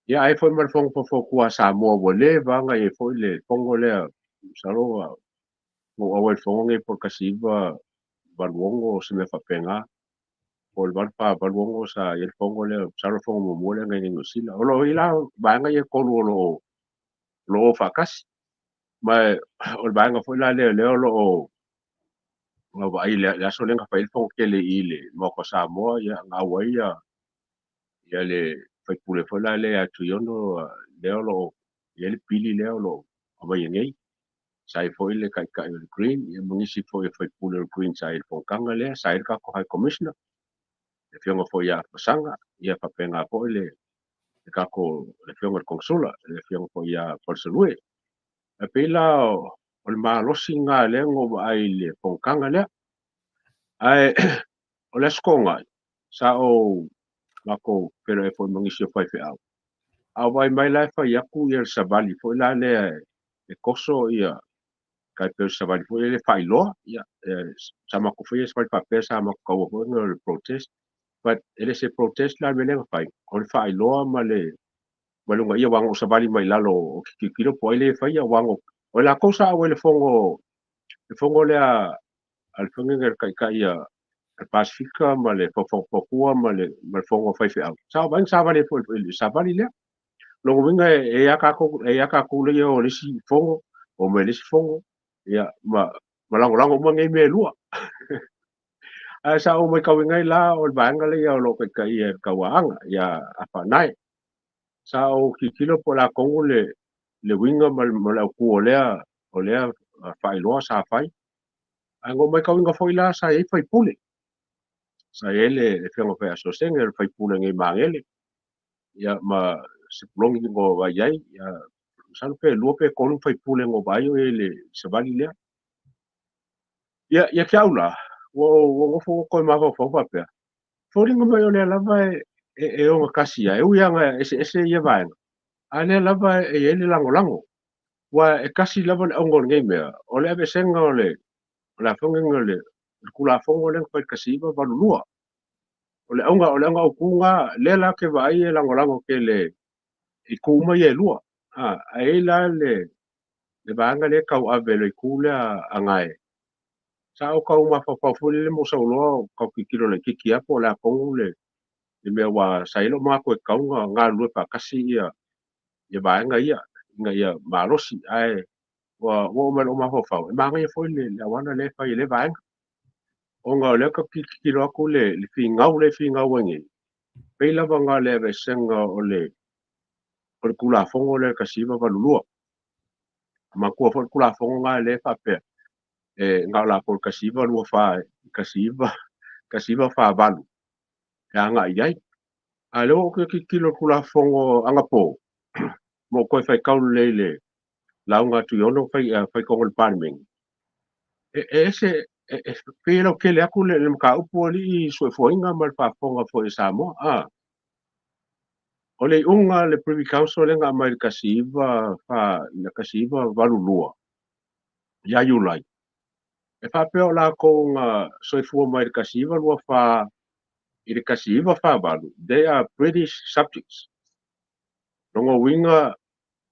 Ia, ae i ai foi ma le Fono Faufautua a Samoa ua leva lava ona i ai foi le fono lea, masalo na ou auai i le fono lenei po o le 1986 o se mea faapena. Po o le 84, 86 sa i ai le fono lea, masalo le fono muamua lea na i ai i Niu Sila. O lo o i ai la vaega ia e tolu o lo o o lo o faatasi. Ma o le vaega foi la lea lea o lo o vaai i le aso lea na fai ai le fono tele i le Maota o Samoa, ia na auai ia ia le faipule foi la lea ia Tuiono lea o lo o i ai le pili lea o lo o aumaia nei. Sa i ai foi le Taitai o le Green, ia ma nisi foi o faipule o le Green sa i ai i le fonotaga lea, sa i ai le tatou High Commissioner, le afioga foi ia Afamasaga, ia faapena foi le Le tatou le Afioga i le Konesula, le Afioga foi ia Palusalue. Ae pei la o le malosi lena lea na ou vaai i le fonotaga lea. Ae o le Aso Toonai, sa ou matou feiloai foi ma nisi o faifeau, a ou vaai mai la e fai atu le savali foi la lea e toso ia tai pei o le savali foi lea e faailoa, ia, sa matou faia savali faapea sa matou taua foi o le protest, but e le se protest la le mea lea na fai, o le faailoa ma le luga ia, aua na ou savali mai lalo o ke tilotilo po o ai lea e faia, aua o latou sa auai le fono lea a le faiga le taitai a le Pasefika ma le Faufautua ma le fono a faifeau. Sa ou vaai na savali ai foi i le savali lea. Lona uiga e a tatou, e a tatou lea o le isi fono, o mai le isi fono, ia, ma lagolago uma nei mea e lua. Ae sa ou matauina ai la o le vaega lea o lo o taitaia e le Tauaana, ia Afaanae. Sa ou tilotilo po o le a tonu le uiga ma le autu o lea faailoa sa fai. Ae na ou matauina foi la sa i ai faipule. Sa i ai le Afioga foi ia Sosege, le faipule nei Magele, ia, ma Sepuloni na ou vaai ai, ia, masalo pe 2 pe 3 faipule na ou vaai o i ai i le savali lea. Ia, ia te au la, ua nofo toe mafaufau faapea, foliga mai o lea lava e ogatasi ai, e ui lava ina eseese ia vaega, a lea lava e i ai le lagolago. Ua e kasi lava le auga o lenei mea, o le aveesega o le afoga o le Tulafono lea na fai i le 1982. O le auga autu lena, lea la ke vaai e lagolago tele i itu uma ia e lua. Ae i ai la le vaega lea e tauave le itu lea a Gae. Sa ou tau mafaufau foi lele mo sauloa tau tilotilo laitiiti lava po o le a tonu le mea ua sa i ai lou manatu e tatau ona galulue faatasi ia vaega ia ina ia malosi. Ae ua oo mai lou mafaufau, e manaia foi le auala lea e fai e lea vaega. Ona o lea ka tilotilo atu le finau lea e finau ai nei, pei lava na o le aveesega o le Tulafono lea 1982. Manatua foi le Tulafono lena lea e faapea, e na o latou 1924 1948 e agai i ai. A lea ua ou tilotilo i le Tulafono anapo, ma ou toe faitau lelei i le lauga a Tuiono faitauga o le Palemene, e ese, e pei e lautele atu le mataupu alii suefuaina ma le faafofoga foi e Samoa. O le iuga le Privy Council lea na aumai i le 1982 ia Iulai, e faapea o latou na soifua mai le 1924 i le 1948, they are British subjects. Lona uiga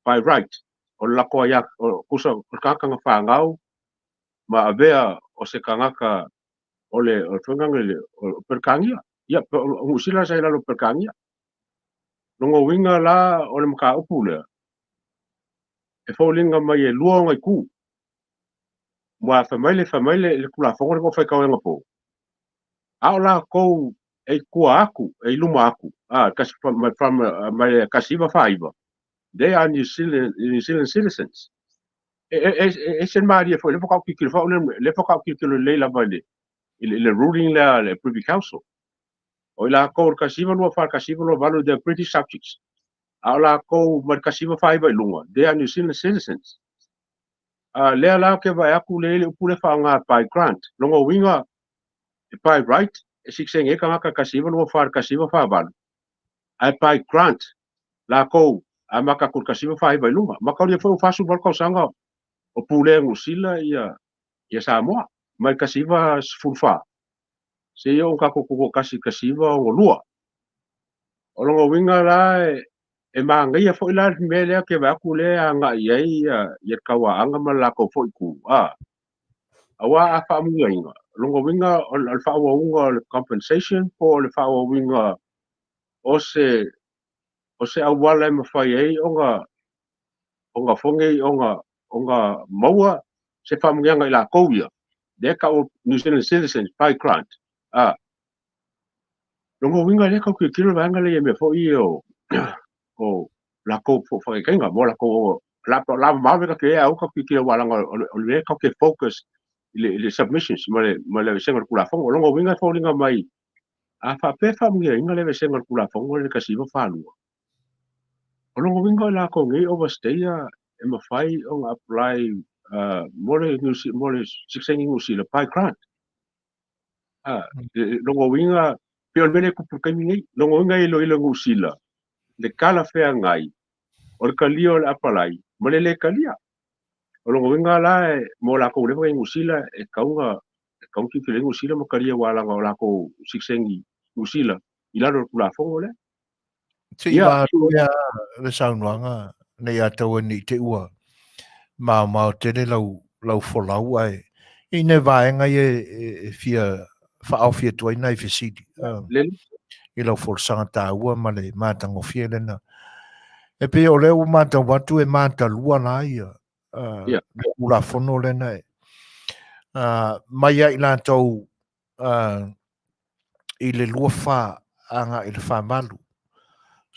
by right, o le latou aia, o kusa, o le tagata na fanau ma avea o se tagata o le faiga le o Peretania. Ia, o Niu Sila sa i lalo o Peretania. Lona uiga la o le mataupu lea, e foliga mai e lua ona itu. Ua fai mai le Tulafono lea na ou faitau ai anapo, a o latou e i tua atu, e i luma atu, mai le 1949, they are New Zealand citizens. E se malie foi, le faatoa ou tilotilo foi, le faatoa ou tilotilo lelei lava i le ruling lea le Privy Council. O i latou le 1924, 1928, they are British subjects. A o latou mai le 1949 i luga, they are New Zealand citizens. Lea la ke vaai atu le upu le faaaoga by grant. Lona uiga by right, e siksenge tagata 1924, 1948. Ae by grant, latou a maka atu i le 1949 i luga. Mataulia foi o 48 tausaga o pulea Niu Sila ia Samoa, mai le 1914. Seia oo tatou tutoatasi i le 1962. O lona uiga la e manaia foi la le mea lea ke vaai atu lea e agai i ai ia le Tauaana ma le latou foi itu. Aua a faamuliaina, lona uiga o le faaauauga o le compensation po o le faaauauina o se auala e mafai ai ona foge ona maua se faamuliaga i latou ia. Lea tau New Zealand citizens by grant. Lona uiga lea tau tilotilo le vaega lea i mea foi o latou faataitaiga mo latou la mamao ka te au ka tilotilo aua leaga o le mea tau te focus i le submissions ma le aveesega o le Tulafono. O lona uiga e foliga mai a faapea faamuliaina le aveesega o le Tulafono le 1942. O lona uiga o i lakou nei overstayer e mafai ona apply mo le mo le sitiseni Niu Sila by grant. Lona uiga pei o le mea lea e tupu i le taimi nei. Lona uiga e iloilo e Niu Sila le talafeagai o le talia o le apalai ma le lē talia. O lona uiga la mo lakou ua leva ona i Niu Sila e tatau ona e tatau ona tilotilo i ai Niu Sila ma talia aua leaga o lakou sitiseni Niu Sila i lalo o le Tulafono lea. Se i va atu lea le saunoaga nei ia tau ai nei te ua maomao tele lau, lau folau ae i nei vaega ia e fia faaofi atu ai nai fesili i lau folasaga taua ma le matagofie lena. E pei o lea ua matau atu e matalua la ia le Tulafono lena e mai ia i latou i le 24 agai i le 48.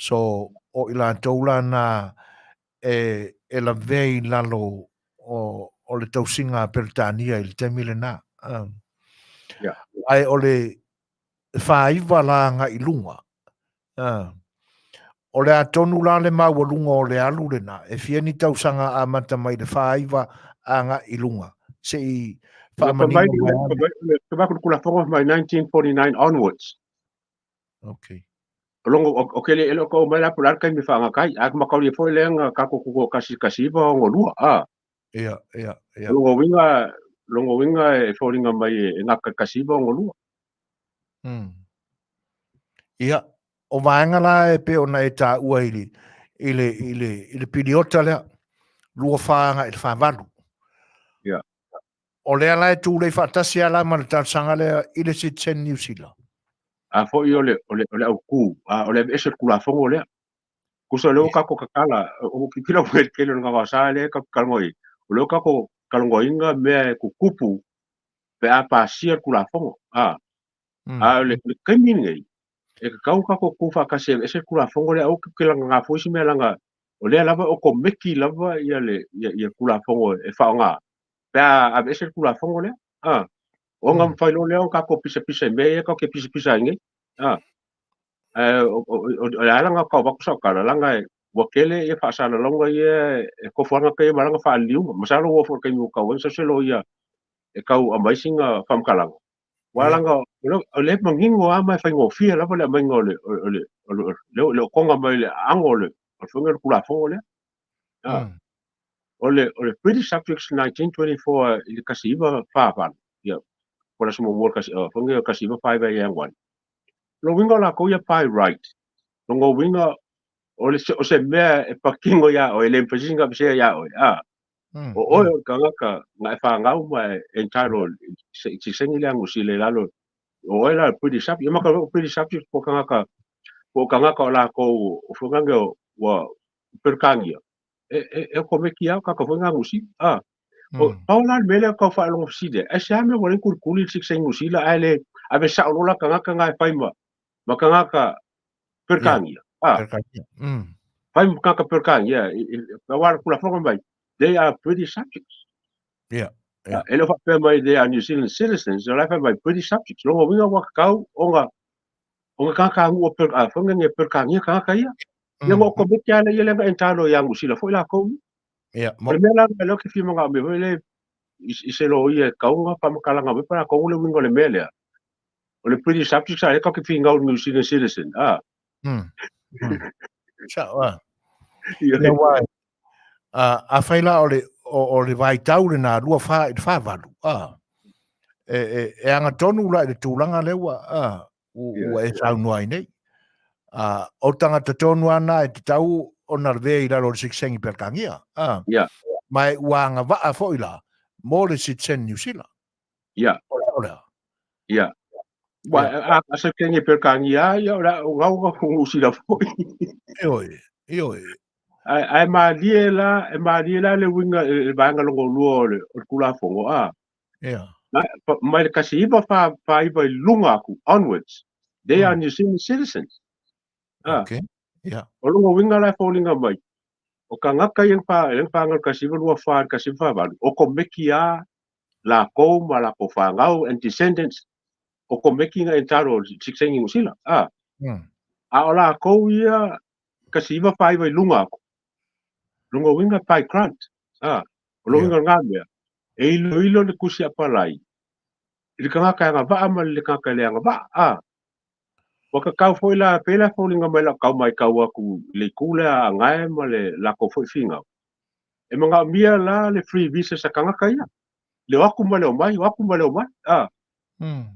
So, o i latou la na e lavea i lalo o le tausiga a Peretania i le taimi lena. Ae o le 49 la agai i luga, O le a tonu la le maualuga o le alu lena, e fia ni tausaga amata mai le 49 agai i luga, se i faamanino mai lava. Te vaku Tulafono mai 1949 onwards. Okay. O longo o ke le ele ko mai la pula kai mi whanga kai a makaulia foi le nga ka ko ko kasi kasi ba o lua a. Ia, ia, ia. Longo winga longo winga e fōringa mai e ngā kasi ba o lua. Ia, o vaega la e pei ona e taua i le, i le, i le, i le piliota lea, 24 agai i le 48. O lea la e tulei faatasi lava la ma le talosaga lea i le citizen Niu Sila. A foi o le, o le, o le autū, a o le aveese o le Tulafono lea. Tusa o lea ua tatou tatala, ua tilotilo mai i le tele o le gaogaosa lea tatou te talanoa i ai, o lea ua tatou talanoaina mea e tutupu pe a pasia le Tulafono. A, a o le taimi lenei, e tatau ona tatou tu faatasi e aveese le Tulafono lea, aua tatou te lagalaga fua isi mea leaga o lea lava e okomeki lava ia le ia Tulafono e faaaoga pe a aveese le Tulafono lea. A, ona mafai loa lea ona tatou pisapisa i mea ia tatou te pisapisa ai nei. A, ae o le a la tau avatu sau tala, leaga ua tele ia faasalalauga ia e tofu lava gata ia ma lana faaliliuga. Masalo ua oo foi i le taimi ua tau ai sau se loia e tau aumai sina faamatalaga. Aua leaga o lea e manino lava ma e faigofie lava le aumaiga o le o le o le okoga mai le aano o le faiga o le Tulafono lea. O le o le British Subjects 1924 i le 1948, ia, po o le aso muamua o le faiga o le 1949 ia Ianuari. Lona uiga o latou ia by right. Lona uiga o le o se mea e patino iā oe, e le mafai se isi ona aveesea iā oe, a. O oe o le tagata na e fanau ma e entitled i sitiseni lea a Niu Sila i lalo, o oe la o le British subject. Ia ma ka British subject po o tagata po o tagata o latou o foi lea ua Peretania, e okomeki lava o tagata foi na a Niu Sila, a. O pau la le mea lea tau faalogo fesili ai, aisea mea ua le kulikuli le sitiseni Niu Sila ae le ave sao loa la tagata na e fai ma tagata Peretania, a. Fai ma tagata Peretania, aua le Tulafono mai, they are British subjects. E le o faapea mai they are New Zealand citizens, o la e fai mai British subjects. Lona uiga ua tatau ona ona tagata nuu o foi lea Peretania tagata ia. Ia ua okomeki lava lea ia na entitle ia Niu Sila foi latou ia. O le mea la lea ou te fia manao mai foi lea i se loia e tatau ona faamatalaga mai po o le a tonu le uiga o le mea lea. O le British subjects a lea tatou te finau i le New Zealand citizen, a. Sao a. Ia aua afai la o le o le vaitau lena 24 i le 48, a, e agatonu la i le tulaga lea ua ua e saunoa ai nei. O tagata tonu lava na e tatau ona lavea i lalo o le sitiseni Peretania, a, ma e ua agavaa foi la mo le sitiseni Niu Sila. O le a? Ia. Ua a sitiseni Peretania ia o la o gau ga Niu Sila foi. Ioe, ioe. Ae malie la, e malie la le uiga i le vaega lona lua o le Tulafono, a. Mai le 1949 i luga atu, onwards, they are New Zealand citizens. Okay. Yeah. O lona uiga la e foliga mai, o tagata ia na whanau 1924 i le 1948, o komeki a lakou ma lakou whanau and descendants, o komeki nga entitled sitiseni Niu Sila. A o lakou ia 1949 i luga atu, lona uiga e by grant. A, o lona uiga o lena mea, e iloilo le tusi apalai i le tagata e agavaa ma le tagata e le agavaa. A, ua tatau foi la, pei la e foliga mai lau tau matau atu i le itu lea a Agae ma le latou foi finau, e manaomia la le free visa sa tagata ia, le o atu ma le omai, o atu ma le omai. A,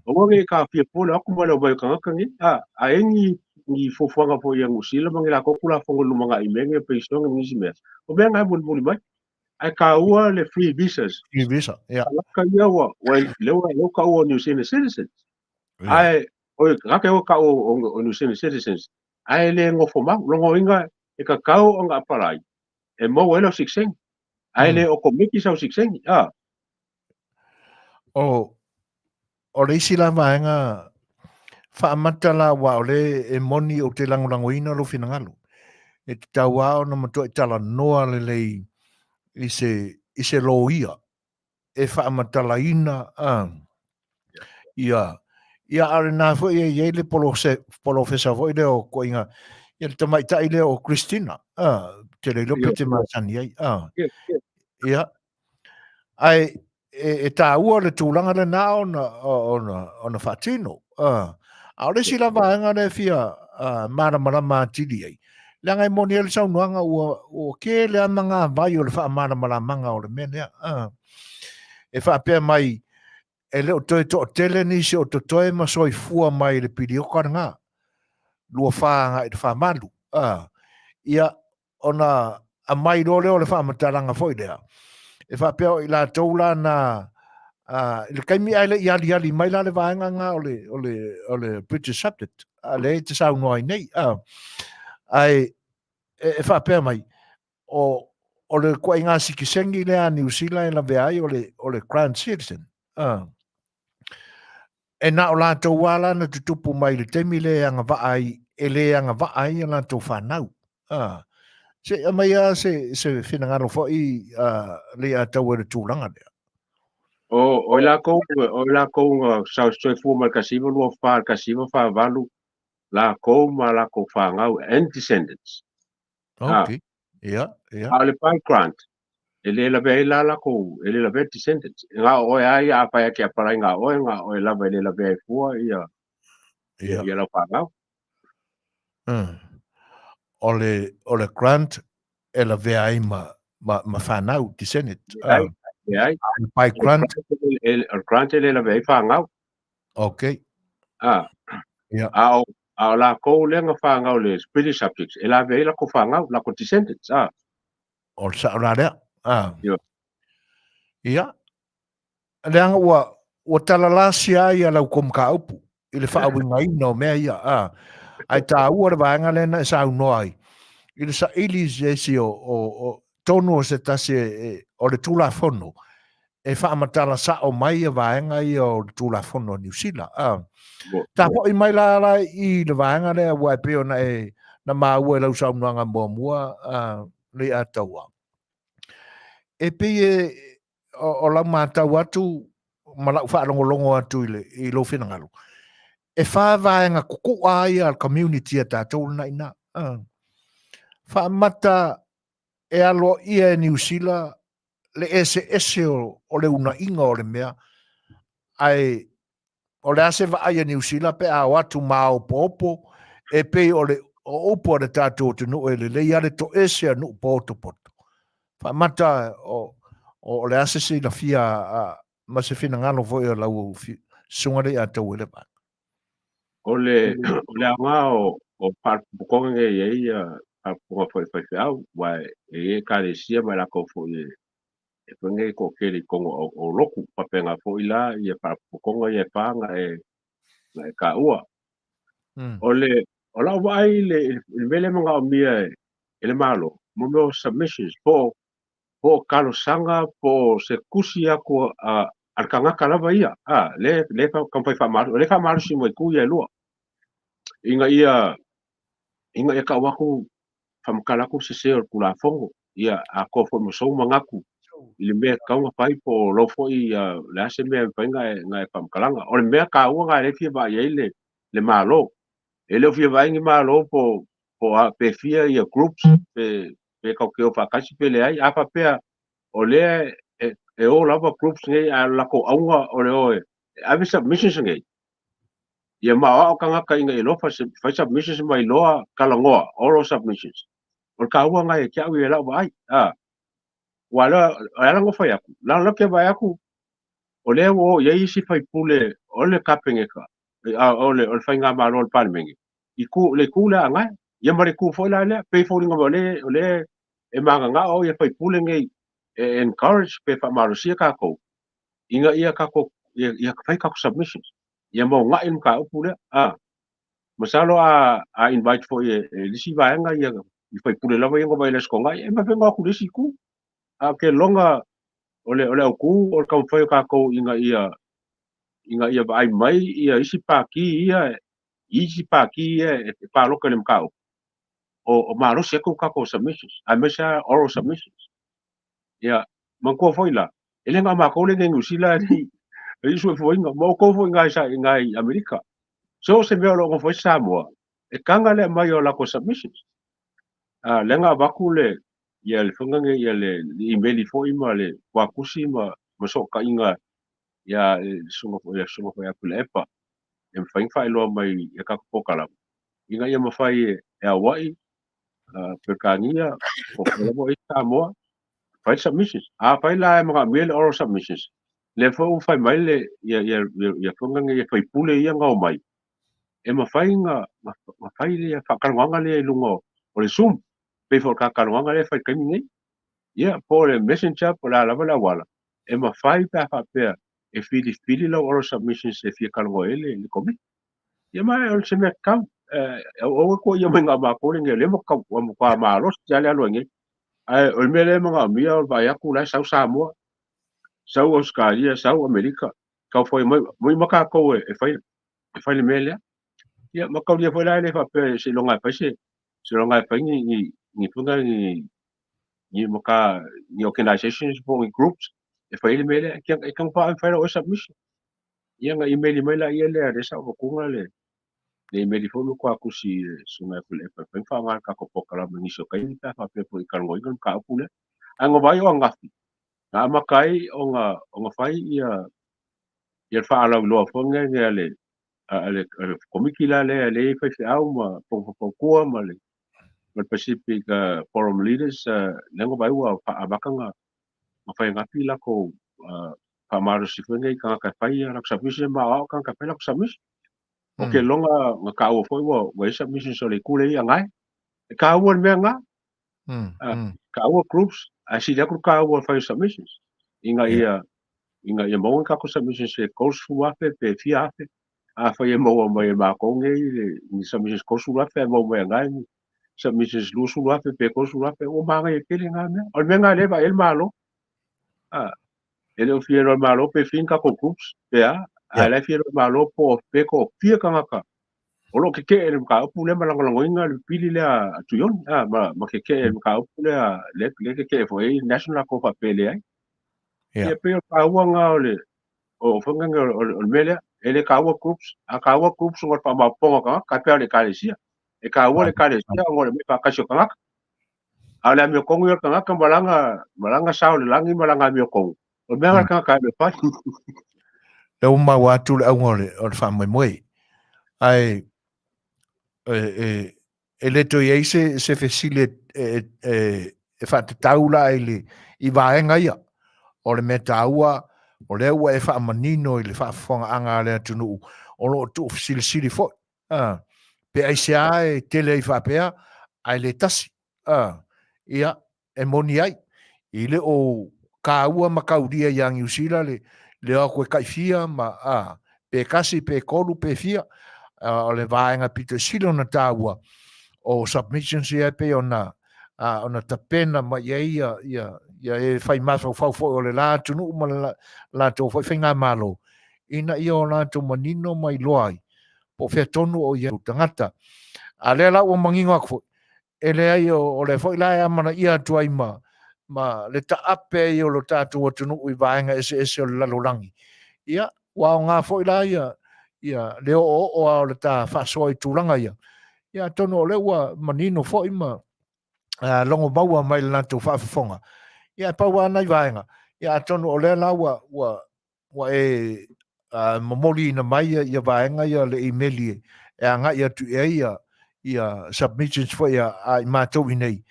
aua ne i taofia fua le o atu ma le omai o tagata nei. A, a i ai ni fuafuaga foi a Niu Sila ma ni latou Tulafono i le lumanai i mea nei o penisione ma nisi mea, o mea na e mulimuli mai. Ae taua le free visas. Free visa, ia. Tagata ia ua, ua, lea ua, lea ua taua o New Zealand citizens. Ae, oi, tagata ia ua taua o New Zealand citizens, ae le nofo mau. Lona uiga, e tatau ona apalai e maua ai lau sitiseni. Ae le okomeki sau sitiseni. A. O le isi la vaega faamata la aua o le e moni ou te lagolagoina lou finagalo. E tatau lava ona matuai talanoa lelei i se, i se loia e faamatalaina ia, ia a o lena foi e i ai le polofesa foi lea o koiga, ia le tamaitai lea o Christina, te le iloa pe te masani ai, ia, ae e taua le tulaga lena ona faatino. A o le isi la vaega lea e fia malamalama atili ai, leaga e moni ai le saunoaga ua tele lava magavai o le faamalamalamaga o le mea lea. E faapea mai, e le o toe toatele nisi o totoe ma soifua mai i le piliota lena, 24 agai i le 48. Ia, ona aumai loa lea o le faamatalaga foi lea, e faapea o i latou la na, i le taimi ae le i aliali mai la le vaega lena o le, o le, o le British subject, a lea e te saunoa ai nei, ae e faapea mai, o le ituaiga sitiseni lea a Niu Sila e lavea ai o le, o le Crown Citizen. E na o latou lava la na tutupu mai i le taimi lea e agavaa ai, e le agavaa ai a latou fanau. Se i aumai lava se finagalo foi Leiataua i le tulaga lea. O i latou na soifua mai le 1924 i le 1948, latou ma latou fanau and descendants. Okay. Ia, ia. A o le by grant, e le lavea ai la latou, e le lavea descendants. E na o oe lava ia, afai e te apalai na o oe, na o oe lava e le lavea ai fua ia, ia lau fanau. O le grant e lavea ai ma fanau, descendant. Leai, leai. A o le by grant. O le grant e le lavea ai fanau. Okay. A o latou lea na fanau le British subjects, e lavea ai latou fanau, latou descendants. O le sao la lea. Ia. Leaga ua talalasia ai lau tou mataupu i le faauigaina o mea ia. Ae taua le vaega lea na e saunoa ai i le saili i se isi o tonu o se tasi o le Tulafono e faamatala sao mai ia vaega ia o le Tulafono a Niu Sila. Ta foi mai la la i le vaega lea ua e pei ona e na maua i lau saunoaga muamua Leiataua. E pei e o lau matau atu ma lau faalogologo atu i lou finagalo, e fa vaega kuku'a ai a le community a tatou lena i ina. Faamata e aloaia e Niu Sila le eseese o le unaiga o le mea, ae o le a se vaai a Niu Sila pe a o atu maopoopo e pei o le o upu a le tatou atunuu e lelei lava le toese a nuu potopoto. Faamata o le a se silafia ma se finagalo foi o lau Susuga Leiataua i le vaega. O le aoga o faalapotopotoga nei e i ai faalapotopotoga foi a faifeau, aua e i ai ekalesia ma i latou foi e foi nei toatele i totonu o lotu, faapena foi la ia faalapotopotoga ia e fa na e taua. O lau vaai i le mea lea e manaomia e le Malo, mo mea o submissions, po o talosaga, po o se tusi atu a le tagata lava ia, lea e taumafai faamalosi, o lea e faamalosi mai itu ia e lua, ina ia tau atu, faamatala atu le sese o le Tulafono, ia atoa foi ma sou manatu i le mea e tatau ona fai, po o lau foi le a se mea e mafai ona e faamatalaga. O le mea taua lena e le fia vaai ai le Malo. E le o fia vaai ni Malo po Po o a pe fia ia groups pe pe kau ke o faatasi pe leai. A faapea o lea e, e o lava groups nei a lako auga o le o e ave submissions nei. Ia maoao tagata ina ia lofa fai submissions ma iloa talanoa, oral submissions. O le taua lena ia te au ia i lau vaai. A, ua lea, o le ala na fai atu, leaga o lea ou te vaai atu, o lea ua oo i ai isi faipule o le Kapeneta, o le, o le Faigamalo a le Palemene, i ku, le itu lea agai, ia ma le itu foi la lea, pei foliga mai o lea, o lea e mananao ia faipule nei e encourage pe faamalosia tatou, ina ia tatou, ia, ia fai tatou submissions, ia maogai le mataupu lea. A, masalo a, a invite foi e, e le isi vaega ia, i faipule lava ia na vaai i le Aso Toonai, e mafai ona o atu i le isi itu. A ou te lona o le, o le autu o le taumafai o tatou ina ia, ina ia vaai mai ia isi pati ia, isi pati ia e palota i le mataupu, o, o malosi atu tatou submissions, aemaise lava oral submissions. Ia, manatua foi la, e le na o matou lea e i Niu Sila e i suefuaina, ma outou foi i ina i ina i Amerika. So o se mea o lo o nofo ai Samoa, e taga le aumai o latou submissions. A, lea na avatu le, ia le faiga nei, ia le email foi ma le tuatusi ma, ma sootaiga ia le susuga foi, le susuga foi ia Tuilaepa, e mafai ona faailoa mai i a tatou polokalame, ina ia mafai e, e Hawaii, Peretania, po o lava i Samoa, fai submissions. A fai la e manaomia le oral submissions, lea foi ua fai mai le, ia, ia, ia, ia faiga nei, ia faipule ia na omai, e mafai na, na fai le faatalanoaga lea i luga o le Zoom, pei foi o le faatalanoaga lea e fai i le taimi nei. Ia, po o le Messenger, po o le a lava le auala, e mafai pe a faapea e filifili lau oral submissions e fia talanoa ai le, le komiti. Ia ma o se mea tatau. Aua tuuaia mai na o matou lenei, o lea ua matua malosi lava le alu ai nei. Ae o le mea lea e manaomia o le vaai atu o la e sau Samoa, sau Ausetalia, sau Amerika, taufai mai, mai ma tatou e fai, e fai le mea lea. Ia ma taulia foi la e le faapea seiloga e fai se, seiloga e fai ni, ni, ni faiga ni, ni maka, ni organizations po o ni groups e fai ai le mea lea. E taumafai e fai lau submission. Ia na email mai laia lea lea sa ou avatua le le email foi ma tuatusi i le susuga ia Tuilaepa e mafai ona faaaoga le tatou polokalame i nisi o taimi pe a faapea foi i talanoaina le mataupu lea. Ae na vaai o ananafi, na amata ai ona ona fai ia ia le faalauiloa foi lea a le a le a le komiti la lea lea e i ai faifeau ma fautua ma le ma le Pacific Forum Leaders, lea na vaai ua amata ona fai ananafi latou faamalosi foi nei tagata e fai a latou submission ma aoao tagata e fai latou submission. O ke longa na taua foi ua ua i ai submissions o le itu lea i Agae. E taua le mea na. Taua groups, ae sili atu le taua o le fai o submissions. Ina ia ina ia maua ni tatou submissions e 30,000 pe fia afe. Afai e maua mai e matou nei le ni submissions 30,000 ae maua mai e Agae ni submissions 20,000 pe 30,000, ua manaia tele na mea. O le mea na lea e vaai ai le Malo. E le o fia iloa e le Malo pe fia ni tatou groups pe a, ae la e fia iloa e le Malo po o pe toafia tagata o lo o tetee i le mataupu lea ma lagolagoina le pili lea a Tuione, a, ma, ma tetee i le mataupu lea, lea, lea tetee foi ai National latou faapea e leai. Ia pei o le taua lena o le, o faiga nei o le mea lea, e le taua groups, a taua groups ona o le faamaopoopoga o tagata, e pei o le ekalesia. E taua le ekalesia ona o le aumai faatasi o tagata. A o le amiotonu ia o le tagata ma lana, ma lana sao i le lagi ma lana amiotonu. O le mea lena a le tagata e alu e fai. Lea ua maua atu le auga o le, o le faamoemoe. Ae e, e, e le toe i ai se, se fesili e, e, e, e faatatau la i, le, i vaega ia. O le mea taua, o lea ua e faamanino i le faafofogaaga a le atunuu, o lo o tuufesilisili foi. A, pe aisea e tele ai faapea, ae le tasi. A, ia, e moni ai, i le o kāua ma kaulia iā Niu Sila le, le o atu e taifia ma, a, pe tasi, pe tolu, pe fia, a, o le vaega pito sili ona tāua o submissions ia e pei ona, a, ona tapena mai ai ia, ia, ia e whai mafaufau foi o le la atunuu ma le latou foi faigamalo, ina ia o latou manino ma iloa ai, po o fea tonu o i ai tagata. A lea la ua manino atu foi, e leai o lea foi la e amanaia atu ai ma, ma le taape ai o lo tatou atunuu i vaega eseese o le lalolagi. Ia, ua aoga foi la ia, ia le oooo lava o le ta faasoa i tulaga ia. Ia, atonu o lea ua manino foi ma logo maua mai le latou faafofoga. Ia, e pau lava nai vaega. Ia, atonu o lea la ua, ua, ua e momoliina mai ia vaega ia le imeli e agai atu i ai ia, ia submissions foi a, a i matou i nei.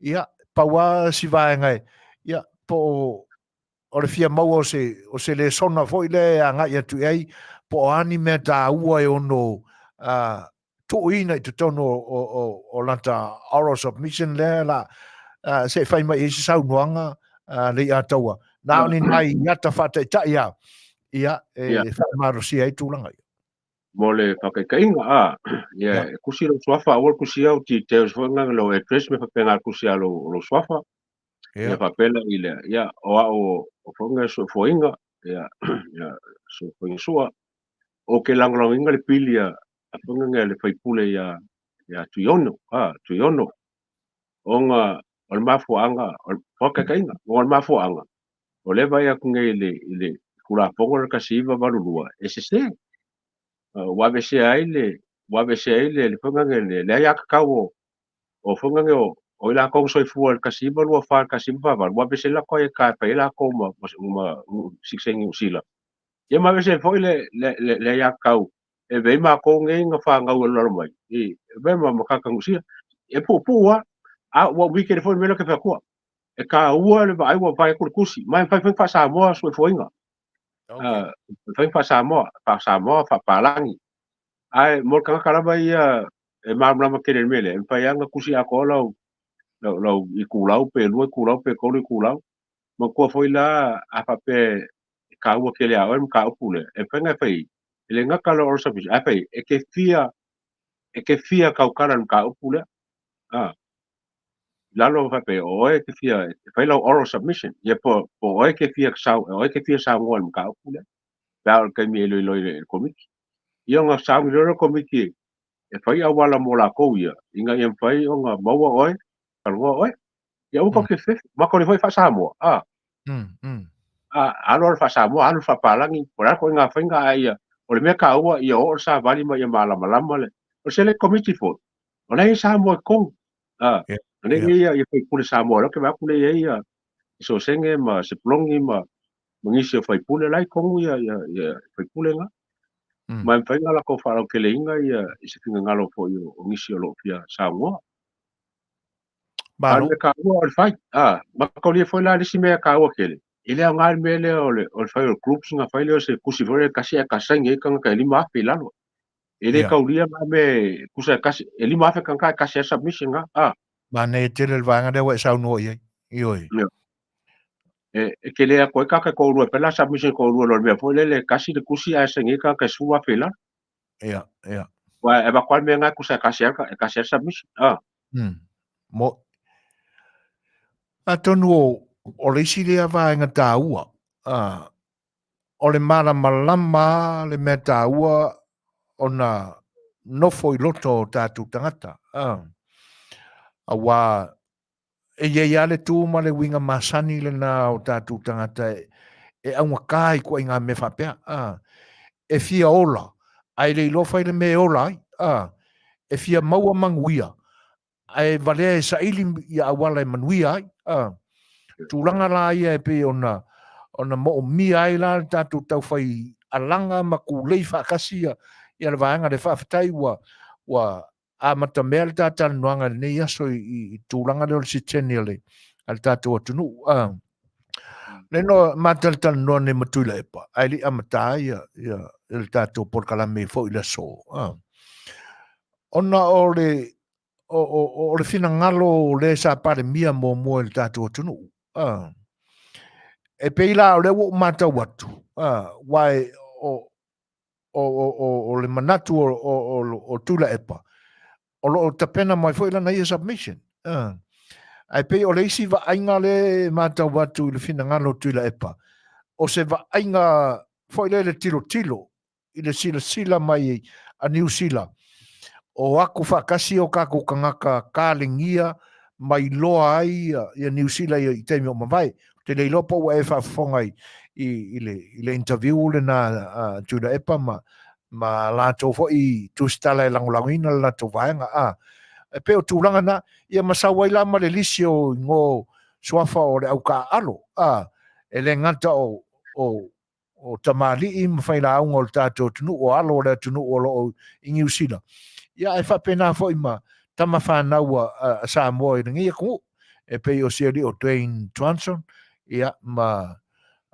Ia, pau lava si vaega e, ia, po o, o le fia maua o se, o se lesona foi lea e agai atu i ai, po o a ni mea taua e ono tuuina i totonu o, o, o, o lata oral submission lea la se i fai mai ai se saunoaga le Leiataua. Na o ni nai ata faataitai a, ia, e yeah. faamalosia ai tulaga ia. Mo le whakaikainga, a, ia, yeah. kusi lo suafa, aua kusi au details foi nganga lo address me whapenga kusi a lo, lo suafa. Yeah. Ia whapela i lea, ia, o au o whainga sofoinga, ia, ia, sofoinga sua, o ke lagolagoina le pili a a whainga le faipule ia ia Tuiono, a Tuiono. Ona o le mafuaanga, o le whakakainga, o le mafuaanga, o le vai aku nei le, i le Tulafono le 1982, e sese. Ua aveesea ai le, ua aveesea ai le, le whainga le, le aiatatau o, o whainga o, o i lakou soifua i le 1924 i le 1948, ua aveese lakou ai e ka e fai ai lakou ma, ma, ma sitiseni Niu Sila. Ia ma aveese foi le, le, le, le aiatatau e vei makou nei na fanau e lalo mai i ve ma makaka Niu Sila. E puupuu lava, a ua umi tele foi le mea lea ou te fai atua. E taua le vaai ua vaai atu le tusi, ma e mafai foi ona faa-Samoa soifuaina. Okay. Mafai ona faa-Samoa, faa-Samoa, faa-Palagi. Ae mo le tagata lava ia e malamalama tele i le mea lea, e mafai lava ona tusi atoa lau, lau, lau itulau pe lua itulau pe tolu itulau. Manatua foi la a faapea e taua tele ia oe le mataupu lea, e mafai ona e fai, e le gata le oral submission, ae fai, e te fia, e te fia tautala i le mataupu lea. A, lalo faapea, o oe e te fia, e fai lau oral submission, ia po, po o oe e te fia sau, o oe e te fia saunoa i le mataupu lea, pe a o le taimi e iloilo ai le komiti. Ia ona sauni loa lea o le komiti e fai auala mo lakou ia, ina ia mafai ona maua oe, talanoa oe. Ia aua tatou te fefe, matou le foi faa-Samoa, a. A, alu alu faa-Samoa, alu faa-Palagi, po o le a ituaiga faiga, a ia, o le mea taua, ia oo le savali ma ia malamalama le, o le Select Committee foi, o la e i ai Samoa i totonu, a, o lea e i ai ia faipule Samoa, o lea ou te vaai atu lea e i ai ia Sosenge ma Sepuloni ma, ma nisi o faipule, o la e i totonu ia, ia, ia faipule na. Ma e mafai ona latou faalauteleina ia i se finagalo foi o, o nisi o lo o fia saunoa. Malo. A o le mea taua o le fai. A, mataulia foi la le isi mea taua tele. E le aoga le mea lea o le, o le fai o groups na fai lea o se tusi foi lea tasi ae ka saini ai tagata e 5,000 i lalo. E le yeah. taulia nga me kusa e kasi, e 5,000 tagata e kasi ai submission nga. A. Manaia tele le vaega lea ua e saunoa i ai. Ioe. Yeah. E, e ke le ako e kaka ko rua pela submission ko rua lo le mea foi lele kasi le kusi ae saini ai tagata e 10,000 i lalo. Ia, ia. Ua e vakoa le mea nga kusa e kasi ai e kasi ai submission. A. Mo Atonu o, o le isi lea vaega taua, a, o le malamalama le mea taua ona nofo i loto o tātou tangata. A, auā, e i ai lava le tū ma le uiga masani lena o tātou tagata e, e augata i ituaiga mea faapea, a, e fia ola, ae le iloa fai le mea e ola ai, a, e fia maua manuia, ae valea e saili ia auala e manuia ai, a. Tulaga la ia e pei ona, ona moomia ai la le tātou taufai alaga ma kūlei faatasi ia, ia le vaega lea. Faafetai ua, ua amatamea le ta talanoaga i lenei aso i, i, i tulaga lea o le siteni a le, a le tātou atunuu. Le no matalatalanoa nei ma Tuilaepa, ae le i amata ia, ia, ia le tātou polokalame foi i le aso. Ona o le, o, o, o le finagalo o le sa Palemia muamua i le tātou atunuu. E pei la o lea ua ou matau atu, aua e, o, o, o, o, o le manatu o, o, o, o Tuilaepa, o lo o tapena mai foi lana ia submission. Ae pei o le isi vaaiga le e matau atu i le finagalo o Tuilaepa, o se vaaiga foi lea i le tilotilo, i le silasila mai a Niu Sila, o aku faatasi o kākou tagata kalegia ma iloa ai ia Niu Sila i taimi o mavae. Ou te le iloa po ua e faafofoga i, i, i, le, i le interview lena a Tuilaepa ma ma latou foi tusitala e lagolagoina le latou vaega a e pei o tulaga na ia ma sau ai la ma le lisi o igoa suafa o le aukaaalo a e le gata o o o tamalii ma failauga o le tatou atunuu, o alo o le atunuu o lo o i Niu Sila, ia ae faapena foi ma tama fanau a Samoa i lenei atunuu, e pei o si alii o Dwayne Johnson, ia ma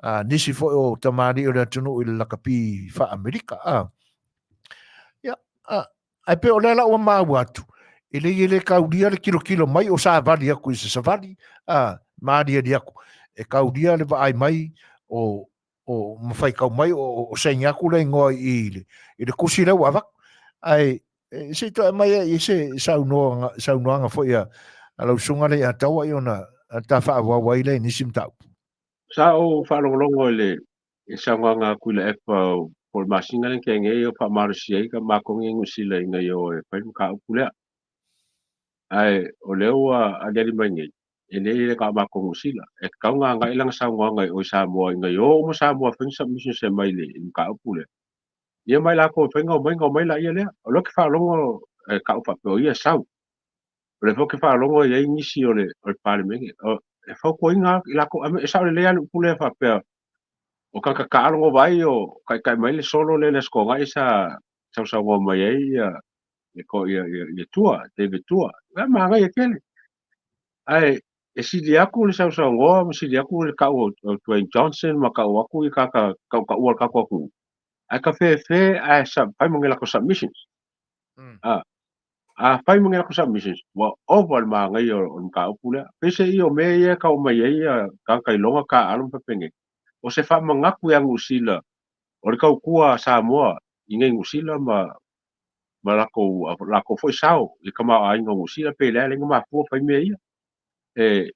a, nisi foi o tamalii o le atunuu i le lakapi faa-Amerika. A. Ia, a, ae pei o lea la ua maua atu, e leai e le kaulia le tilotilo mai o savali atu i se savali, a, ma aliali atu, e kaulia le vaai mai o, o ma faitau mai o, o saini atu le igoa i le, i le tusi lea ua avatu. Ae e, se i toe aumai ai i se saunoaga, saunoaga foi a, a lau susuga lea ia Taua i ona ta faaauau ai lea i nisi mataupu. Sa ou faalogologo i le i saunoaga a Tuilaepa po o le masina lea na tea nei o faamalosi ai ka matou nei Niu Sila ina ia o e fai le mataupu lea. Ae o lea ua aliali mai nei, e leai e na o matou Niu Sila. E tatau ona agai lana saunoaga i o i Samoa ina ia o uma Samoa e fai ni submissions e aumai i le mataupu lea. Ia ma i latou e fai ona omai ona omai laia lea. O lea ou te faalogo e tau faapea o ia e sau. O lea foi ou te faalogo e i ai nisi o le, o le Palemene. E fautuaina i latou, e sao lelei lava le upu lea faapea, o tagata taalogo vaai o taitai mai le solo lea i le Aso Toonai sa sausaunoa mai ai ia, ia, ia, ia Tua, David Tua. E manaia tele. Ae e sili atu le sausaunoa ma sili atu le tau o Dwayne Johnson ma tau atu i tagata tautaua o le tatou atunuu. Ae ka fefe ae fai ma ni latou submissions. Mm. Ah, a fai ma ni latou submissions, ua ova le manaia o le mataupu lea. Peiseai o mea ia e tau mai ai ia tagata iloga taaalo ma faapenei, o se faamanatu ia Niu Sila o le tautua a Samoa i nei Niu Sila ma ma latou latou foi sao i le tamaoaiga o Niu Sila pe leai na mafua fai mea ia. E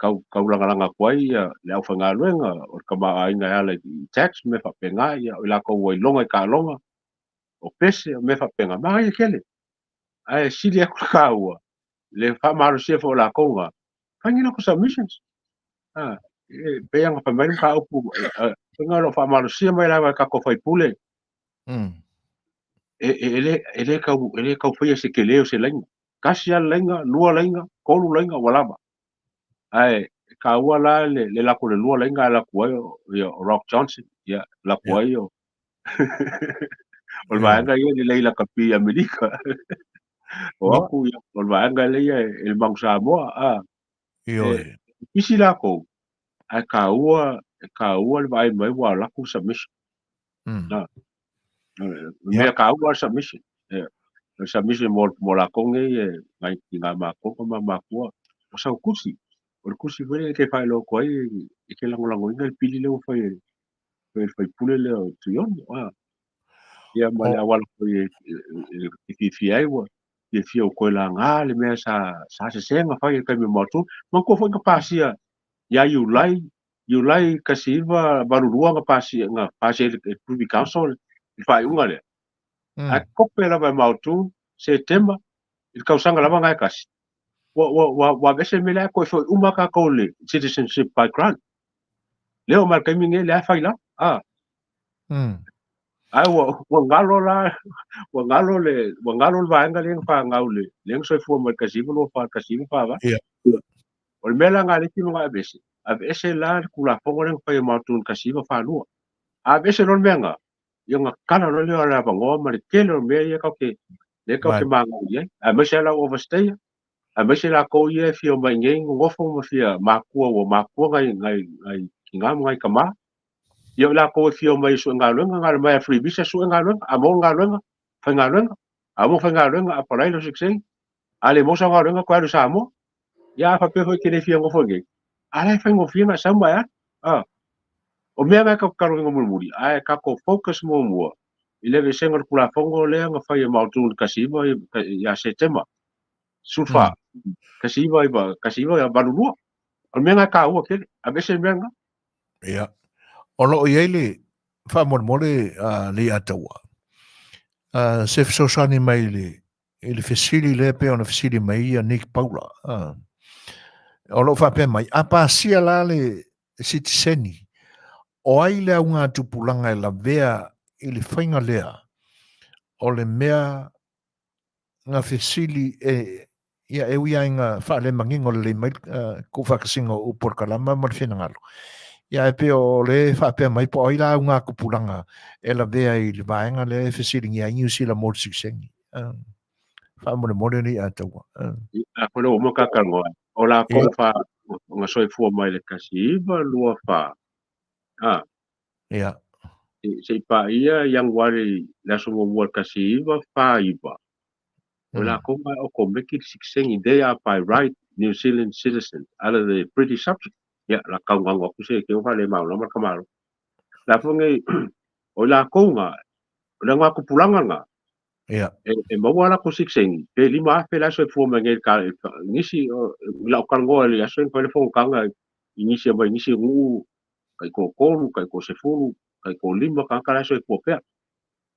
tau taulagalaga atu ai ia le aufaigaluega o le tamaoaiga e ala i tax ma mea faapena, ia o i latou ua iloga i taaloga, o pese, o mea faapena, manaia tele. Ae sili atu le taua le faamalosia foi o latou na, fai ni latou submissions. Ah, e pei ona fai mai le mataupu, faiga o lo o faamalosia mai lava e tatou faipule. Mm. E, e, e, le, e, le tau, e le tau faia se tele o se laina. Tasi lava le laina, lua laina, tolu laina, ua lava. Ae taua la le, le lako le lua laina a laku ai o, ia, o Rock Johnson, ia, laku yeah. ai o o le vaega ia le lei lakapi i Amerika. O aku ia, o le vaega lea e le Manu Samoa. A. Ioe. E pisi lakou, ae taua, e taua le vaai mai ua alu atu submission. Mm. Na. Mea taua le submission. E, le submission mo, mo lakou nei e ngai ki ngā mākou ma mākua. O sau kusi. O le kusi foi lea e te whaelo ko ai e te lagolagoina le pili lea ua fai e le faipule lea o Tuiono. Ah. Ia ma le auala foi e, e, e fiafia ai ua fiafia o koe laga le mea sa, sa sesega fai e taimi o matou. Manatua foi na pasia ia Iulai, Iulai 1982 na pasia, na pasia e le Privy Council le faaiuga lea. Mm. Ae kope lava e maotu, Setema, i le tausaga lava na e tasi. Ua, ua, ua, ua aveese le mea lea, toe foi uma tatou le citizenship by grant. Lea o mai le taimi nei, lea e fai la. Ah. Mm. Ae ua, ua galo la, ua galo le, ua galo le vaega lea na fanau le, lea na soifua mai le 1924, 1948. Yeah. O le mea la na le tino na aveese, aveese la le Tulafono lea na fai e matou i le 1942. A aveese loa le mea na, ia ona tatala loa lea o le avanoa ma le tele o mea ia tatou te, lea tatou te magai i ai. Aemaise lava lau overstayer, aemaise latou ia e fia omai nei nonofo ma fia makua ua makua nai, nai, nai tina ma nai tama. Ia o latou e fia omai e sue galuega, na o le omai a free visa sue galuega, a maua galuega, faigaluega, a uma faigaluega, apalai lou sitiseni, a le maua sau galuega toe alu i Samoa. Ia a faapea foi e te le fia nofo i inei, a la e faigofie ona e sau ma e alu. A. O mea na e tatou te talanoaina mulimuli, ae tatou focus muamua i le aveesega o le Tulafono lea na fai e Maotu i le 19 ia Setema 14, 1982. O le mea na e taua tele, aveese le mea lena. Ia. O lo o i ai le faamolemole a Leiataua, se fesoasoani mai i le i le fesili lea pei ona fesili mai ia Nick Paula. O lo o faapea mai, a pasia la le sitiseni, o ai le augatupulaga e lavea i le faiga lea? O le mea na fesili e ia e ui ai na faalemanino lelei mai ku faakasiga o upu o le kalama ma le finagalo. Ia e pei o le faapea mai po o ai la au ngā kupulaga e lavea i le vaega lea e fesiligia ai Niu Sila mo le sikisengi. Faamolemole le ia taua. A ko le uma ka kalongoa. O la ko fa nga soifua mai le 1924. A. Ia. Se i paia Ianuari le aso muamua le 1949. O la ko mai o ko meki le sikisengi, they are by right New Zealand citizens out of the British subject. Ia, la kau ngango aku se ke o le mau la ka malo. La fo ngai o la ko nga o le nga kupulanga nga. Ia. E maua la ko sikisengi pe lima afe la soifua mai ngai ka ngisi la o kalongoa le aso fa le fo kanga i ngisi mai ngisi ngu kai ko kolu kai ko sefulu kai ko lima ka ka la soifua pea.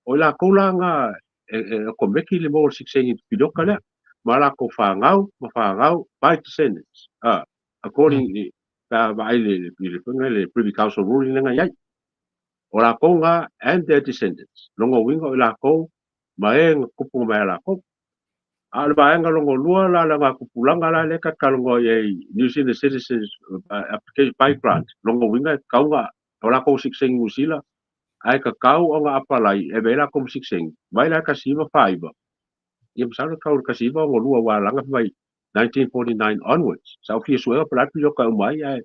O la ko la nga e ko meki le mo sikisengi piloka lea ma la ko whangau ma whangau by descendants. According ka vai le le le le Privy Council ruling nga iai. O la ko nga and their descendants. Longo winga o la ko ma e nga kupu mai la ko. A le vaenga longo lua la la nga kupulanga la le ka kalongo i New Zealand Citizens Application by Grant. Longo winga e kaunga o la ko sikisengi New Zealand ai ka kau o nga apalai e vela ko sikisengi. Mai la ka siva faiva. Ia masalo kau ka siva o lua wa langa mai 1949 onwards. Sa o fia suega pala pilo ka umai ai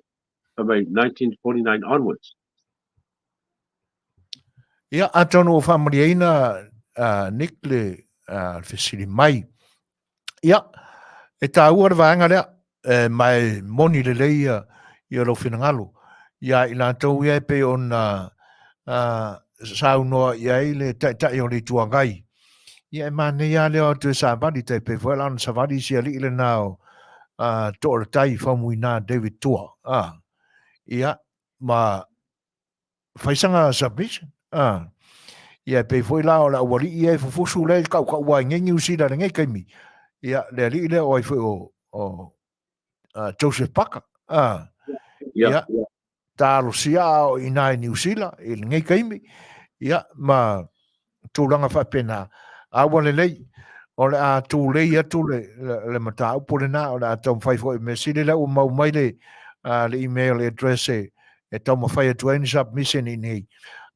mai 1949 onwards. Ia, atonu o whaamaliaina Nick le fesili mai. Ia, e tāua le vaega lea, e mai moni lelei ia, ia lou finagalo. Ia i latou ia e pei ona saunoa i ai le taitai o le Itu Agai. Ia e manaia lea o atu e savali, tai pei foi la ona savali si alii lena o To'olatai Faumuina David Tua. Ia, ma faisaga submission. Ia e pei foi la o le aualii ia e fufusu lea i kaukau ai nei New Zealand nei kaimi. Ia le alii lea o ai foi o Joseph Parker. Ia talosia a o ina i New Zealand i lenei kaimi. Ia ma tulaga faapena. A ua lelei, o le a tulei atu le, le, le mataupu lena, o le a taumafai foi mea sili lea ua mau mai le, le email address e, e taumafai atu ai ni submission i nei.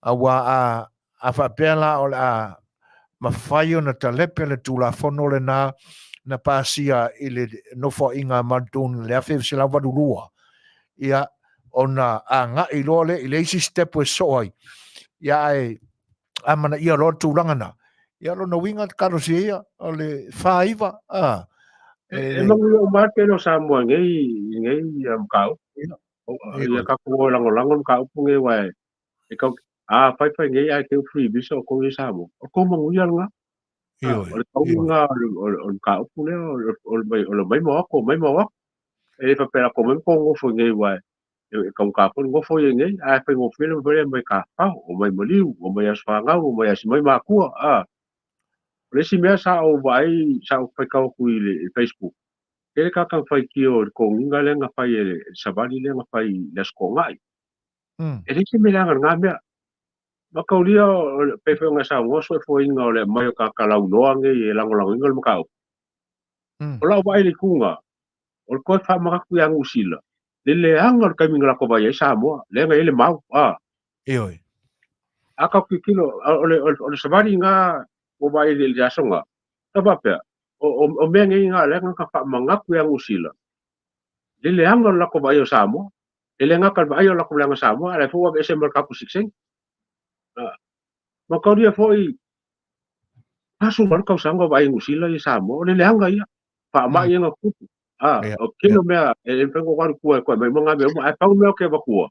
Aua a, a faapea la o le a mafai ona talepe le Tulafono lena na pasia i le nofoaiga a Muldoon i le 1982, ia, ona agai loa lea i le isi step e soo ai. Ia, ae amanaia loa le tulaga na. Ia, lona uiga talosia ia o le 49, a. E manuia uma lava tele o Samoa i nei, nei mataupu. Ia tatou o lagolago mataupu nei aua e tau, a fai fai nei ae teu free visa o tou i Samoa. O tou manuia lena. O le tauga o le mataupu lea, o le mai ma o atu, mai ma o atu. E le faapea la tou mai ma tou nofo i nei aua e taugata foi le nofo ia i nei, ae faigofie le mafai lea mai tafafao, omai maliu, omai aso fanau, omai asi mai matua, a. O le isi mea sa ou vaai, sa ou faitau atu i le Facebook, tele tagata na faitio i le toniga lea na fai e le savali lea na fai i le Aso Toonai. E leai se mea leaga i lena mea. Mataulia, pei foi ona e saunoa soifuaina o le aumai o tagata lauiloa nei e lagolagoina le mataupu. O lau vaai i le itu lena, o le toe faamanatu ia Niu Sila, le leaga o le taimi na latou vaai ai Samoa, lea na i ai le mau, a. Ioe. A tatou tilotilo, o le savali lena ua vaai i le aso lena, sa faapea, o mea nei na lea na faamanatu ia Niu Sila, le leaga o le latou vaai o Samoa. E le gata i le vaai o le latou leaga Samoa, a o la foi ua aveese ma le tatou sitiseni. Mataulia foi, 48 tausaga o vaai Niu Sila i Samoa, o le leaga ia. Faamai ia na tupu. O tele o mea e le mafai ona alu i tua e toe aumai uma na mea uma, ae pau le mea ou te avatua,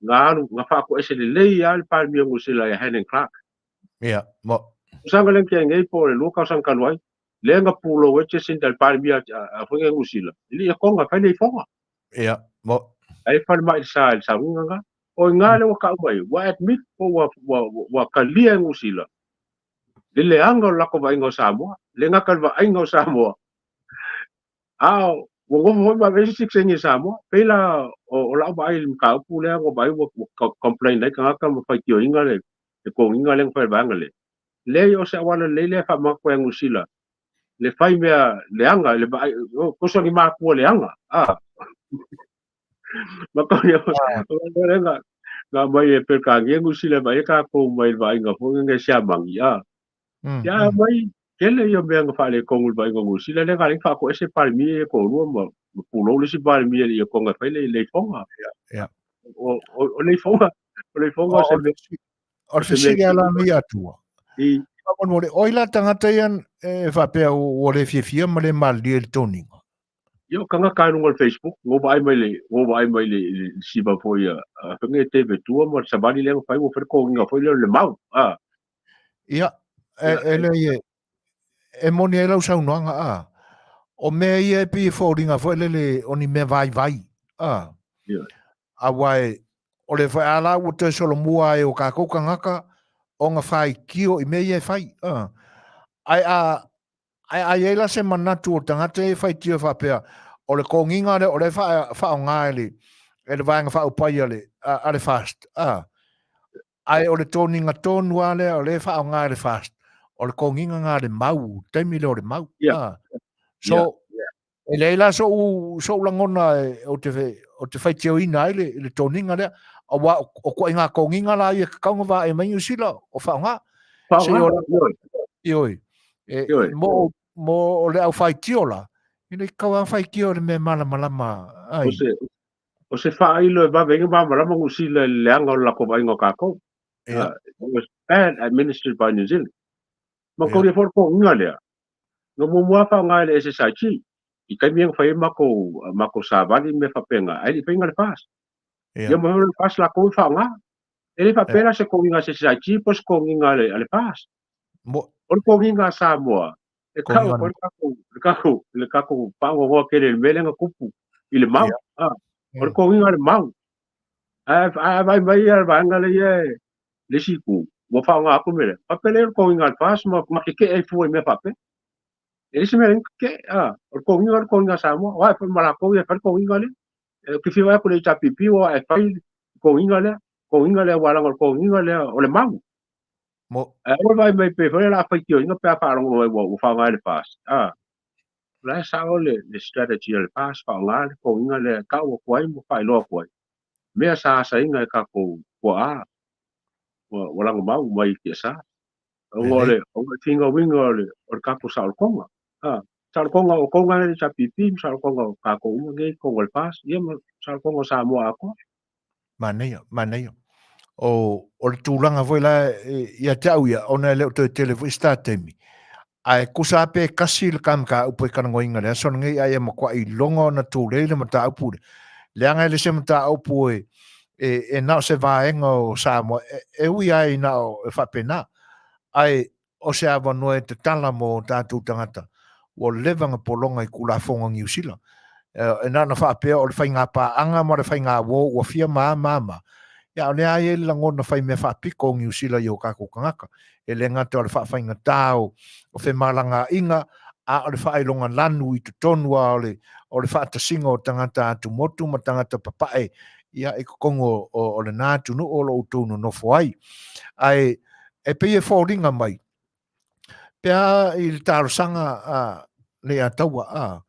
na alu, na faatoese lelei lava le Palemia o Niu Sila ia Helen Clark. Ia, mo. Tausaga lea na tea nei po o le 2 tausaga talu ai, lea na pulou ai Jacinda le Palemia a foi Niu Sila, e le i atoga, fai le ifoga. Ia, mo. Ai falemai i le sa i le sauniga lena. O i ina lea ua tau mai, ua admit po ua talia e Niu Sila le leaga o le latou vaaiga o Samoa, le gata i le vaaiga o Samoa, a ua nofo foi ma ave ai se sitiseni e Samoa. Pei la o lau vaai i le mataupu lea, ua vaai ua complain ai tagata ma faitioina le toniga lea na fai e le vaega lea. Leai o se auala lelei lea e faamamato ai a Niu Sila le fai mea leaga le vaai kosa ni makua leaga a ma ko ia o le na mai e Peretania Niu Sila vaai ai tatou mai le vaaiga foi lenei siamangi a ia mai tele ia mea na faaletonu i le vaaiga o Niu Sila lea na ala ai ona faatoese Palemia ia e toalua ma pulou le isi Palemia i Tonga e fai le leifoga. O o leifoga o leifoga o se mea O le fesili a la nei atua. Faamolemole, o ai la tagata ia e faapea ua le fiafia ma le malilie i le toniga? Ia, o tagata i luga o le Facebook, na ou vaai mai le, na ou vaai mai le, le siva foi a, a fai nei David Tua ma le savali lea na fai, ua fai le toniga foi lea o le mau. Ah. Ia, e, e leai e, e moni ai lau saunoaga, a. O mea ia e pei e foliga foi lele o ni mea vaivai, a. Yeah. Aua e, o le foi a la ua toe solomua ai o kākou tagata ona faitio i mea ia e fai. A. Ae a, ae a i ai la se manatu o tagata ia e faitio e faapea, o le kogiga lea o lea e faaaoga e le, e le vaega faaupufai a le, a le FAST. A. Ae o le toniga tonu lava lea o lea e faaaoga e le FAST, o le kogiga lena a le mau, taimi lea o le mau. Yeah. So, yeah. E leai la so'u, so'u lagona e, ou te, ou te faitioina ai le, le toniga lea, auā o, o ituaiga toniga la ia e tatau ona vaai mai Niu Sila o faaaoga. Faaaoga, ioe. Ioe. E, ioe. Mo, mo le au faitio la, e le tatau lava faitio i le mea malamalama ai. O se, o se faailo e vave ai ona malamalama Niu Sila i le leaga o le latou vaaiga o tatou. Yeah. It was bad administered by New Zealand. Ma yeah. foi le toniga lea, Na muamua lava faaaoga e le SSIG i taimi ia na fai ai matou matou savali ma mea faapena, ae le i faiga le FAST. Ia ma le FAST latou e faaaoga. E le faapea la se toniga a se SSIG po o se toniga a le, a le FAST. O le toniga a Samoa, e tau atu ai le tatou, le tatou, le tatou faanoanoa tele i le mea lea na tupu i le mau. O le toniga a le mau. Ae, ae vaai mai le vaega lea e le isi itu, ua faaaoga atu le mea lea. Faapea lea o le toniga a le FAST ma, ma tetee ai fua i mea faapea. E leai se mea e tetee, a, o le toniga o le toniga a Samoa. O ai foi ma latou ia e fai le toniga lea. E te fia vaai atu i le HRPP ua e fai le toniga lea, toniga lea ua leaga o le toniga lea o le mau. Mo. Ae aua le vaai mai pe foi o le a faitioina pe a faalogo mai ua, ua faaaoga e le FAST. A, o la e sao le, le strategy a le FAST, faaaoga le toniga lea e tau atu ai ma faailoa atu ai. Mea sa asaina e tatou puaa ua, ua lagomau mai i tiasa. Ona o le, o le figauiga o le, o le tatou saolotoga. A, saolotoga o outou na le HRPP ma saolotoga o tatou uma nei i totonu o le FAST, ia ma saolotoga o Samoa atoa. Manaia, manaia. O, o le tulaga foi la ia te au ia, ona e le o toe tele foi se ta taimi. Ae tusa lava pe kasi le ta mataupu e talanoaina i le aso lenei, ae ia matuai iloga ona tulei le mataupu lea. Leaga e le se mataupu e, e, e na o se vaega o Samoa, e, e ui lava i na o e faapena, ae o se avanoa e tatala mo tatou tagata ua leva ona pologa i Tulafono a Niu Sila. E na ona faapea o le faiga paaga ma le faiga uo ua fia ma ma ma, ia a o lea lava e i ai le lagona fai mea faapito o Niu Sila i o tatou tagata. E le gata o le faafaigata o femalagaaiga, a o le faailoga lanu i totonu lava o le o le faatasiga o tagata atumotu ma tagata papae ia i totonu o, o, o lena atunuu o lo o outou nonofo ai. Ae e pei e foliga mai, pe a i le talosaga a Leiataua, a,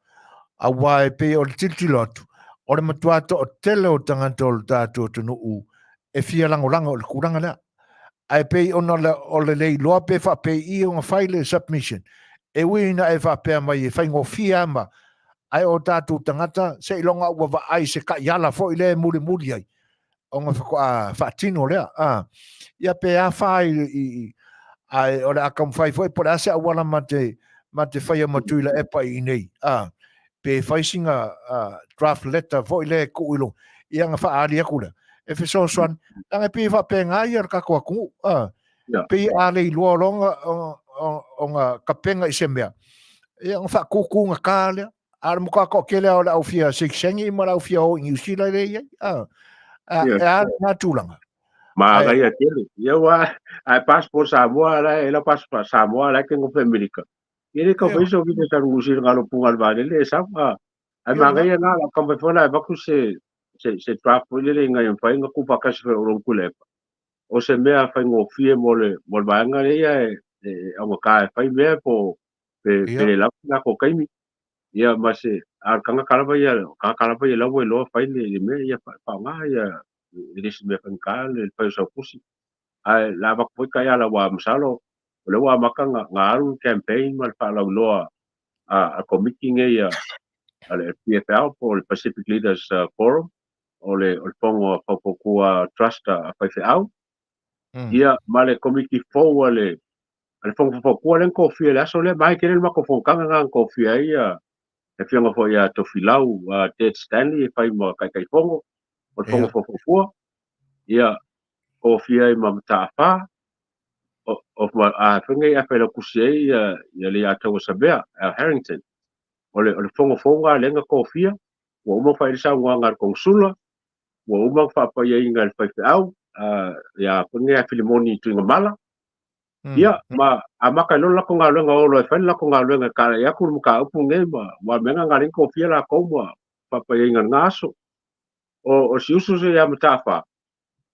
aua e pei o le tilotilo atu, o le matua toatele o tagata o le tatou atunuu e fia lagolago i le tulaga lea. Ae pei ona o le le iloa pe faapei ona fai le submission, e ui ina e faapea mai e faigofie lava ma, ae o tatou tagata seiloga ua vaai i se taiala foi lea e mulimuli ai, ona faatoa faatino lea. A, ia pe afa i, i, ae o le a taumafai foi po o le a se auala ma te, ma te faia ma Tuilaepa i inei. A, pe fai sina draft letter foi lea e tuu i luga, ia ona faaali atu lea, e fesoasoani. Leaga e pei e faapena ia le tatou atunuu. A, pei a le iloa loa ona tapena i se mea, ia ona faatutugata lea. A o le matua toatele lava o le au fia sigisagi ma le au fia o i Niu Sila lea e i ai. A, e a lena tulaga? Manaia tele. Ia ua, ae passport Samoa la e lau passport Samoa la e ke ngofe Amerika. Ia le ka fai so visa sa Niu Sila ngalo punga le valele e sau. A, ae manaia na la ka mai la e vaku se se se draft foi lele ngai mfai nga ku pakasi foi o lou kulepa. O se mea faigofie mo le mo le vaega lea e E augata e fai mea po pe pe le lava lakou taimi. Ia ma se a o le tagata lava ia, o tagata lava ia la ua iloa fai le mea ia faaaoga ia e le isi mea faigata le fai o sau tusi. Ae o le a avatu foi taiala aua masalo o lea ua amata ona alu le campaign ma le faalauiloa a Komiti nei a le PFL po o le Pacific Leaders Forum, o le Fono a Faufautua Trust a faifeau, ia ma le Komiti fou a le Fono Faufautua lea na tofia i le aso lea. Mai tele le matou fonotaga na tofia ai le afioga foi ia Tofilau Ted Stanley e fai ma Taitaifono o le Fono Faufautua, ia tofia ai ma Mataafa a fai nei a failautusi ai ia Leiataua Savea Al Harrington. O le fono fou lena lea na tofia, ua uma ona fai le saunoaga a le Konesula, ua uma ona faapaiaina e le faifeau ia foi nei ia Filimoni Tuigamala. Ia ma amata ai loa le latou galuega, o loa e fai le latou galuega e talai atu le mataupu lenei ma ua mea na lea na tofia latou ma faapaiaina i lena aso. O si uso se ia Mataafa,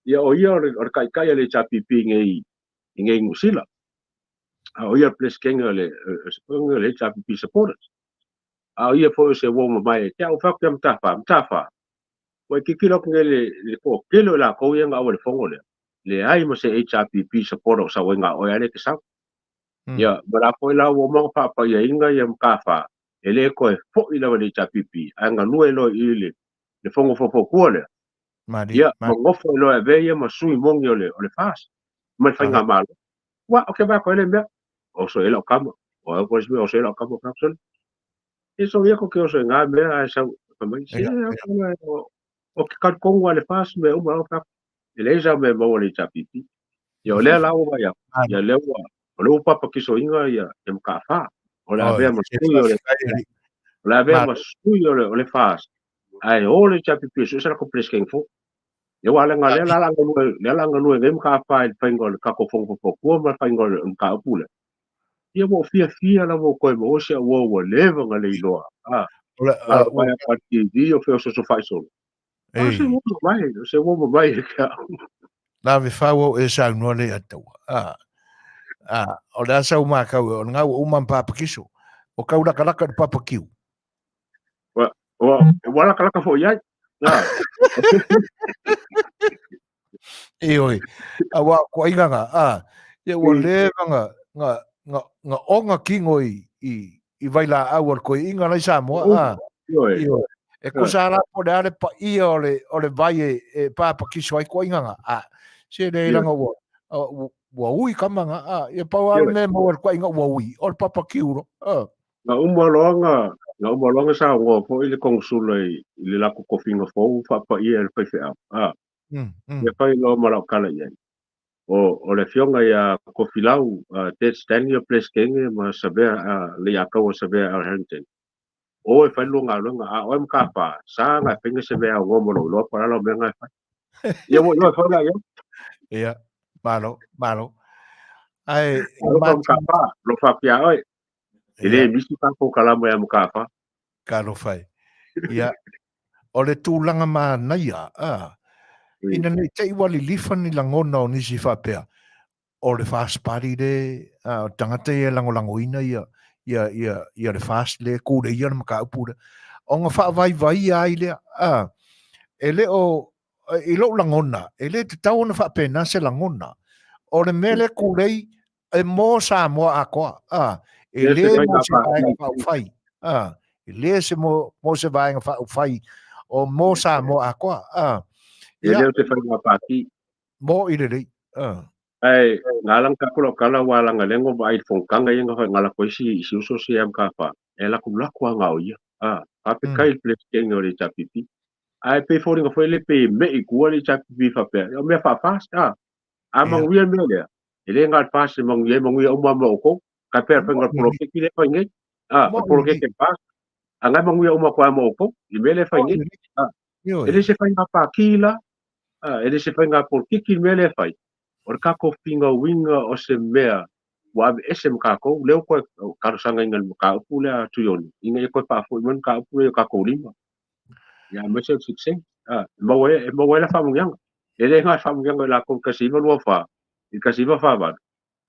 ia o ia o le taitai a le HRPP nei i nei Niu Sila. A o ia le Peresetene o le HRPP supporters. A o ia foi o se uo mamae te au fai atu ia Mataafa, Mataafa, ua e tilotilo atu nei i le toatele o i latou ia na auai i le fono lea, leai ma se HRPP supporter o sau ai na o oe lava lea e te sau. Ia, ma la foi la ua uma ona faapaiaina ia Mataafa, e le toe foi lava i le HRPP, ae galue loa i le Fono Faufautua lea. Ia, ma nofo ai loa e avea ia ma sui moni o le FAST, ma le faigamalo. Ua, o ke vaai atu ai le mea, oso i ai lau tama, o au foi le mea, oso i ai lau tama, fai atu, e so ia ko ke oso i ngā mea, ae sau, fai mai, se, o ke talitonu a le FAST mea uma, fai atu, e leai sau mea e maua i le HRPP. Ia, o lea la ua vaai atu, ia lea ua, o lea ua papakisoina ia Mataafa, o le avea ma sui o le, o le avea ma sui o le FAST, ae o le HRPP e sue se latou Peresetene fou. Ia aua leaga lea la galue, lea la galue nei Mataafa i le faiga o le tatou fono faufautua ma le faiga o le mataupu lea. Ia ua ou fiafia lava ua toe maua si au uo ua leva ona le iloa. A vaai atu i le TV o feosoosofai solo. A se uo mamae, o se uo mamae ia te au. Lave fau au e saunoa le ataua. A, o le asa u makau e, o le ngau o uma papakiso. O kau lakalaka le papakiu. Ua lakalaka foi ai. E oi, a wā ko inga ngā, a, ia ua leva nga, nga, nga, nga onga kingo i vai la au al koe inga lai Samoa, a, i oi, e kusa ala po le ale pa ia o le vai e pāpakiso ai ko inga ngā, a, se le ilanga ua, ua ui kama ngā, a, ia pau ale me mau al ko inga ua ui, o le papakiuro, a. Na uma loa na, na uma loa na saunoa foi le Konesula i le latou tofiga fou faapaia e le faifeau. A, ia fai loa ma lau tala i ai. O le afioga ia Tofilau Ted Stanley o Peresetene ma Savea, Leiataua Savea Al Harrington. O e fai le lua galuega, a o oe Mataafa, sa na e faiga se mea aunoa ma lou iloa po o le a lau mea na e fai. Ia ua iloa e fai la i ai. Ia, malo, malo. Ae, Alofa Mataafa, alofa atu ia oe. E le misi tatou kalama ia Mataafa. Talofa e. Ia, o le tulaga manaia, a, ina nei te i ua lilifa ni lagona o nisi faapea, o le FAST party le, a, o tagata ia e lagolagoina ia, ia, ia, ia le FAST le kule ia le mataupu lea. Ona faavaivaia ai lea, a, e le o, i lou lagona, e le tatau ona faapena se lagona. O le mea lea kulei, e mo Samoa atoa, a, e le mo se vaega faaupufai, a, e le se mo, mo se vaega faaupufai, o mo Samoa atoa, a. E le o se faiga pāti. Mo i lelei, a. Ae, na ala na tatou lau tala ua alaga lea na vaai i le fonotaga ia na fai na lako ai si uso si MK4. E lakulako lava na o ia. A, faafetai i le Peresetene o le HRPP. Ae pei e foliga foi lea pei e me'i i tua le HRPP faapea, o mea faa-FAST, a. A manuia le mea lea, e le na o le FAST e manuia ai, manuia uma lava ma outou. Kai pea le faiga o le poloketi lea e fai nei. A, o le poloketi a le FAST. A na e manuia uma atu lava ma outou i le mea lea e fai nei. A, e le se faiga pāti la, a, e le se faiga polokiki le mea lea e fai. O le tatou finauina o se mea ua aveese ma tatou, lea ua toe talosagaina i le mataupu lea a Tuione, ina ia toe faafoi mai le mataupu lea i o tatou lima. Ia, aemaise o le sitiseni. A, e maua ai, e maua ai la faamanuiaga. E le na o le faamanuiaga i latou i le 1924 i le 1948.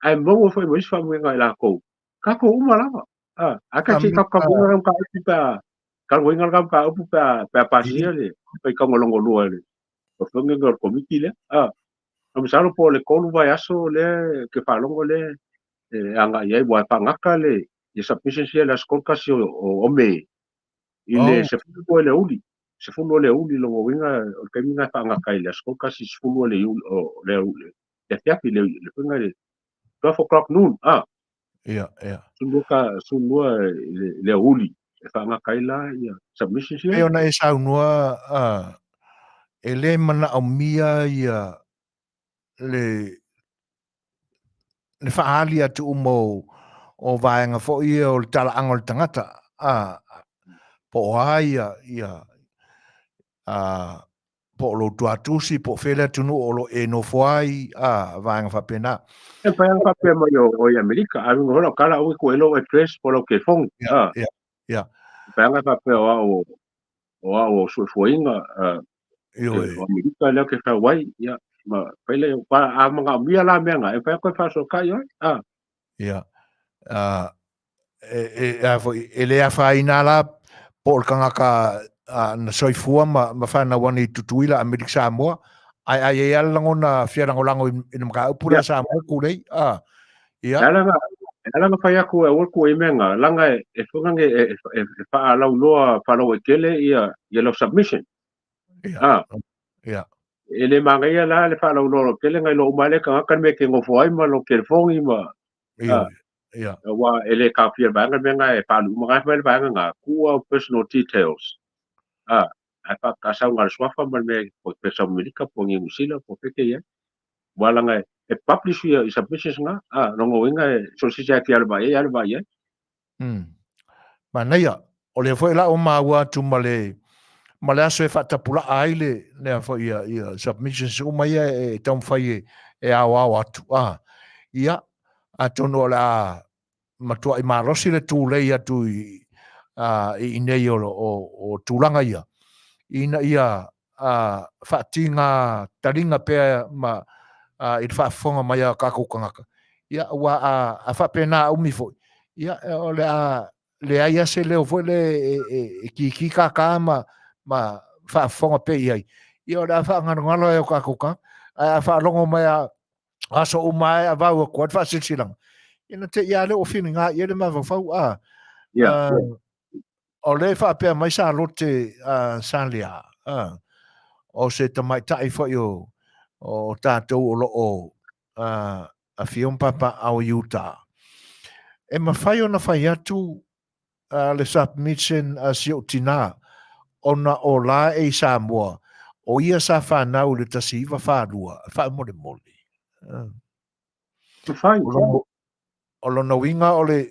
Ae maua foi ma isi faamanuiaga a i lakou, tatou uma lava. A, a ka te ka ka ka ka upu pe a kaluaina le ka upu pe a pe a pasia le faitauga lona lua e le fanga o le komiti lea. A, na masalo po o le 3 vaiaso lea ke faalogo lea e agai i ai, ua e faagata le ia submissions ia i le aso 31 o Me i le 12 o le aoauli, 10 o le aoauli lona uiga o le taimi lena e faagata ai i le aso 31 10 o le o le aoauli le afiafi le le faiga le 12 o'clock noon a. Ia, ia. 12 ka 12 le le aoauli e faagata ai la ia submissions ia. Pei ona e saunoa e le manaomia ia le le faaali atu uma o vaega foi ia o le talaaga o le tagata, a, po o a ia, ia, a, po o lou tuatusi, po o fea le atunuu o lo o e nofo ai, a, vaega faapena. E pai ana faapea mai o i Amerika, a uiga foi lau tala aua e tuu ai lou address po o lau telefoni, a. Ia, ia. E pai ana faapea o au o au o soifuaina, a, o Amerika lea ou te fau ai, ia, ma fai lea, a manaomia la mea na, e mafai ona toe faasootai oe, a. Ia, a, e, e, a foi, e le afaina la po o le tagata a, na soifua ma, ma fanau ane i Tutuila, Amerika Samoa, ae a i ai lava le lagona fia lagolago i, i le mataupu lea Samoa e tulei, a, ia. E ala na, e ala na fai atu e aua le tuu i mea na, leaga e, e fai e, e, e, e faalauiloa faalauaitele ia, ia lau submission. Ia. Ah. Ia. E le manaia la le faalauiloa tele na iloa uma ai le tagata le mea e te nofo ai ma lou telefoni ma Ia. Ia. Aua e le taofia le vaega mea na e faalu uma na fai le vaega na tuu au personal details. Ah, ae faakasau na le suafa ma le mea po pe sau Amerika po Niu Sila po feke ia. Ua langa e publish ia i submissions na. Ah, lona uiga e so se se fia alu vai alu vai ai. Manaia, o lea foi la ua maua atu ma le ma le aso e faatapulaa ai le lea foi ia, ia submissions uma ia e taumafai e, e aoao atu. Ah, ia, atonu o le a matuai malosi le tulei atu i, i inei o, o, o tulaga ia, ina ia faatiga taliga pea ma i le faafofoga mai a tatou tagata. Ia, aua a faapena a umi foi, ia, o le a leai lava se leo foi lea e kiki kākā ma, ma faafofoga pea i ai. Ia, o le a faagalogalo ai o tatou tagata. Ae a faalogo mai a aso uma e avau atu ai le faasilasilaga, ia na te i lava lea ua filiga i ai le mafaufau. A, o lea e faapea mai Salote Salea, o se tamaitai foi o, o tatou o lo o afio ma papaaao i Utah. E mafai ona fai atu le submission a si ou tinā, ona o la e i Samoa, o ia sa fanau i le 1942, faamolemole. Mafai. O lona uiga o le,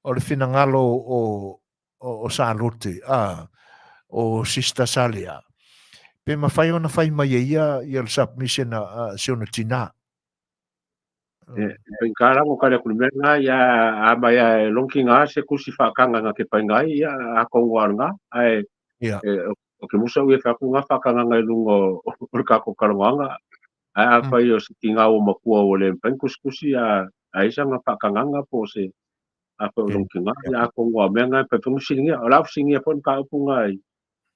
o le finagalo o, o, o Salote, a, o Sister Salea, pe mafai ona fai mai e ia ia le submission a, a si ona tinā. E, e la ngo kale ku mea nga ia a mai a e lonki nga se kusi whaakanga nga ke pai ngai ia a kongo ar nga ae Ia. e, o ke musa ue whaku nga whaakanga ngai lunga o o le kako karongoanga ae a whai o se ki ngā o makua o le pai kusikusi a a isa nga whaakanganga po se a whai o lonki nga ia a kongo a mea ngai pai whangu siringia o la siringia pon ka upu ngai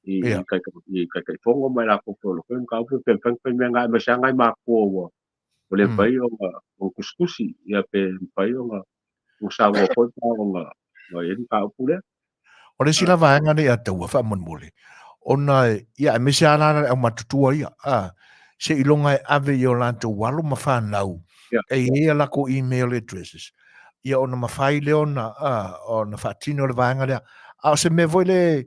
i i kai i kai kai fongo mai la ko lo ka upu pe pai pai mea ngai ma sa ngai makua ua o le pai o nga o kusikusi ia pe pai o nga o sa ua foi pa o nga nga i ka upu lea. O le isi la vaega nei a taua faamolemole, ona ia aemaise lava la le aumatutua ia, a, seiloga e ave i o latou alo ma fanau, e i ai a latou email addresses, ia ona mafai lea ona, a, ona faatino le vaega lea. A o se mea foi lea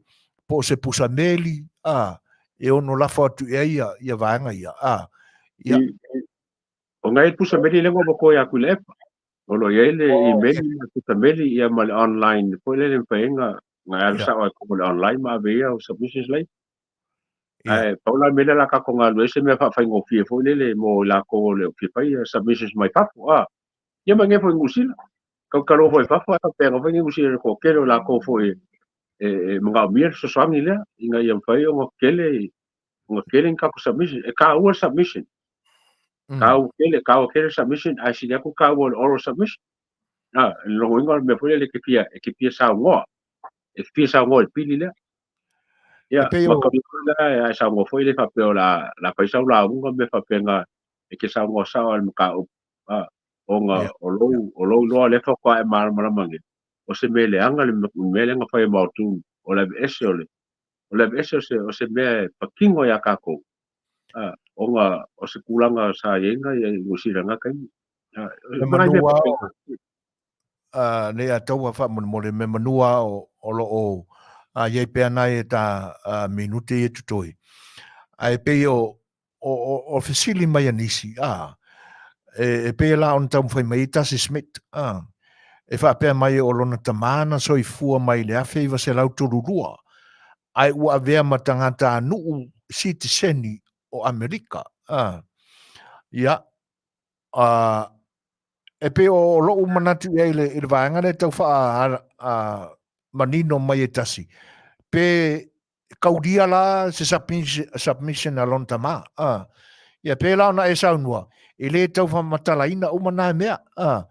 po o se pusa meli, a, e ono lafo atu i ai ia, ia vaega ia, a, ia. O ngai pusa meli lea ua koe aku i le epa. O lo o i ai le email ma le pusa meli ia ma le online foi lele mafai ai na na alu sao ai komo le online ma ave ia o submissions lai. Ae pau la mea lea la tatou galulue ai se mea faafaigofie foi lele mo i latou o le fia fai ia submissions mai fafo a. Ia ma nge foi Niu Sila. Kau taloa foi fafo ae faapea foi Niu Sila i le toatele o latou foi e e manaomia le fesoasoani lea ina ia mafai ona tele ona tele ni tatou submission. E taua le submission. Taua tele, taua tele submission, ae sili atu taua o le oral submission. A, le logoina o le mea foi lele e te fia, e te fia saunoa, e te fia saunoa i le pili lea. Ia, ma ka la e saunoa foi le faapea o le a fai sau lauga ma mea faapena, e te saunoa sao lava i le mataupu. A, ona o lou, o lou iloa lea faatoa e malamalama nei, o se mea leaga le mea lea na fai e Maotu, o le aveese o le, o le aveese o se, o se mea e patino iā tatou, a, ona o se tulaga sa i ai na i Niu Sila i na taimi. A, Me nai mea manua faapena. o, nei a taua faamolemole, me manua o, o lo o a iai pea nai e ta a, minute i e totoe. Ae pei o, o, o, o fesili mai a nisi, a, e, e pei la ona taumafai mai ai Tasi Smith, a, e faapea mai o lona tamā na soifua mai i le 1932, ae ua avea ma tagatanuu sitiseni o Amerika. A, ia, a, e pei o lo'u manatu i ai i le, i le vaega lea e tau faa a, manino mai e Tasi, pe kaulia la se submission, submission a lona tamā. A, ia pēlā ona e saunoa, e lē tau faamatalaina uma nā mea, a,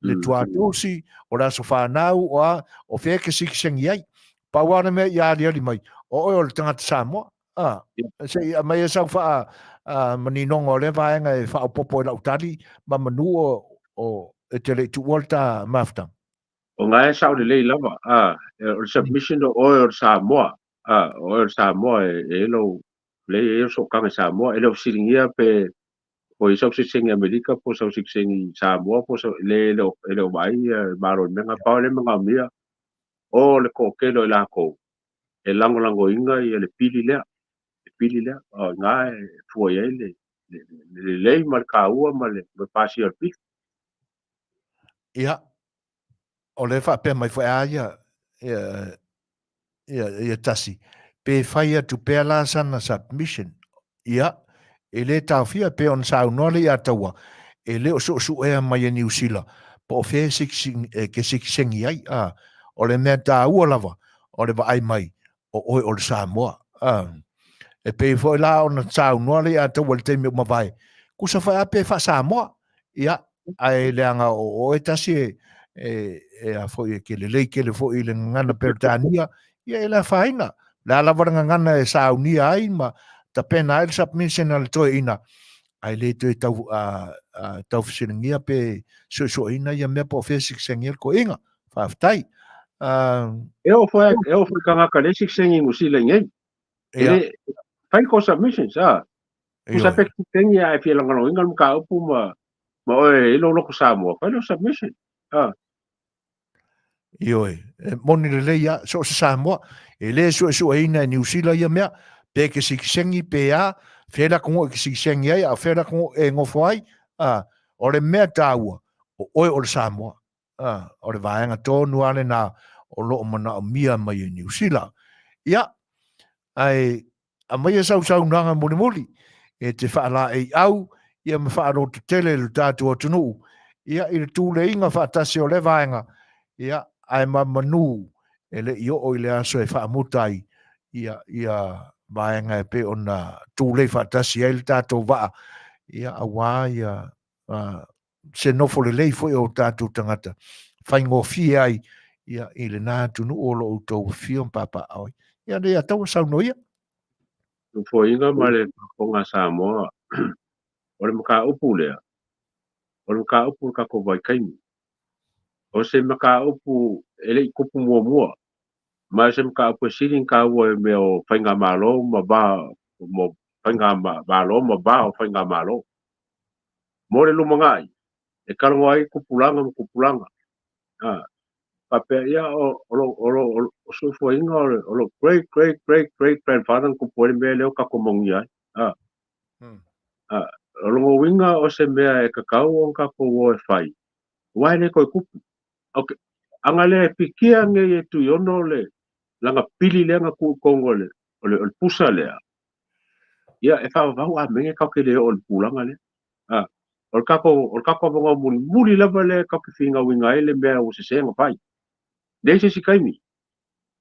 le tuatusi, o le aso whānau, o a, o whea ke sikisengi ai. Pau lava le mea i aliali mai, o oe o le tagata Samoa. A, se i aumai e sau faa a, maninoga o lea vaega e faaopoopo i lau tali ma manu o, o e te le i tuua le ta mafutaga. O nga e sao lelei lava, a, o le submission o oe o le Samoa, a, o oe o le Samoa e, e lou, lei e sootaga i Samoa, e le o fesiligia pe po i sau sikisengi Amerika po sau sikisengi Samoa po sau, le, e le o, e le o vaai ia Malo i mea na, pau le manaomia o le toatele o i latou e lagolagoina ia le pili lea, le pili lea, o i ina e fua i ai le, le, le lelei ma le taua ma le, ma le pasia o le pili. Ia, o lea e faapea mai foi a ia, ia, ia, ia Tasi, pe fai atu pea la sana submission. Ia, e lē taofia e pei ona saunoa le ia Taua, e le o suesuea mai e Niu Sila po o fea e ke sikisengi ai, a, o le mea taua lava o le vaai mai o oe o le Samoa. A, e pei foi la ona saunoa le ia Taua i le taimi ua mavae, kusa foi a pe faa-Samoa, ia, ae leaga o oe tasi e, e, e a foi e ke lelei tele foi i le gagana Peretania, ia e le afaina. O le a lava le gagana e saunia ai ma tapena ai le submission a le toeaina, ae le toe tau, a, a, taufesiligia pe suesueina ia mea po o fea e sikisengia le toeaina. Faafetai. E oo foi, e oo foi tagata le sikisengi i Niu Sila i nei. E le, fai ko submissions, a. Tusa pe sikisengi ae fia lagolagoina le mataupu ma, ma oe e lou loto Samoa, fai lau submission. A. Ioe, e moni lelei a, so o se Samoa, e le suesueina e Niu Sila ia mea, pe ke sikisengi, pe a, fea le atunuu e ke sikisengi ai, a o fea le atunuu e nofo ai, a, o le mea taua, o oe o le Samoa. A, o le vaega tonu lava lena o lo o manaomia mai e Niu Sila. Ia, ae aumaia sau saunoaga mulimuli e te faalaeiau ia ma faalototele i lo tatou atunuu ia i le tuleiga faatasi o lea vaega, ia, ae mamanu e le i oo i le aso e faamuta ai ia, ia vaega e pei ona tulei faatasi ai le tatou vaa, ia, aua ia se nofo lelei foi o tatou tagata faigofie ai ia i lena atunuu o lo o outou afifio ma papaaao ai. Ia nei a taua saunoa ia. Nofoaiga ma le Faafofoga a Samoa, o le mataupu lea, o le mataupu o le tatou vaitaimi. O se mataupu e le i tupu muamua, ma o se mataupu e sili ona taua i mea o faigamalo ma va mo faigamalo ma va o faigamalo. Mo le lumanai, e talanoa ai tupulaga ma tupulaga. A, faapea, ia, o, o, lo, o, lo, o soifuaina o, le, o lo great, great, great, great grandfather na tupu ai le mea lea o tatou manuia ai. A, a, o lona uiga o se mea e tatau ona tatou o e fai, aua e le toe tupu. Okay. Ana le pikia nei e Tuiono le lana pili lea na tuu i totonu o le, o le, o le pusa lea, ia, e faavavau amene tatou te le oo i le tulaga lea. A, o le tatou, o le tatou avanoa mulimuli lava lea tatou te finauina ai le mea ua sese ona fai. Leai se isi taimi.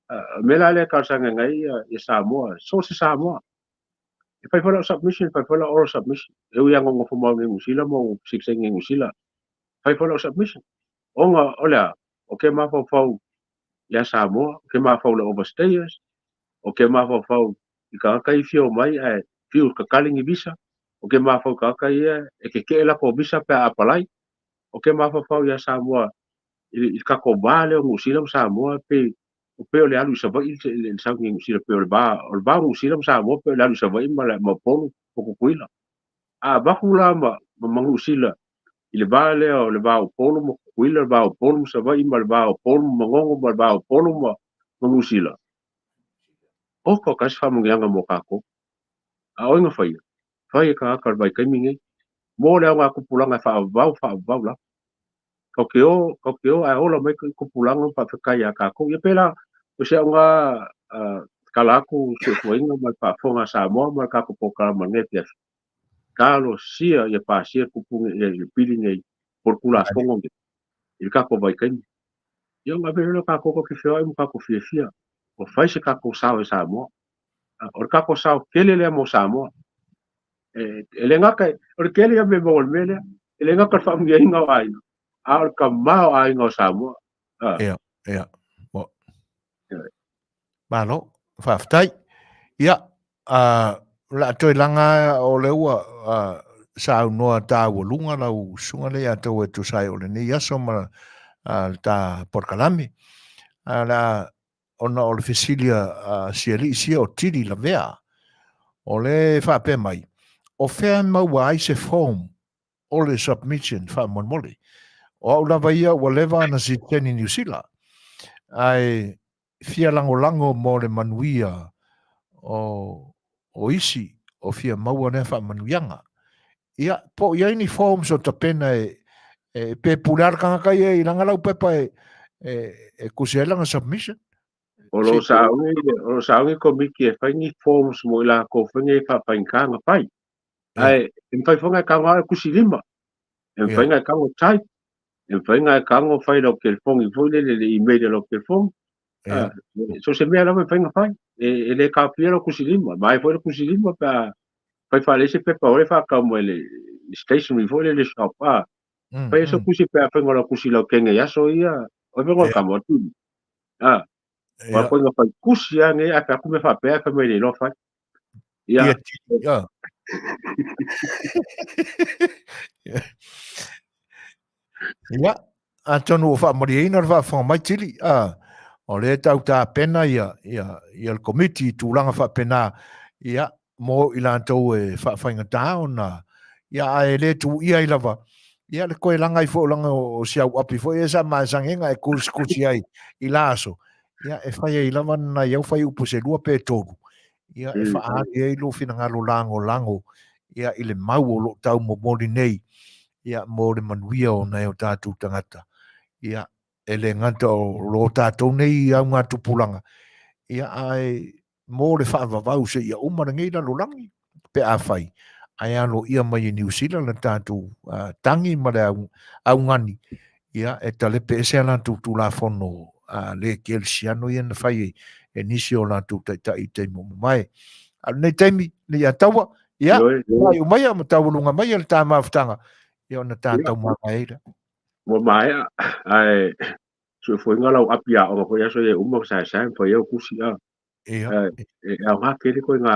A, o le mea la lea e talosaga ai ia, ia Samoa, so o se Samoa. E fai foi lau submission, e fai foi lau oral submission. E ui lava ina ou nofo mau i Niu Sila ma ou sitiseni i Niu Sila, fai foi lau submission. Ona o le a? Ou te mafaufau ia Samoa, ou te mafaufau i le overstayers, ou te mafaufau i tagata ia e fia omai ae fiu e tatali ni visa, ou te mafaufau i tagata ia e tetee latou visa pe a apalai, ou te mafaufau ia Samoa i le tatou va lea o Niu Sila ma Samoa pei pei o le alu i Savaii le sau i Niu Sila pei o le va o le va o Niu Sila ma Samoa pei o le alu i Savaii ma ma Upolu ma Tutuila. A avatu la ma ma Niu Sila i le va lea o le va o Upolu ma Tutuila, le va o Upolu ma Savaii ma le va o Upolu ma Manono ma le va o Upolu ma ma Niu Sila. Oka o ka se faamanuiaga mo kākou. A o ai na faia? Fai e tagata o le vaitaimi nei. Mo le augatupulaga e faavavau, faavavau lava. Kau te o, kau te o ae ola mai tupulaga ma faafetai iā kākou. Ia pēlā, o se aoga tala atu suesueina ma le faafofoga a Samoa ma le tatou polokalama i lenei afiafi. Talosia ia pasia le kupu nei, le pili nei, po o le Tulafono nei i le tatou vaitaimi. Ia ona ave lea o tatou tatou te feoai ma tatou fiafia, ua fai se tatou sao e Samoa. O le tatou sao tele lea mo Samoa. E le gata, o le tele ia mea maua i le mea lea, e le gata i le faamanuiaina o aiga, a o le tama o aiga o Samoa. Ia, ia. Malo, faafetai. Ia, o le a toe laga o lea ua saunoa taualuga lau susuga lea ia te oe e tusa ai o lenei aso ma le ta polokalame. Ae o le a ona o le fesili a si alii sia o Tili Lavea, o lea e faapea mai, o fea e maua ai se form o le submission faamolemole? O au lava ia ua leva ona sitiseni Niu Sila, ae fia lagolago mo le manuia o o isi o fia maua lea faamanuiaga. Ia, po o i ai ni forms o tapena e, e pe pule lava le tagata ia i lana laupepa e, e, e kusi ai lana submission. O lo o sauni, o lo o sauni komiti e fai ni forms mo i lakou foi nei e faafaigata ona fai. Ae e mafai foi ona e tago lava e kusi lima. E mafai ona e tago type. E mafai ona e tago fai i lau telefoni foi lele, le email i lau telefoni. So se mea lava e mafai ona fai. E le taofia lau kusi lima. Vaai foi le kusi lima pe a fai faalelei se pepa o le faatau mai le stationery foi lele shop. Fai se kusi pe a fai lau kusi lautene i aso ia. O fai ngā kamo atu. Wa koe ngā fai kusi a nei, a fai aku me whapea, fai mai le iloa fai. Ia. Ia, atonu ua faamalieina le faafofoga mai Tili, a, o lea e tau tapena ia, ia, ia le komiti i tulaga faapena, ia, mo i latou e faafaigata ona, ia, ae le tuuia ai lava, ia, le toe laga ai foi o laga o si auapi foi ia sa masani ai e kusikusi ai i la aso, ia, e fai ai lava nai au fuaiupu se lua pe tolu, ia, e faaali ai lou finagalo lagolago, ia, i le mau o lo o taumomoli nei, ia, mo le manuia o nai o tatou tagata. Ia, e le gata o lo tatou nei augatupulaga, ia, ae mo le faavavau seia uma lenei lalolagi, pe afai, ae aloaia mai e Niu Sila le tatou tagi ma le augani, ia, e talepe ese a latou Tulafono le kerisiano ia na fai e nisi o latou taitai i taimi ua mavae. A o lenei taimi, nei ia taua, ia, faaiu maia ma taualuga maia le ta mafutaga, ia ona tatou mavae ai lea. Ua maea, ae suefuega lau api aoga foi aso ia e uma saesae ma fai ai au kusi a. Ia. E aoga tele koe ngā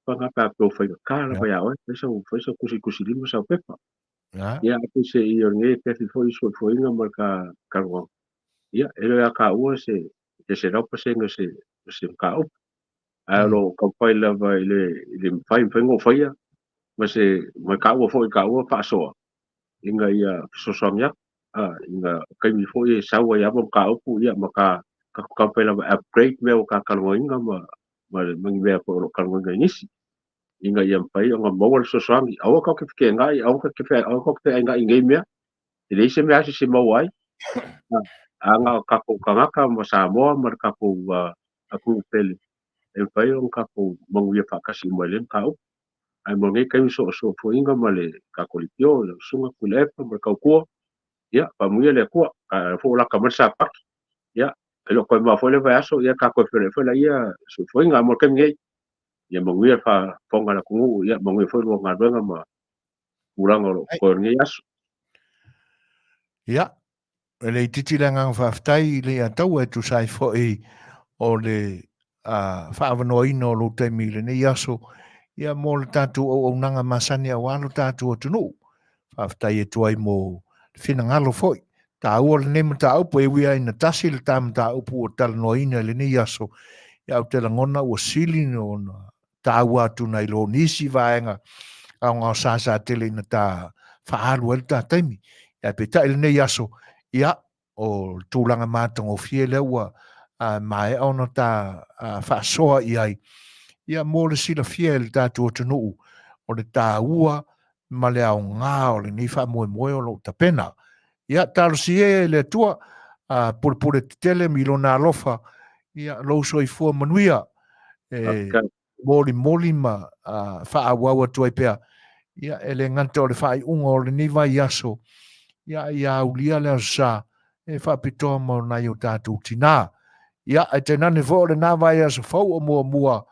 panga pe a pe faigata lava ia oe, fai sau, fai sau kusi kusi lima sau pepa. Ia, a se i o lenei afiafi foi suefuega ma ka talanoaga. Ia, e le o ia taua se se 100% o se o se mataupu. Ae o lo o taumafai lava i le i le mafai mafai ona ou faia ma se ma taua foi taua faasoa ina ia fesoasoani atu. Ina taimi foi e sau ai lava mataupu ia ma ka taumafai lava e upgrade mea ua ta talanoaina ma ma ni mea foi o lo o talanoaina e nisi ina ia mafai ona maua le fesoasoani. Aua tatou te feteenai, aua tatou te aua tatou te feainai i nei mea. E leai se mea asiasi e maua ai. A na o tatou tagata ma Samoa ma le tatou atunuu pele e mafai ona tatou manuia faatasi uma i lea mataupu. Ae mo lenei taimi soosoofoaiga ma le tatou leitio, lau susuga Tuilaepa ma le tautua, ia faamanuia le Atua. A foi ua lata mai le Sapati, ia e le o toe mamao foi le vaiaso, ia tatou feiloai foi laia soifuaina. Ae mo le taimi nei, Ia manuia le faafofoga a le atunuu, ia manuia foi lua galuega ma tulaga o lo o totoe o lenei aso. Ia, e le itiiti le agaga faafetai i Leiataua e tusa ai foi o le faaavanoaina o lou taimi i lenei aso, ia mo le tatou auaunaga masani aua lo tatou atunuu. Faafetai atu ai mo le finagalo foi. Taua lenei mataupu e ui lava ina tasi le ta mataupu ua talanoaina i lenei aso, ia ou te lagona ua sili ona taua atu nai lo nisi vaega aogaosa sa tele ina ta faaalu ai le ta taimi. Ae peitai lenei aso, ia, o le tulaga matagofie lea ua maea ona ta faasoa i ai, ia mo le silafia e le tatou atunuu o le taua ma le aoga o lenei faamoemoe o lo o tapena. Ia, talosia e le Atua, pulepule tetele ma i lona alofa, ia, lou soifua manuia, e molimoli ma faaauau atu ai pea. Ia, e le gata o le faaiuga o lenei vaiaso, ia, ia aulia le aso sa e faapitoa mo nai o tatou tinā. Ia, ae tainane foi o lena vaiaso fou o muamua,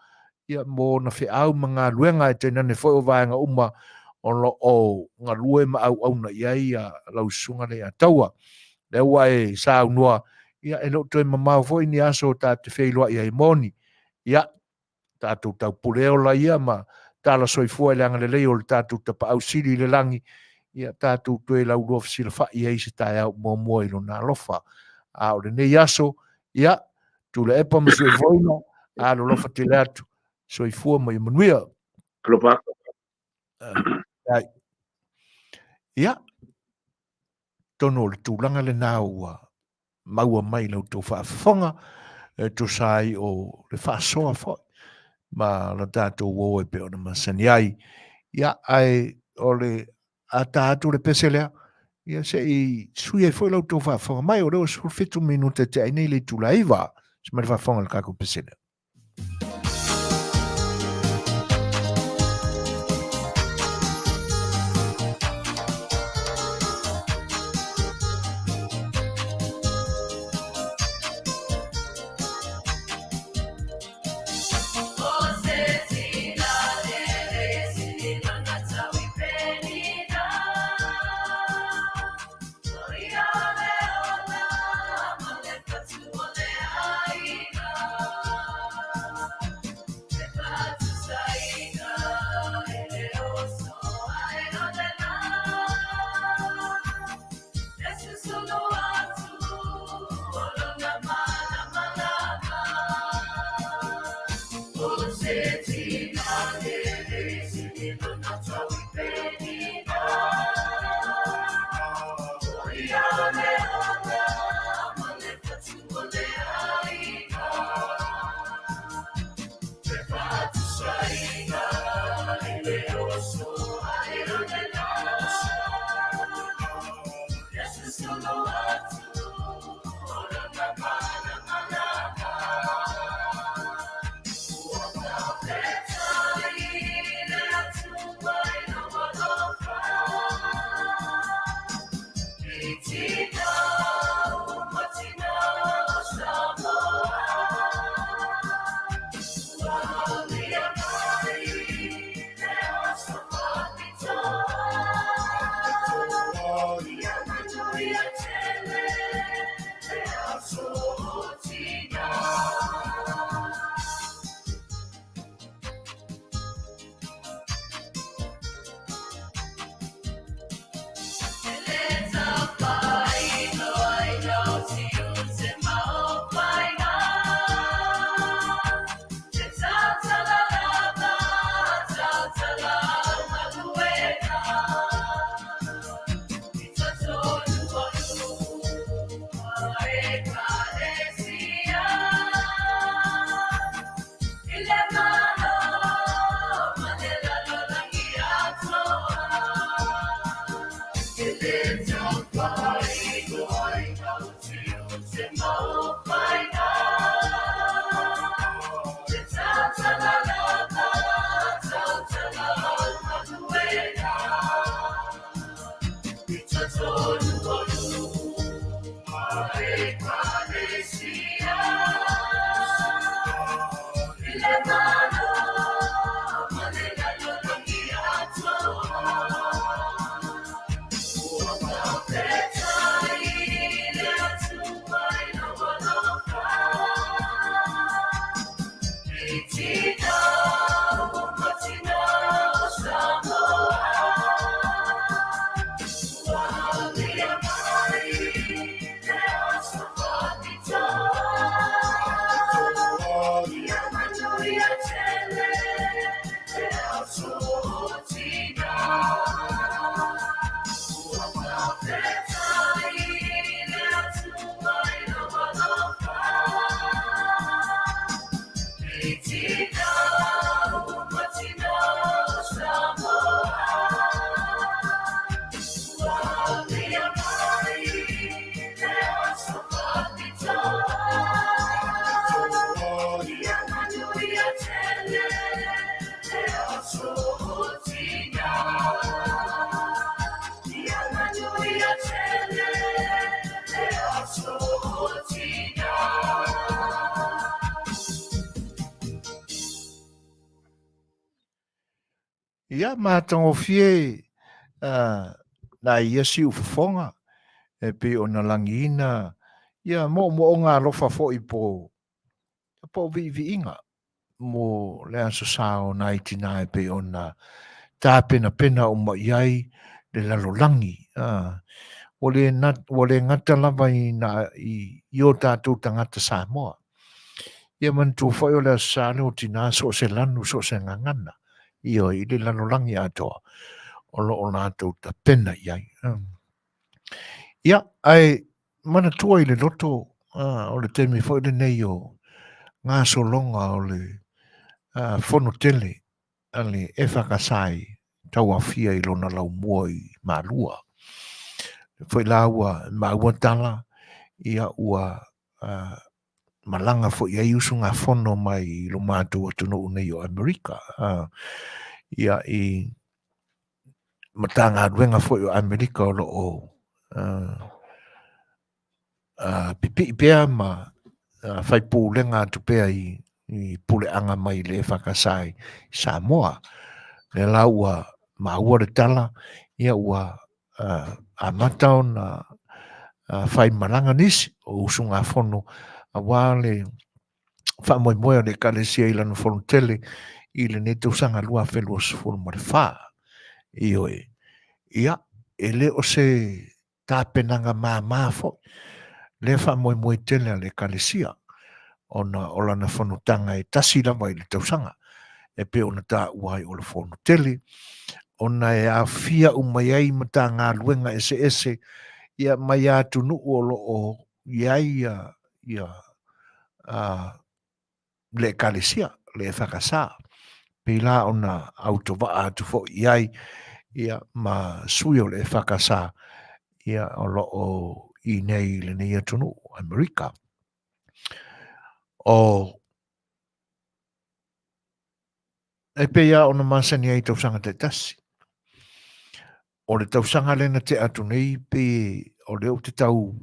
ia, mo ona feau ma galuega, ae tainane foi o vaega uma o lo o galue ma auauna i ai lau susuga Leiataua. Lea ua e saunoa, ia, e le o toe mamao foi ni aso ta te feiloai ai moni. Ia, tatou taupule ola ia ma tala soifua i le agalelei o le tatou Tapaau Sili i le lagi, ia tatou toe laulua fesilafai ai se taeao muamua i lona alofa. A o lenei aso, ia, Tuilaepa ma Suefoina, alolofa tele atu, soifua ma ia manuia. Alofa. Ia, tonu o le tulaga lena ua maua mai la outou faafofoga e tusa ai o le faasoa foi ma la tatou o e pei ona masani ai. Ia, ae o le a ta atu le pese lea, ia se i sui ai foi la outou faafofoga mai, o lea ua 17 minute tea ai nei le itula e 9, se mai le faafofoga i le tatou pese lea. Ia, matagofie nai ia siufofoga e pei ona lagiina ia moomooga alofa foi po o viiviiga mo le Aso Sa o nai tina e pei ona tapenapena uma i ai le lalolagi. Ua le gata lava i o tatou tagata Samoa. Ia manatua foi o le Aso Sa lea o tina so o se lanu, so o se gagana, ioe, i le lalolagi atoa o lo o latou tapena i ai. Ia, ae manatua i le loto o le taimi foi lenei o gasologa o le fono tele a le EFKS i tauaofia i lona laumua i Malua. Foi la ua maua tala, ia ua malaga foi ai usugafono mai i lo matou atunuu nei o Amerika. Ia i Matagaluega foi o Amerika o lo o pipii pea ma fai pulega atu pea i puleaga mai le EFKS i Samoa. Lea la ua maua le tala, ia ua amata ona fai malaga nisi o usugafono aua le faamoemoe o le Ekalesia i lana fono tele i lenei tausaga 2024. Ioe. Ia, e le o se tapenaga māmā foi lea faamoemoe tele a le Ekalesia ona o lana fonotaga e tasi lava i le tausaga e pei ona taua ai o le fono tele ona e aofia uma i ai Matagaluega eseese ia mai atunuu o lo o i ai ia le Ekalesia, le EFKS. Pei la ona autovaa atu foi i ai ia ma sui o le EFKS ia o lo o i nei i lenei atunuu, Amerika. O e pei lava ona masani ai i tausaga taitasi. O le tausaga lea na tea atu nei pei o lea ou te tau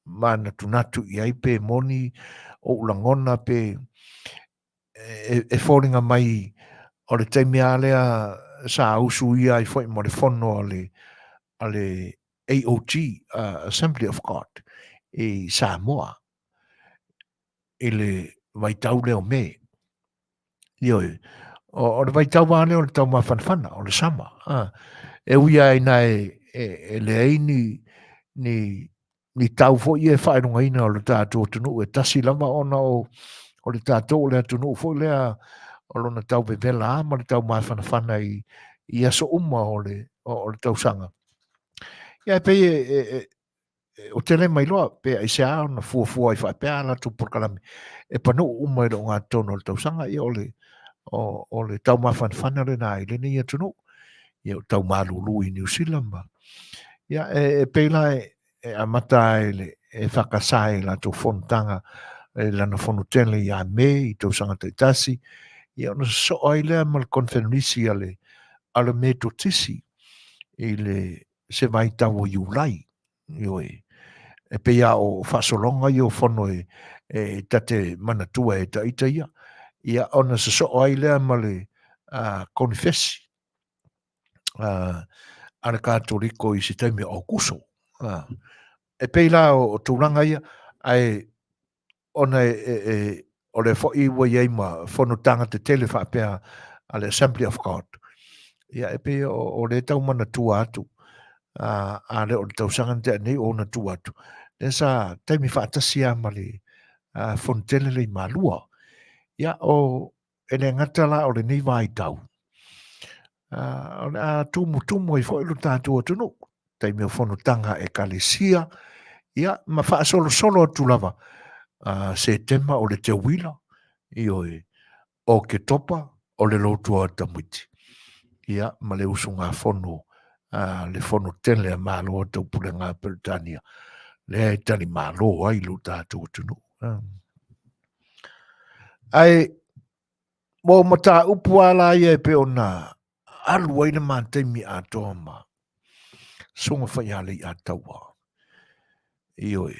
manatunatu i ai pe moni ou lagona pe e foliga mai o le taimi lava lea sa usuia ai foi mo le fono a le AOG, Assembly of God, i Samoa i le vaitau lea o Me. Ioe, o le vaitau lava lea o le taumafanafana, o le sama. E ui lava ina e leai ni tau foi ia e faailogaina o le tatou atunuu e tasi lava ona o le tatou o le atunuu foi lea o lona tau vevela lava ma le tau mafanafana i aso uma o le tausaga. Ia e pei e o te le mailoa pe aisea ona fuafua ai faapea a latou polokalame e panuu uma i le ogatotonu o le tausaga, ia o le, o le taumafanafana lena i lenei atunuu, ia o tau malulu i Niu Sila ma, ia e pei la e amata ai le e whakasā i latou fonotaga i lana fono tele ia Me i tausaga taitasi, ia ona sosoo ai lea ma le konferenisi a le Metotisi i le se vaitau o Iulai. Ioe. E pei lava o faasologa ia o fono e ta te manatua e ita ia. Ia ona sosoo ai lea ma le konifesi a le Katoliko i se taimi o Aukuso. E pei la o tulaga ia, ae ona o lea foi ua i ai ma fonotaga tetele faapea a le Assembly of God. Ia, e pei o lea tau manatua atu, a le o le tausaga na tea nei o ona tua atu, lea sa taimi faatasi lava ma le fono tele lea i Malua. Ia, o, e le gata la o lenei vaitau, o le a tumutumu ai foi lo tatou atunuu, taimi o fonotaga a Ekalesia, ia, ma faasolosolo atu lava, Setema o le Teuila, ioe, Oketopa o le Lotu a Tamaiti, ia, ma le usugafono a le Fono Tele a Malo o Taupulega a Peretania, lea e tali malo ai lo tatou atunuu. Ae, mo mataupu lava la ia e pei ona alu ai le ma taimi atoa ma Susuga Faialeiataua. Ioe,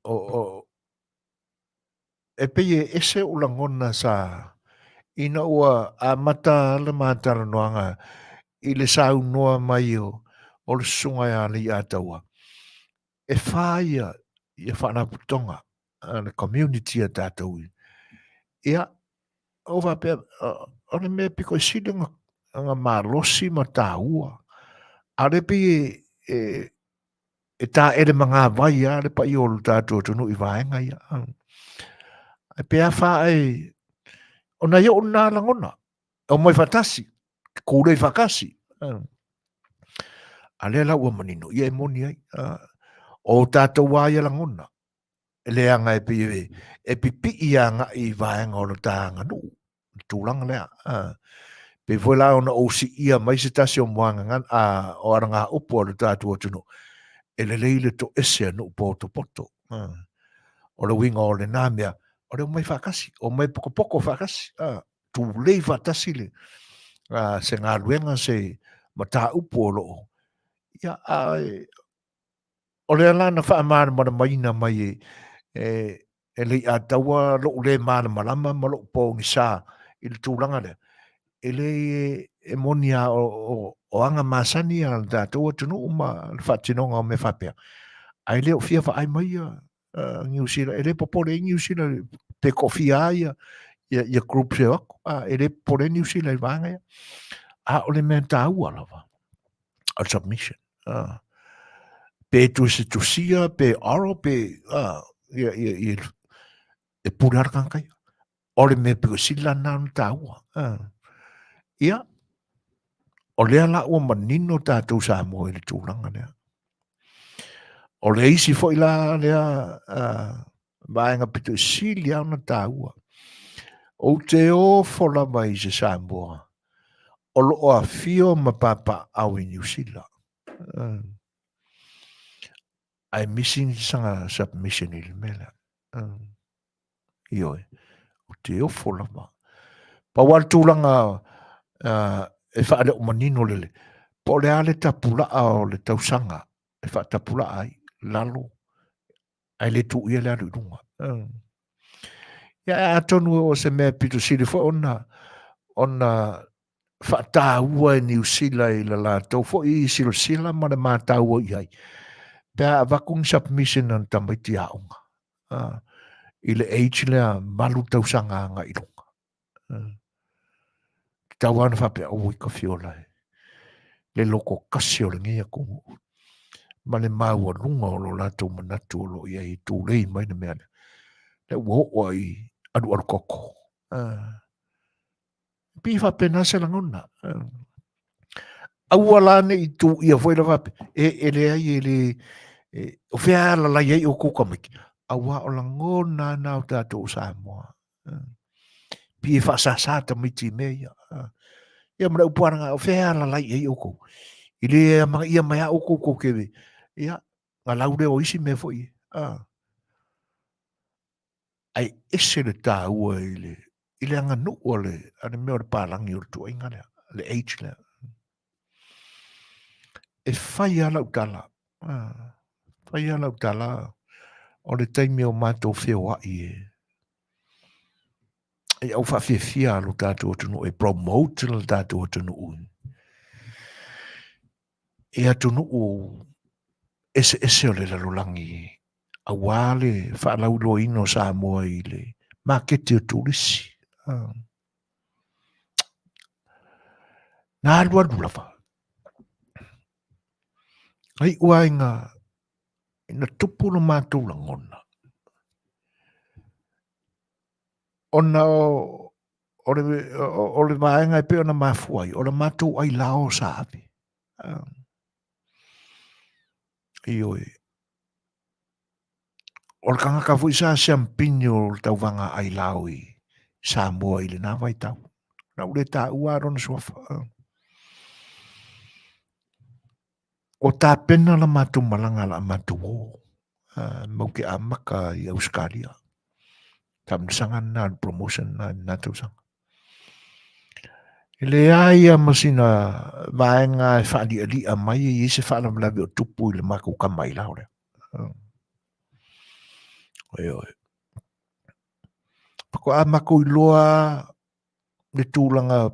o, o, e pei e ese ou lagona sa Ina ua amata le matalanoaga i le saunoa mai o o le susuga ia Leiataua, e fa ia ia faalapotopotoga a le community a tatou ia o faapea o le mea pito i sili ona ona malosi ma taua, a o lea e pei e e taele magavai lava le paia o le tatou atunuu i vaega ia. Ae pe a fa ai, o nai o'u na lagona, e omai faatasi, tulei faatasi. A lea la ua manino, ia e moni ai. O tatou lava ia lagona, e leaga e pei e pipii agai i vaega o le ta aganuu. le tulaga lea. Pei foi la ona ou siia mai se tasi o muagagana, o alagaupu a le tatou atunuu, e lelei le toese a nuu potopoto. O le uiga o lena mea, o le omai faatasi, omai potopoto faatasi, tulei faatasi le se galuega, se mataupu o lo o, ia, a o lea la na faamalamalamaina mai e, e, e Leiataua lou le malamalama ma lou pogisa i le tulaga lea, e le e moni lava o, o, o aga masani a le tatou atunuu ma le faatinoga o mea faapea, ae le o fia vaai mai ia Niu Sila, e le popole ai Niu Sila pe toafia lava ia, ia, ia groups e o atu, e le popole ai Niu Sila i vaega ia. A o le mea taua lava, o le submission. Pe tusitusia, pe oral, pe, ia, ia, ia, e pule lava le tagata ia. O le mea pito sili la lena ona taua. Ia, o lea la ua manino tatou Samoa i le tulaga lea. O le isi foi la lea vaega pito sili lava ona taua, ou te ofo lava i se Samoa o lo o afio ma papaaao i Niu Sila. Ae misi sana submission i le mea lea. Ioe, ou te ofo lava. Pau lava le tulaga e faaleo manino lele, po o le a le tapulaa o le tausaga e faatapulaa ai, lalo, ae le tuu ia le alu i luga. Ia, atonu o se mea pito sili foi ona ona faataua e Niu Sila i le latou foi silasila ma le mataua i ai, pe a avatu ni submission a ni tamaiti aoga i le age lea 8 tausaga agai i luga. Tatau lava ona faapea, oi ka fiola e, le loto kasi o lenei atunuu ma le maualuga o lo latou manatu o lo o i ai e tulei mai le mea lea. Lea ua oo lava i alualu koko. E pei e faapena se lagona. Aua la ne i tuuia foi le faapea, e, e leai e le, e, o fea e alalai ai outou tamaiti, aua o lagona na o tatou o Samoa. Pei e faasasa tamaiti i mea ia. Ia ma le upu lava lena, o fea e alalai ai outou? I le amanaia mai lava outou tou te, ia, na lau lea o isi mea foi. Ae ese le taua i le, i le aganuu a le, a le mea o le palagi o le tuuaiga lea, le age lea. E fai lava lau tala, fai lava lau tala o le taimi o matou feoai e, e au faafiafia lo tatou atunuu, e promote lo tatou atunuu i atunuu eseese o le lalolagi aua le faalauiloaina o Samoa i le maketi o turisi. Na alualu lava. Na iu lava ina, ina tupu lo matou lagona. Ona o, o le, o, o le vaega e pei ona mafua ai, o le matou ailao sa ave. Ioe. O le tagata foi sa siampini o le tauvaga ailao i Samoa i lena vaitau. Na ou le taua lava lona suafa. O tapena la matou malaga la matou o mau te amata i Ausetalia. Taamilosaga lena, le promotion lena i lena tausaga. E leai lava ma sina vaega e faalialia mai e i ai se faalavelave o tupu i le matou tama ailao lea. Ioe. Faatoa matou iloa le tulaga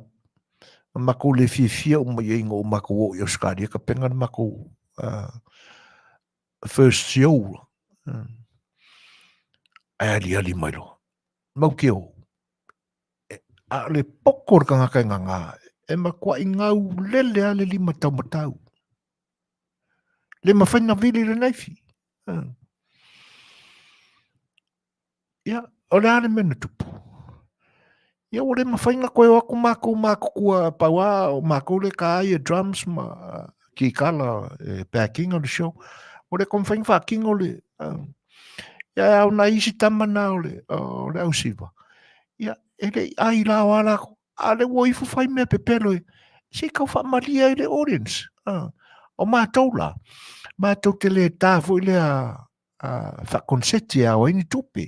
na makou le fiafia uma i ai ina ua makou oo i Ausetalia tapena le makou first show. Ae aliali mai loa, mau te o, a o le poto o le tagata e gagā, e matuai gaulele lava le lima taumatau. Le mafai ona vili le naifi. Ia, o le a le mea na tupu? Ia, ua le mafai ona toe o atu matou matutua pau lava o matou lea e ta ai drums ma kikala e backing o le show. Ua le toe mafai ona faatino le... Ia, a o nai isi tama na o le, o le ausiva, ia, e le i ai la o a latou. A o lea ua ifo fai mea pepelo e, se i tau faamalie ai le audience. O matou la, matou te le ta foi lea faakoneseti e ao ai ni tupe.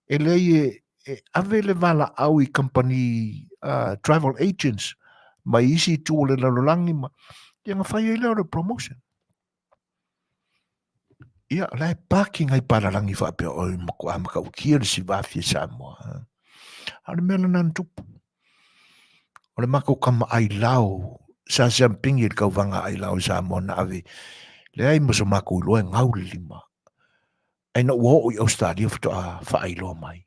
E leai e, e ave le valaau i kamupani travel agents mai isi itu o le lalolagi ma ia ona fai ai lea o le promotion. Ia, o la e paki nai palalagi faapea, oi, matua matautia le sivafi e Samoa. A o le mea lena na tupu. O le matou tama ailao, sa siampingi i le tauvaga ailao i Samoa na ave, leai ma so matou iloa e gau le lima. Ae ina ua oo i Ausetalia faatoa faailoa mai.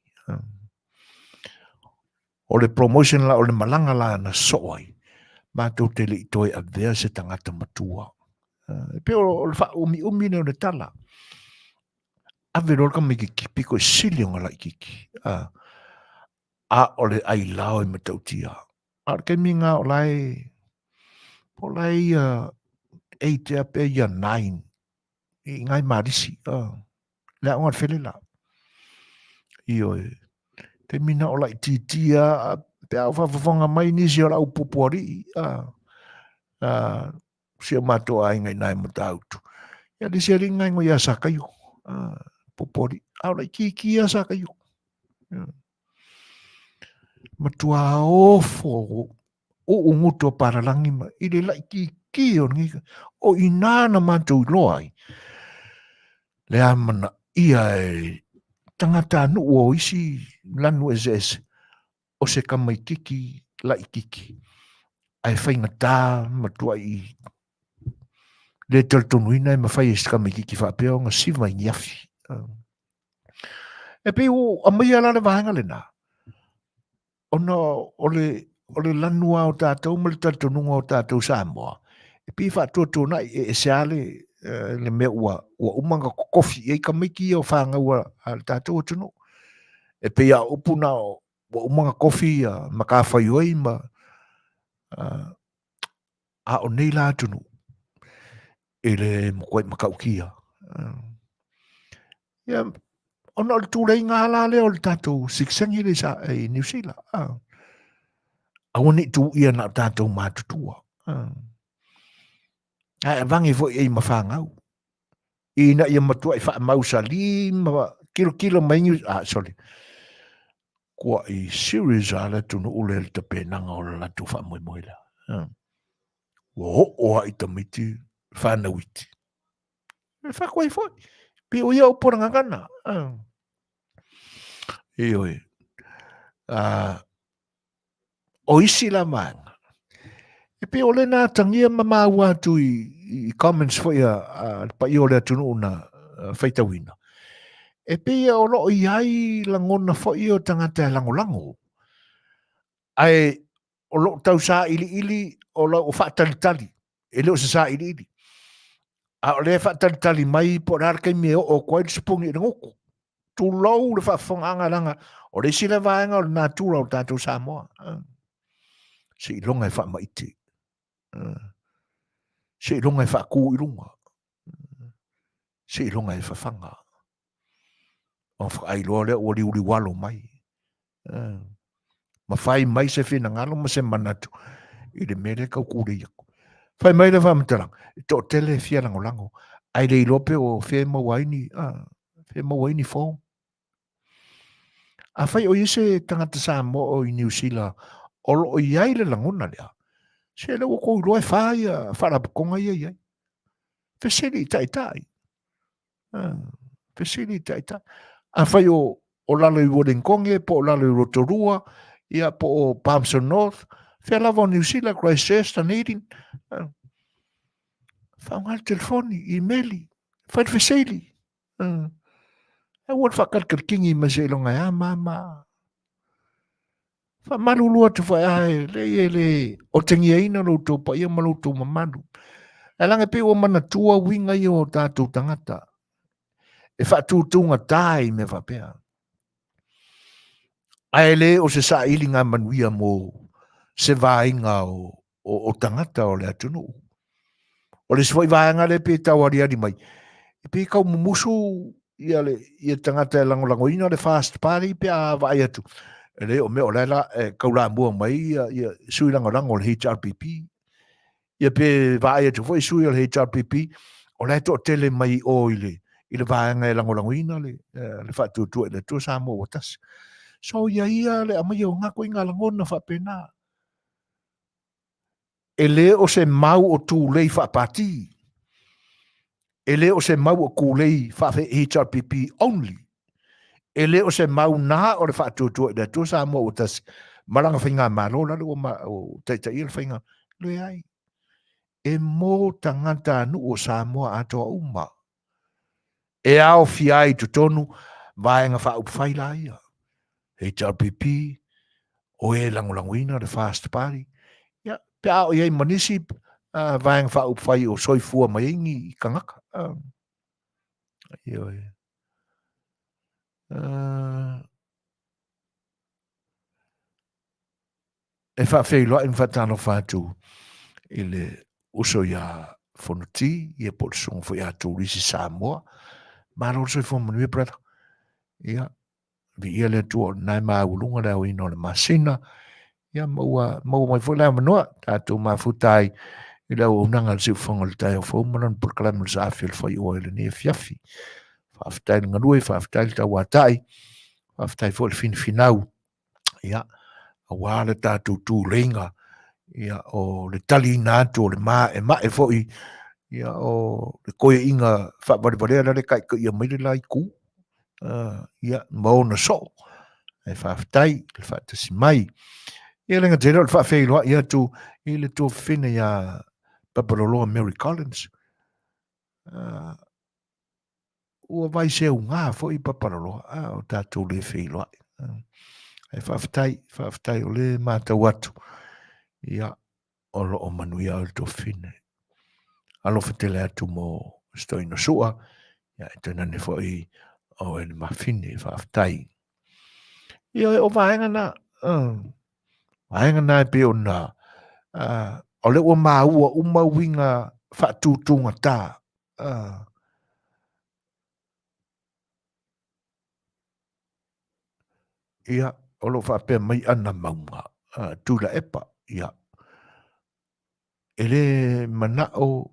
O le promotion la, o le malaga la na sosoo ai, matou te le i toe avea se tagata matua. E pei o le faaumiumi lea o le tala. Ave loa le tamaitiiti pito e sili ona laitiiti. A o le ailao e matautia. A o le taimi lena o la e, po o la e ia eight ea pe ia nine i ngai malisi, le aoga a le fele la. Ioe, taimi lena o laitiiti lava, pe a ou faafofoga mai nisi o le au puapualii, si o matou aiga i ina i Matautu. Ia le isi alii lena e igoa ia Sakaio, puapualii, a o laitiiti lava Sakaio. Matua ofo uugutu o palalagi ma i le laitiiti o lenei, o i ina na matou iloa ai le amanaia e tagatanuu o isi lanu eseese o se tamaitiiti laitiiti ae faigata matuai le talitonuina e mafai e se tamaitiiti faapea ona siva i ni afi. E pei ua aumaia la le vaega lena, ona o le, o le lanu lava o tatou ma le talitonuga o tatou Samoa, e pei e faatuatuanai e ese lava le, le mea ua, ua uma ona totofi i ai tamaiti ia o fanau a le tatou atunuu. E pei lava o upu na ua uma ona tofi ia matafaioi ma, a o nei la atunuu, e le matuai matautia. Ia, ona o le tuleiga la lea o le tatou sitiseni lea i, sa, i Niu Sila. Aua ne i tuuia na o tatou matutua. Ae avage foi i ai ma fanau. Ina ia matuai faamausali ma tilotilo mai Niu ah, sorry. Kuai serious a le atunuu lea i le tapenaga o le latou faamoemoe lea. Ua oo lava i tamaiti fanau iti. E whako ai foi. Pi o ia upu o le gagana. Ioe. O isi la vaega, e pei o lea na atagia ma maua atu i, i comments foi a, a le paia o le atunuu na faitauina. E pei o lo o i ai lagona foi o tagata e lagolago. Ae o lo o tau sailiili, o lo o faatalitali, e le o se sailiili. A o lea e faatalitali mai po o le a le taimi e oo atu ai le sipuni i le gutu. Tulou le faafofogaaga leaga o le isi lea vaega o le natura o le tatou Samoa. Seiloga e faamaite. Seiloga e faatu i luga. Seiloga e fafaga. Ona faailoa lea ua liuliualo mai. Ma fai mai se finagalo ma se manatu i le mea lea e tau tulei atu. Fai mai le faamatalaga, e toatele e fia lagolago, ae le iloa pe o fea e maua ai ni, fea e maua ai ni form. Afai o i ai se tagata Samoa o i Niu Sila o lo o i ai le lagona lea, se lea ua tou iloa e fa ia faalapotopotoga ia e i ai. Fesili i taitai. Fesili i taitai. Afai o, o lalo i Wellington po o lalo i Rotorua, ia po o Palmerston North, fea lava o Niu Sila, Christchurch, Dunedin. Faaaoga le telefoni, imeli, fai le feseili. Aua le faakalikalikingi mai seiloga e a ma. Faamalulu atu foi, ae leai e le otegiaina lo outou paia ma lo outou mamalu. Ae leaga e pei ua manatua uiga ia o tatou tagata e faatutugata i mea faapea. Ae le o se sailiga manuia mo se vaaiga o tagata o le atunuu. O le isi foi vaega lea pei e tau aliali mai, e pei e tau mumusu ia le ia tagata e lagolagoina le First Party pe a vaai atu, e le o mea o la e la e taulamua mai ia sui lagolago o le HRPP. Ia pe vaai atu foi sui o le HRPP, o la e toatele mai o i le vaega e lagolagoina le faatuatua i le Atua Samoa ua tasi. So ia ia le aumaia o na ituaiga lagona faapena. E le o se mau o tulei faapati. E le o se mau o tulei faa-HRPP only. E le o se mau na o le faatuatua i le Atua Samoa ua tasi ma lana faigamalo lale ua taitaia le faiga. Leai. E mo tagatanuu o Samoa atoa uma. E aofia ai i totonu vaega faaupufai la ia. HRPP, o e lagolagoina le First Party, ia, pe a o i ai ma nisi vaega faaupufai o soifua mai ai ni tagata. Ioe. E faafeiloai ma faatalofa atu i le uso ia Fonoti, ia po o le susuga foi ia Turisi Samoa. Malo le soifua manuia, brother. Ia, viia le Atua o lena e maualuga le aoina o le masina. Ia, ma ua maua mai foi le avanoa, tatou mafuta ai i le auaunaga a le siufofoga o le taeao fou ma lona polokalame o le saafi o le faioa i lenei afiafi. Faafetai le galue, faafetai le tauatai, faafetai foi le finafinau. Ia, aua le tatou tuleiga, ia, o le taliina atu o le maemae foi, ia, o le toeaiina faavalevalea la le taitaia mai le la itu, ia, ma ona soo. Ae faafetai le faatasi mai. Ia, le gata i lea o le faafeiloai atu i le tuafafine ia Papaloloa Mary Collins. Ua vaiseuga foi Papaloloa, a o tatou le feiloai. Ae faafetai, faafetai o le matau atu, ia, o lo o manuia oe le tuafafine. Alofa tele atu mo si toeaina Sua, ia, e tainane foi o e le mafine, faafetai. Ia, o vaega na, vaega na e pei ona, o lea ua maua uma uiga faatutugata. Ia, o lo o faapea mai ana mauga, Tuilaepa, ia, e le manao,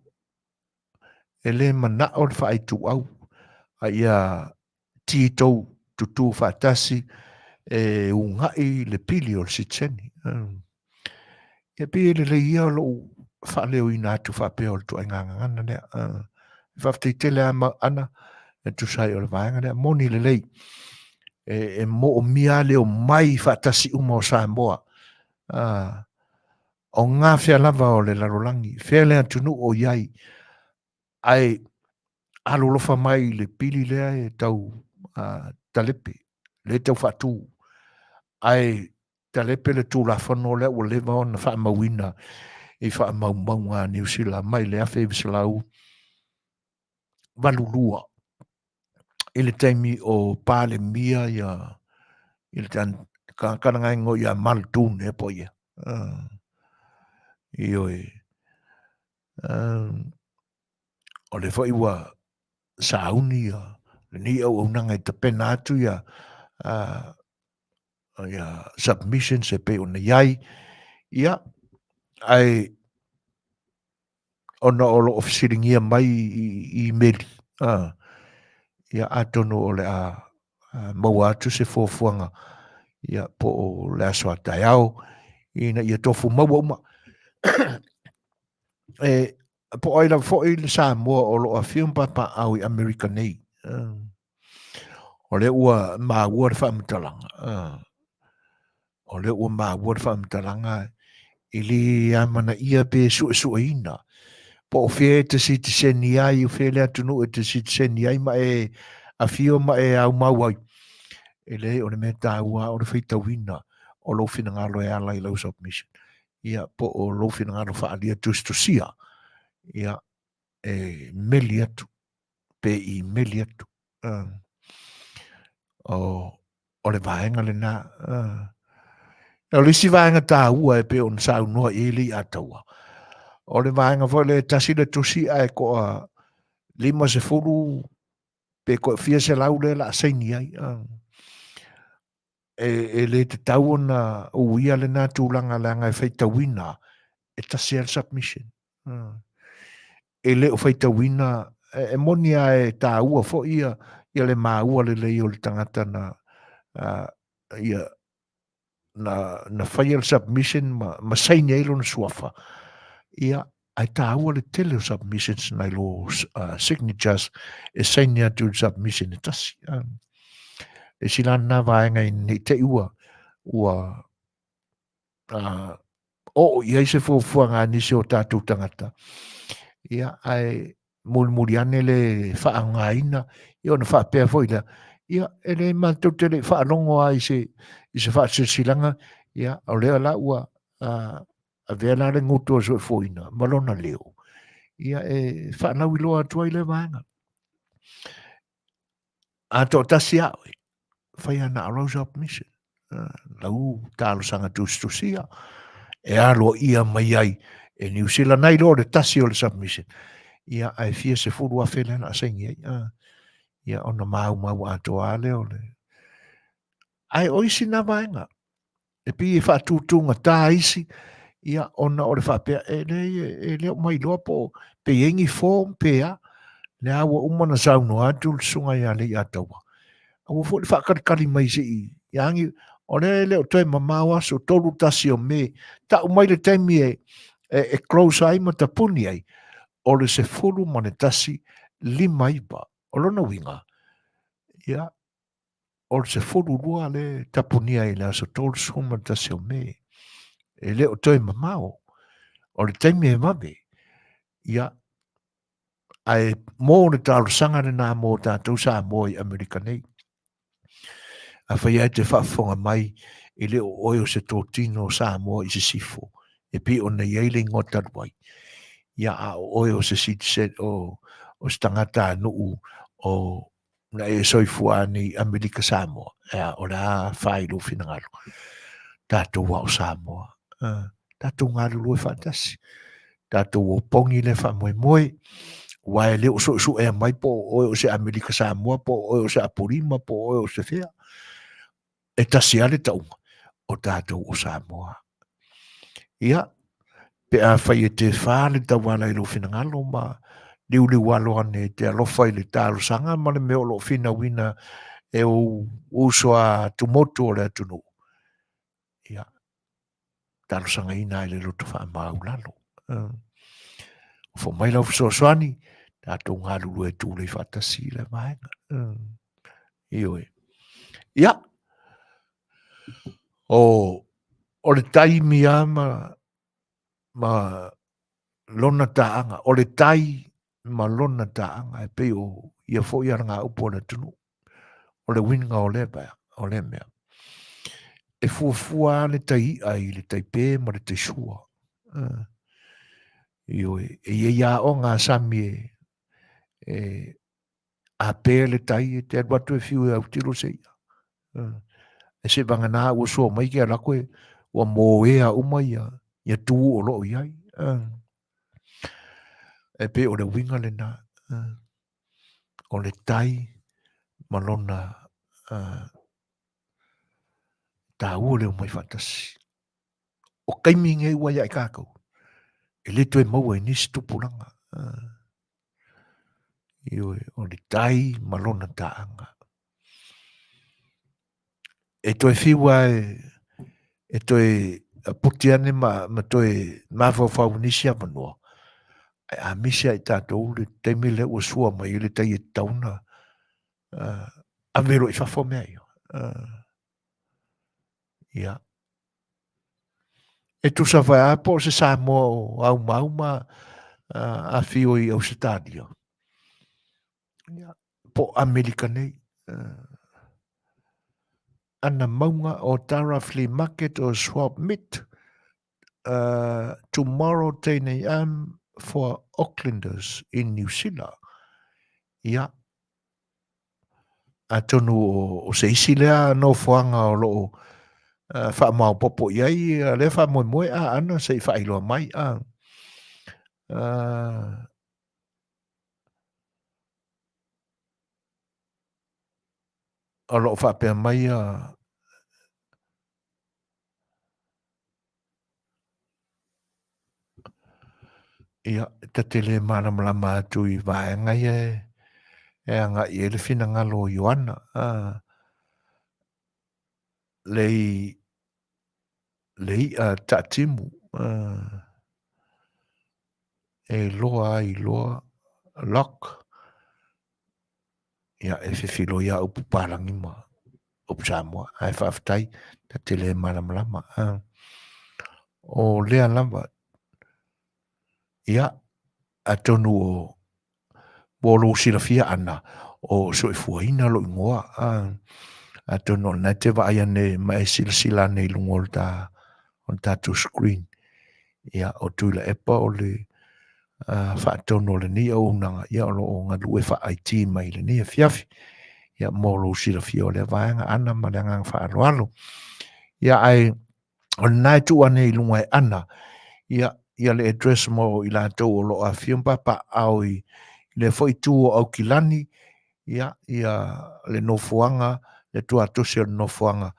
e le manao le faaituau, a ia ti tou tutū faatasi e uga'i le pili o le sitiseni. Ia pei e lelei ia lou faaleoina atu faapea o le ituaiga gagana lea. E faafetai tele lava Ana e tusa ai o le vaega lea. Moni lelei, e moomia le omai faatasi uma o Samoa. O gafea lava o le lalolagi, fea le atunuu o i ai, ae alolofa mai i le pili lea e tau talepe, lea e tau faatu, ae talepe le Tulafono lea ua leva ona faamauina i faamaumauga a Niu Sila mai le 1982 i le taimi o Palemia ia i le tagata na igoa ia Muldoon ea po o ia. Ioe. O lea foi ua sauni ia lenei auaunaga e tapena atu ia ia submissions e pei ona i ai, ia, ae ona o lo o fesiligia mai i imeli, ia, atonu o le a maua atu se fuafuaga, ia, po o le aso a taeao, ina ia tofu maua uma. E, po o ai lava foi le Samoa o lo o afio ma papaaao i Amerika nei. O lea ua maua le faamatalaga. O lea ua maua le faamatalaga e le amanaia pe suesueina po o fea e te sitiseni ai, o fea le atunuu e te sitiseni ai ma e afio ma e aumau ai. E leai, o le mea taua o le faitauina o lou finagalo e ala i lau submission. Ia, po o lou finagalo faaalia tusitusia. Ia, e meli atu, pe imeli atu. O le vaega lena. O le isi vaega taua e pei ona saunoa i ai Leiataua, o le vaega foi lea e tasi le tusi ae toa 50 pe toa fia selau lea o le a saini ai. E le tatau ona uia lena tulaga leaga e faitauina e tasi lava le submission. E le o faitauina, e moni lava e taua foi ia, ia le maua lelei o le tagata na, ia, na, na faia le submission ma, ma saini ai lona suafa. Ia, ae taua le tele o submissions nai lo signatures e saini atu i le submission e tasi. E isi la lena vaega ne i te i ua, ua oo i ai se fuafuaga a nisi o tatou tagata. Ia, ae mulimuli ane le faaaogaina, ia ona faapea foi lea, ia, e le matou te le i faalogo lava i se, i se faasilasilaga, ia, o lea la ua avea la le gutu o le soifuaina ma lona leo, ia, e faalauiloa atu ai lea vaega. A toatasi a oe, fai a na o lau submission, lau talosaga tusitusia, e aloaia mai ai e Niu Sila nai lo le tasi o le submission, ia ae fia 10,000 lea o le a saini ai, ia ona maumau atoa lava lea o le... Ae o isi na vaega, e pei e faatutugata isi, ia, ona o le faapea, e leai, e le o mailoa po o, pe i ai ni form pe a, lea ua uma ona saunoa atu le susuga ia Leiataua, aua foi le faatalitali mai se i, ia ni, o lea e le o toe mamao aso 31 o Me, tau mai le taimi e, e, e close ai ma tapuni ai, o le 11 59. O lona uiga, ia, o le 12 le tapunia i le aso 31 o Me. E le o toe mamao. O le taimi e vave. Ia, ae mō le talosaga lena mō tātou Samoa i Amerika nei. Afai lava e te faafofoga mai e le o oe o se totino o Samoa i sisifo, e pei ona i ai le igoa talu ai, ia a o oe o se citizen, o, o se tagatanuu o na e soifua ane i Amerika Samoa, ea, o le a fai lou finagalo. Tatou a o Samoa. Tatou galulue faatasi. Tatou opogi lea faamoemoe. Aua e le o suesuea mai po o oe o se Amerika Samoa, po o oe o se Apolima, po o oe o se fea. E tasi lava le tauga, o tatou o Samoa. Ia, pe afai e te whā le tauala i lou finagalo ma liuliu alo ane e te alofa i le talosaga ma le mea o lo o finauina e ou uso a tumotu o le atunuu, ia, talosagaina ai le loto faamaulalo. Ofo mai lau fesoasoani, tatou galulue e tulei faatasi i le vaega. Ioe. Ia, o, o le taimi lava ma, ma lona taaga, o le tai ma lona taaga, e pei o ia foi alagaupu a le atunuu. O le uiga o lea mea, o lea mea. E fuafua lava le tai i'a i le tai pē ma le tai sua. Ioe, e i ai aoga a Sami e, e a pē le tai e te alu atu e fiu e autilo se i'a. E se vagana ua sua mai ke alu atu e ua moea uma ia, ia tū o lo o i ai. E pei o le uiga lena. O le tai ma lona taua le omai faatasi. O taimi nei ua ia i tātou, e le toe maua i nisi tupulaga. Ioe, o le tai ma lona taaga. E toe fiu lava e toe puti ane ma, ma toe mafaufau i nisi avanoa, ae a misi lava i tatou le taimi lea ua sua mai ai le tai e tatau ona ave loa i fafo mea ia. Ia. E tusa foi a po o se Samoa o aumauma afio i Ausetalia. Ia, po o Amerika nei. Ana maunga o Tara Flea Market o Swap Meet tomorrow 10 am for Aucklanders in New Zealand. Ia, atonu o se isi lea nofoaga o lo o faamaopoopo i ai lea faamoemoe a ana se i faailoa mai a o lo o faapea mai Ia, ta te le malamalama atu i vaega ia e agai i ai le finagalo o Ioana. Le le i'a taatimu e loa ai loa lock Ia, e fefiloi a upu palagi ma upu Samoa, ae faafetai, ta te le malamalama. O lea lava, ia, atonu o mo lou silafia ana, o soifuaina lou igoa, atonu o lena e te vaai ane ma e silasila ane i luga o le ta, o le tatou screen. Ia, o Tuilaepa o le faatonu o lenei auaunaga, ia o lo o galue faa-IT mai i lenei afiafi. Ia, mo lou silafia o lea vaega ana ma le agaga faaaloalo. Ia, ae o lena e tuu ane i luga e Ana, ia, ia le address mo i latou o lo o afifio ma papaaao i lea foi itu o Aukilani, ia, ia le nofoaga, le tuatosi o le nofoaga,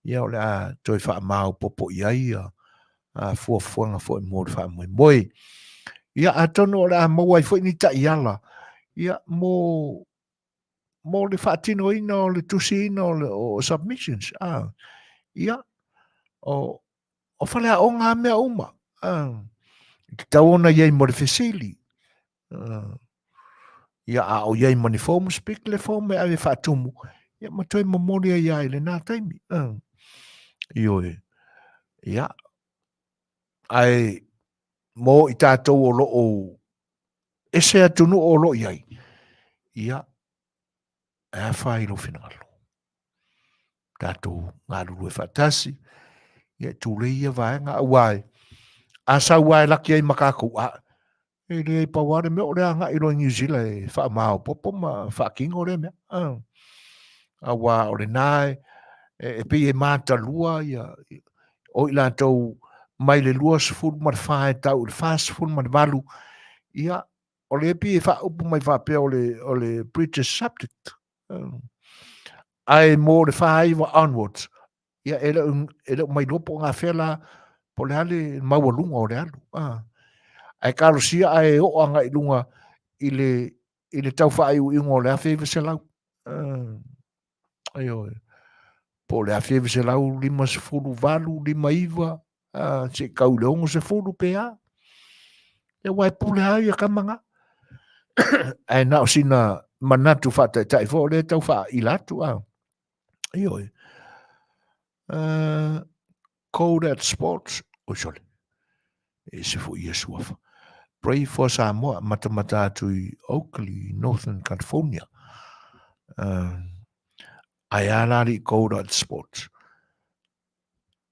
ia o le a toe faamaopoopo i ai ia fuafuaga foi mo le faamoemoe. Ia, atonu o le a maua ai foi ni taiala, ia, mo, mo le faatinoina o le tusiina o, le, o submissions. Ah, ia, o, o faleaoga a mea uma. Ah, e tatau ona i ai mo le fesili. Ah, ia, a o i ai ma ni form, speak le form e ave faatumu, ia ma toe momoli ai lava i lena taimi. Ah, ioe. Ia, ae mo i tatou o lo o ese atunuu o lo o i ai, ia, e afa ai lou finagalo. Tatou galulue faatasi, ia e tulei ia vaega, aua e, a sau lava e laki ai ma tatou, a, e leai pau lava le mea o le agai loa i Niu Sila e faamaopoopo ma faatino lea mea. Aua o lena e, e pei e matalua ia, o i latou mai le 24 e tau i le 48, ia, o lea pei e faaupu mai faapea o le, o le British subject. Ae mo le 49 onwards, ia e le o mailoa po o gafea la, po o le a le maualuga o le alu. Ae talosia ae oo agai i luga i le, i le tau faaiuiuga o le 1900. Ioe. Po o le 1958, 59, se i tau i le 60 pe a. Ia aua e pule lava ia tama na. Ae na o sina manatu faataitai foi o lea e tau faaila atu. A. Ioe. Code at Sports. Oi sole. E se foi ia suafa. Pray for Samoa. Matamata atu i Oakley, Northern California. Ae a la li Code at Sports.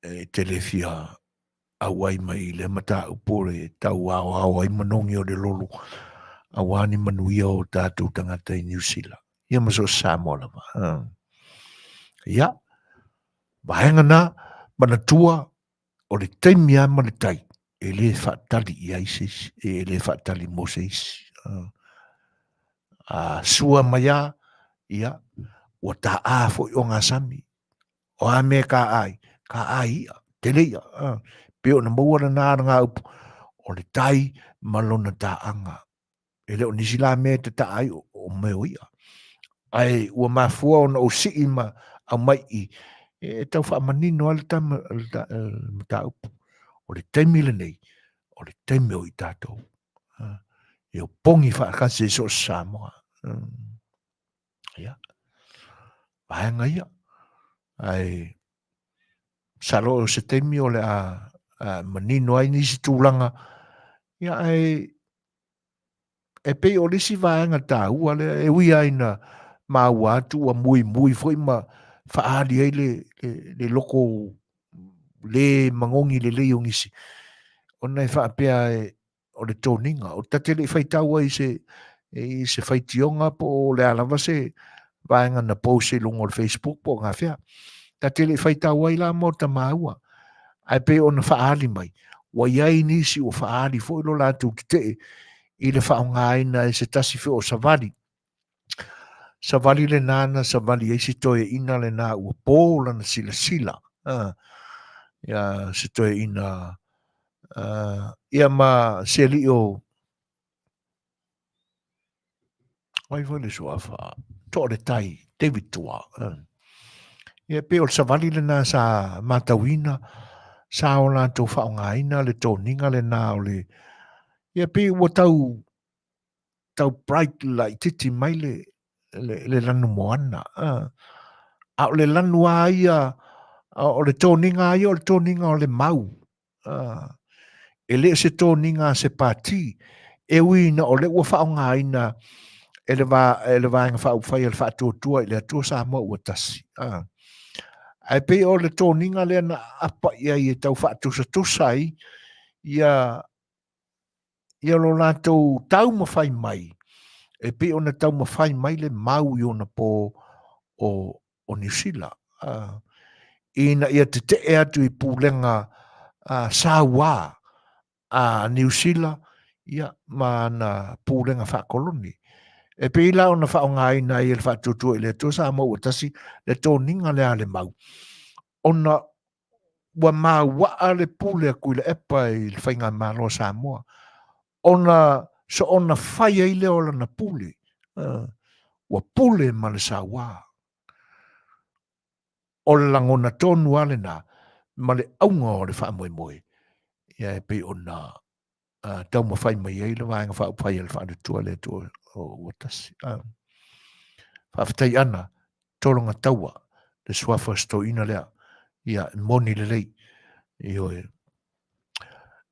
E te le fia auai mai i le mataupu le tau aoao ai manogi o le lolo aua ni manuia o tatou tagata i Niu Sila. Ia ma so o se Samoa lava. Ia, vaega na, manatua, o le taimi lava ma le tai, e le faatali i ai se isi, e le faatali mo se isi. A sua mai lava, ia, ua taā foi ogasami, O a mea ka ai, ka ai ia, tele ia. Pei ona maua lena alagaupu, o le tai ma lona taaga. E le o nisi la mea e tataa ai o mea o ia. Ae ua mafua ona ou sii ma aumai i, e tau faamanino lava le tama, le mataupu. O le taimi lenei, o le taimi o i tatou. E opogi faatasi i so o se Samoa. Ia, vaega ia. Ae masalo o se taimi o le a manino ai nisi tulaga, ia ae e pei o le isi vaega taua lea e ui lava ina maua atu ua muimui foi ma faaali ai le, le, le loko le magogi lelei o nisi, ona e faapea e, o le toniga. O ta te le i faitau ai i se, i se faitioga po o le a lava se vaega na post i luga o le Facebook po o gafea. Ta te le i faitau ai la mo ta maua. Ae pei ona faaali mai, ua i ai nisi ua faaali foi lo latou tetee i le faaaogaina e se tasi foi o savali. Savali lena na savali ai si toeaina lena ua po lana silasila. Ia, se toeaina ia ma se alii o ai foi le suafa Toa o le Tai, David Toa. Ia pei o le savali lena sa matauina, sa o latou faaaogaina le toniga lena o le ia pei ua tau tau bright laitiiti mai le le, le lanu moana. A o le lanu a ia, o le toniga a ia o le toniga o le mau. E le o se toniga a se pati, e ui ina o lea ua faaaogaina e le, va, e le Vaega Faaupufai a le Faatuatua i le Atua Samoa ua tasi. Ae pei o le toniga lea na aapa i ai e tau faatusatusa ai ia ia lo latou taumafai mai e pei ona taumafai mai le mau i ona po o, o Niu Sila. Ina ia tetee atu i pulega sauā a Niu Sila ia, ma ana pulega faakoloni. E pei la ona faaaogaina ai e le Faatuatua i le Atua Samoa ua tasi le toniga lea a le mau, ona ua mauaa le pule a Tuilaepa i le faigamalo a Samoa, ona soona fai ai lea o lana pule, ua pule ma le sauā. O le lagona tonu lava lena ma le auga o le faamoemoe, ia e pei ona taumafai mai ai le Vaega Faaupufai a le Faatuatua le Atua ua tasi. Faafetai ana tologa taua le suafa o se toeaina lea, ia e moni lelei. Ioe.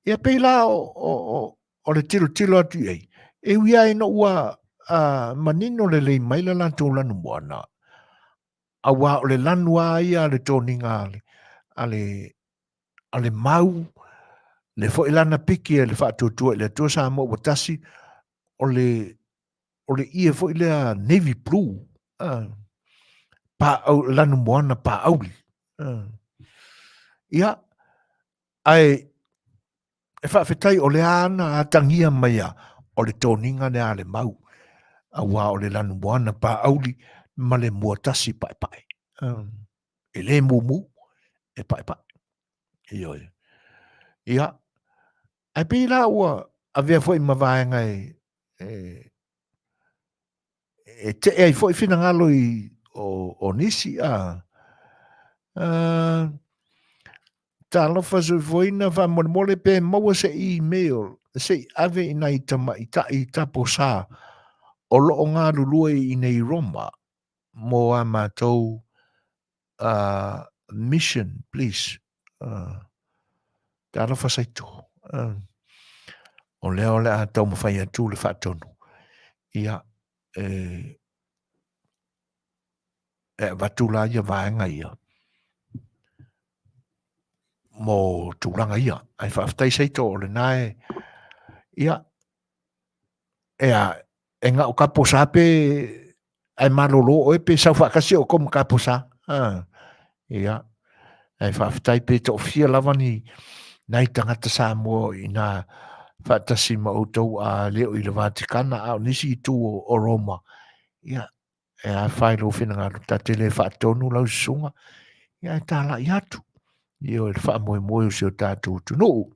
Ia pei la o, o, o, o le tilotilo atu i ai, e ui lava ina ua manino lelei mai le latou lanu moana, auā o le lanu lava ia a le toniga a le, a le, a le mau, le foi lana piki e le Faatuatua i le Atua Samoa ua tasi, o le, o le ie foi lea navy blue, pa, lanu moana pāauli. Ia, ae e faafetai o lea ana atagia mai a o le toniga lea a le mau, auā o le lanu moana pāauli ma le mua tasi paepae. E le mumu, e paepae. Ioe. Ia, ae pei la ua avea foi ma vaega e, e, e tee ai foi finagalo i o, o nisi a talofa soifuaina faamolemole pe maua se email se i ave i nai tamaitai taposā o lo o galulue i inei Roma mo a matou mission please. Talofa Saito. O lea o le a taumafai atu le faatonu. Ia, e, e avatu la ia vaega ia mo tulaga ia. Ae faafetai Saito o lena e, ia, e a, e ga'o ka posā pe ae malolo oe pe sau faatasi outou ma ka posā. A, ia, ae faafetai pe toafia lava ni nai tagata Samoa i inā faatasi ma outou a le o i le Vatikana a o nisi itu o, o Roma. Ia, e a fai lou finagalo, ta te le faatonu lau susuga, ia e tāla'i atu. Ia o le faamoemoe o si o tatou atunuu.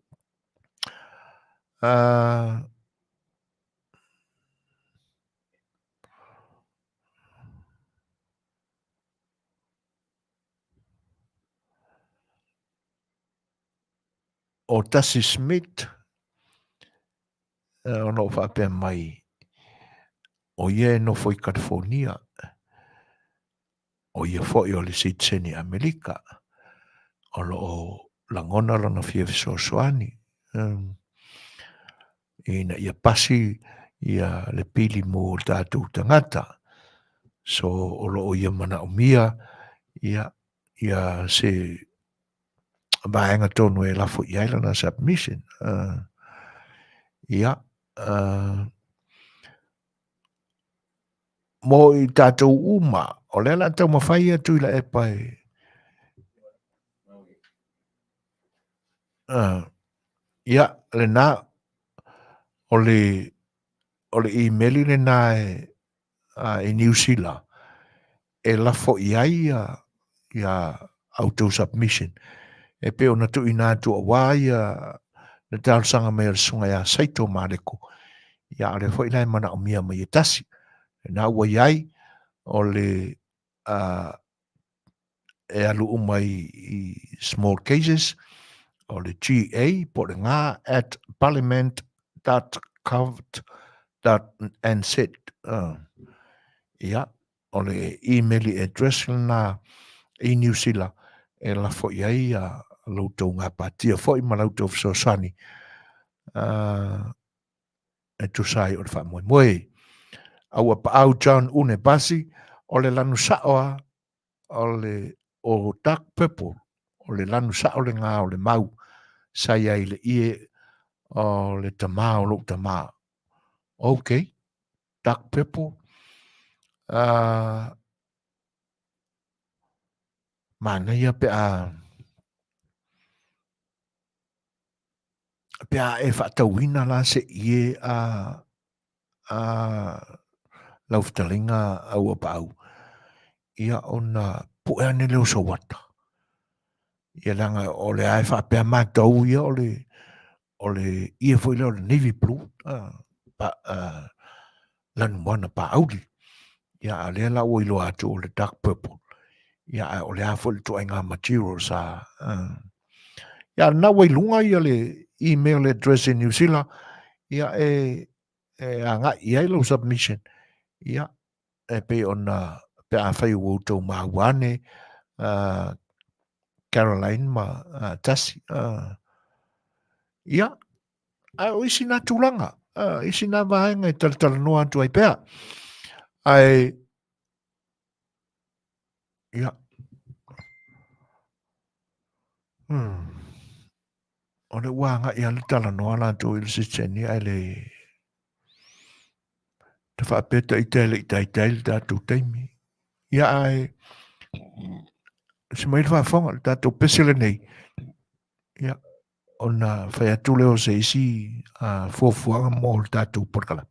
O Tasi Smith, o lo o faapea mai, o ia e nofo i California, o ia foi o le sitiseni Amerika, o lo o lagona lona fia fesoasoani ina ia pasi ia le pili mo tatou tagata. So o lo o ia manaomia ia ia se vaega tonu e lafo i ai lana submission. Ia mo i tatou uma, o lea o le a taumafai ia Tuilaepa e ia, lena, o le, o le imeli lena e, i Niu Sila, e lafo i ai ia, ia outou submission. E pei ona tuuina atu aua ia le talosaga mai a le susuga ia Saito Maleko, ia a o lea foi la e manaomia mai e tasi. Lena ua i ai o le e alu uma i small cases, o le GA po o le ga at parliament.govt.nz. Ia, o le email address lena i Niu Sila e lafo i ai lo outou gapatia foi ma la outou fesoasoani e tusa ai o le faamoemoe. A ua paau John Une Basi, o le lanu sao a o le o dark purple, o le lanu sao lena o le mau sa i ai i le ie o le tamā o lou tamā. Okay. Dark purple. Manaia pe a pe a e faatauina la se ie a a lau fetalaiga a ua paau, ia ona pue ane lea o sou ata. Ia leaga o lea e faapea matou ia o le o le ie foi lea o le navy blue, lanumoana paauli. Ia a o lea la ua iloa atu o le dark purple. Ia a o le a foi le ituaiga material sa ia lena ua i luga ia le email address i New Zealand, ia e agai i ai lau submission. Ia e pei ona pe afai ua outou maua ane Caroline ma Tasi. Ia, ae o isi nā tulaga, isi nā vaega e talatalanoa atu ai pea. Ae, ia, o le ua agai lava le talanoa latou i le Secheni ae le te faapea ita e le i taitai le tatou taimi. Ia ae se mai le faafofoga le tatou pese lenei. Ia ona fai atu lea o se isi fuafuaga mo le tatou polokalame.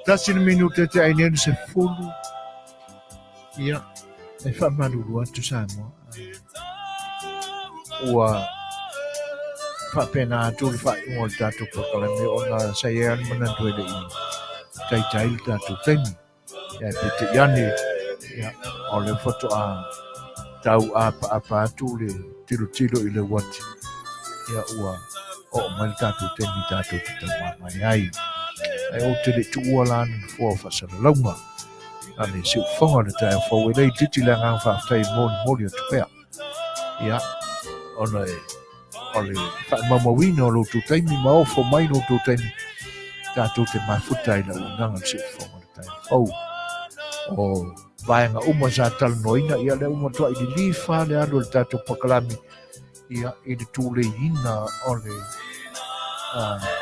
Tasi le minute te ai nei se fulu. Ia, e faamalulu atu Samoa. Ua faapena atu le faaiuga o le tatou polokalame ona sa i ai lava le manatu e le i taitai le tatou taimi. Ia, peitai ane, ia, o lea faatoa tau apaapa atu le tilotilo i le uati, ia ua oo mai le tatou taimi tatou te taumamae ai. Ae ou te le i tuua la le nofoa o faasalalauga a le siufofoga o le taeao fou e le itiiti le agaga faafetai e molimoli atu pea. Ia, ona e o le faamaumauina o lo outou taimi ma ofo mai lo outou taimi tatou te mafuta ai le auaunaga le siufofoga o le taeao fou. O vaega uma sa talanoaina, ia lea ua matuai lilifa le alu o le tatou polokalame ia i le tuleiina o le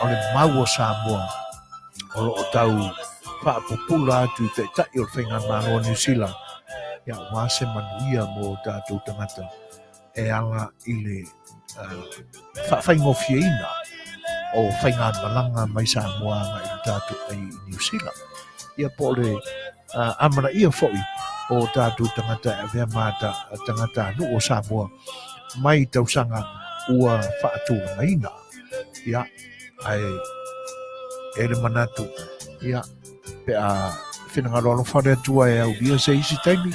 o le mau o Samoa o lo o tau faapupula atu i taitai o le Faigamalo a Niu Sila ia aua se manuia mo tatou tagata e ala i le faafaigofieina o faigamalaga mai Samoa agai i le tatou i Niu Sila. Ia po o le amanaia foi o tatou tagata e avea ma tagatanuu o Samoa mai tausaga ua faatulagaina. Ia, ae e le manatu, ia, pe a finagalo alofa le Atua e aulia se isi taimi,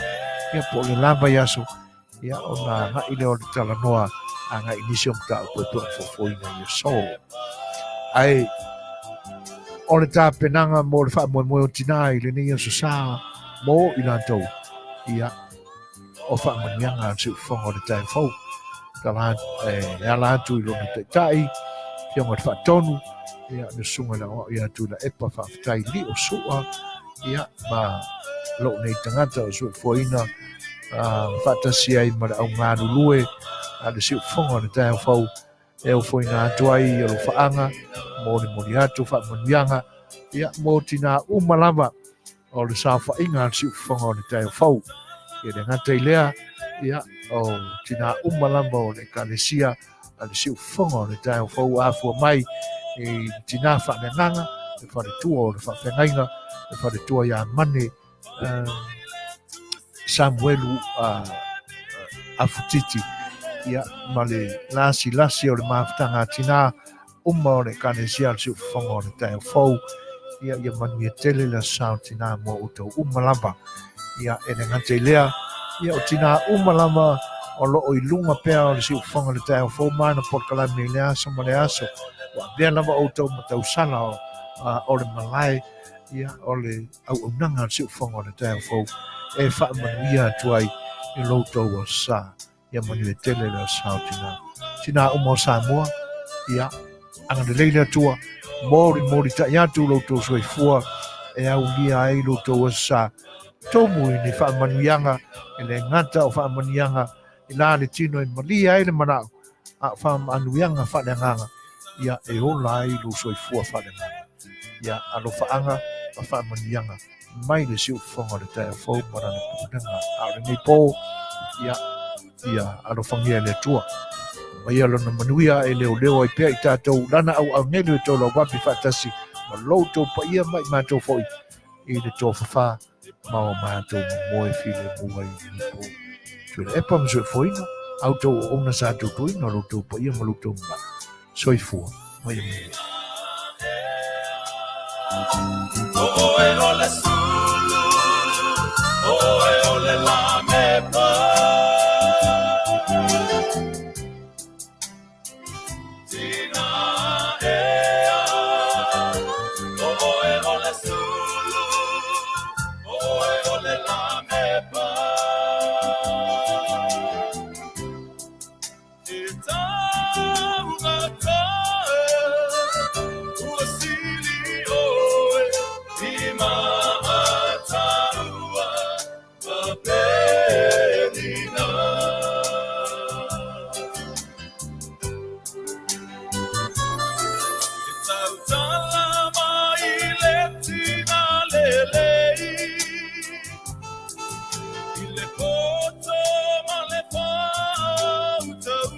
ia po o le la vaiaso, ia ona agai lea o le talanoa agai i nisi o mataupu e pei ona fofoina i aso. Ae o le tapenaga mo le faamoemoe o tinā i lenei aso sa mo i latou, ia, o faamanuiaga a le siufofoga o le tae fou. Tala, e ala atu i lona taitai, Afioga i le Faatonu, ia, le susuga i le Aoao ia Tuilaepa, faafetai lio sua, ia, ma lou nei tagata o soifuaina faatasi ai ma le au galulue a le siufofoga o le taeao fou e ofoina atu ai alofaaga, molimoli atu faamanuiaga, ia, mo tinā uma lava o le saofaiga a le siufofoga o le taeao fou. Ia le gata i lea, ia, o tinā uma lava o le Ekalesia a le siufofoga o le taeao fou afua mai i tinā faaleagaga, le faletua o le faafeagaiga, le faletua ia Mane Samuelu Afutiti, ia, ma le lasilasi o le mafutaga a tinā uma o le Ekalesia a le siufofoga o le taeao fou, ia, ia manuia tele le aso sa o tinā mo outou uma lava. Ia, e le gata i lea, ia, o tinā uma lava o lo o i luga pea o le siufofoga o le taeao fou ma ana polokalame i le aso ma le aso, ua avea lava outou ma tausala o, o le malae, ia, o le auaunaga a le siufofoga o le taeao fou e faamanuia atu ai i lo outou aso sa. Ia manuia tele le aso sa o tinā. Tinā uma o Samoa, ia, agalelei le Atua, molimoli tai atu lo outou soifua e aulia ai lo outou aso sa. Tomu i ni faamanuiaga, e le gata o faamanuiaga i la le tino e malie ai le manao, a o faamanuiaga faaleagaga, ia e ola ai lou soifua faaleagaga. Ia alofaaga ma faamanuiaga mai le siufofoga o le taeao fou ma lana pulega. A o lenei pō, ia, ia alofagia e le Atua. Aumaia lona manuia e leoleo ai pea i tatou lana auaugelu e tolauapi faatasi ma lo outou paia ma i matou foi i le tofafa ma o matou momoe filemu ai i lenei pō. Tuilaepa ma soifuaina, a outou auauna sa tautuaina lo outou paia ma lo outou mamalu. Soifua ma ia manuia. O oe o le sulu, o oe o le lamepa. Tina ea, o oe o le sulu, o oe o le lamepa. E taugata e, ua sili oe i Mataua ma Penina. E tautala mai le tina lelei, i le poto ma le fāutautā.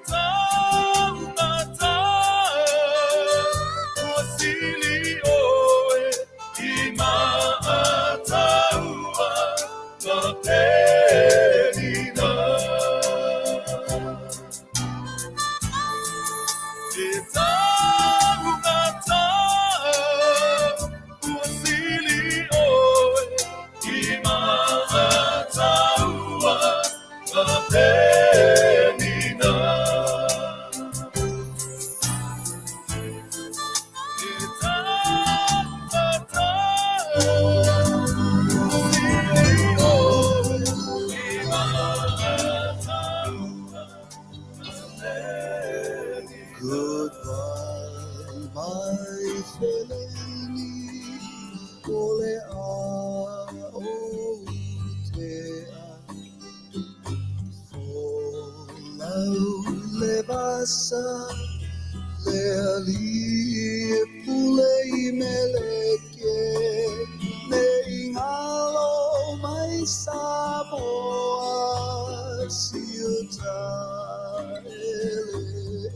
taugata ua sili ʻoe i Mā'ataua ma Penina. E taugata ua sili ʻoe i Mā'ataua ma Penina. E taugata ua sili ʻoe i Mā'ataua ma Penina. Goodbye, my feleni, o le a o te a. Folau le vasa, le ali'i e pule i Meleke, ne i galo mai Samoa, siuta eleele.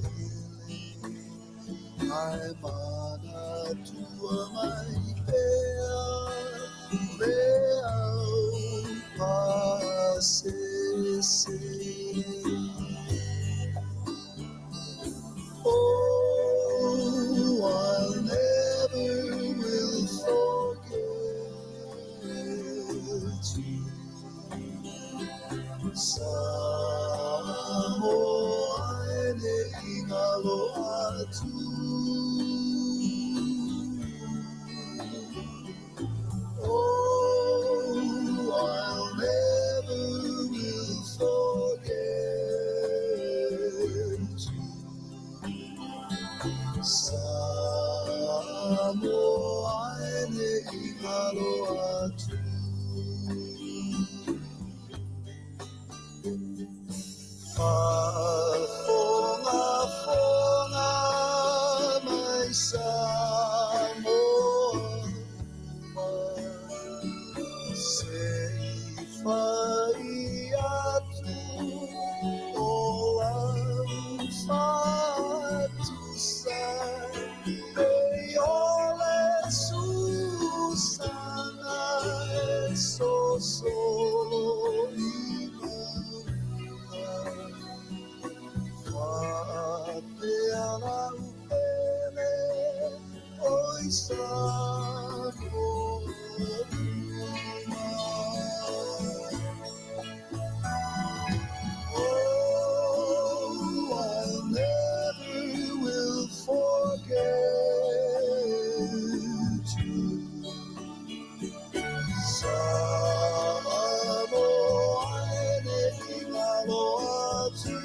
Ae manatua mai pea le au pasese. Oh, I'll never will forget you. Samoa e ne i galo atu. Oh, I'll never will forget you. Samoa e ne i galo atu. Faafogafoga mai Samoa, se i fai atu o lau faatusa, pei o le susaga e sosolo i mauga. Faapea lau pele oi Samoa uma. Oh, I'll never will forget you. Samoa e ne i galo atu.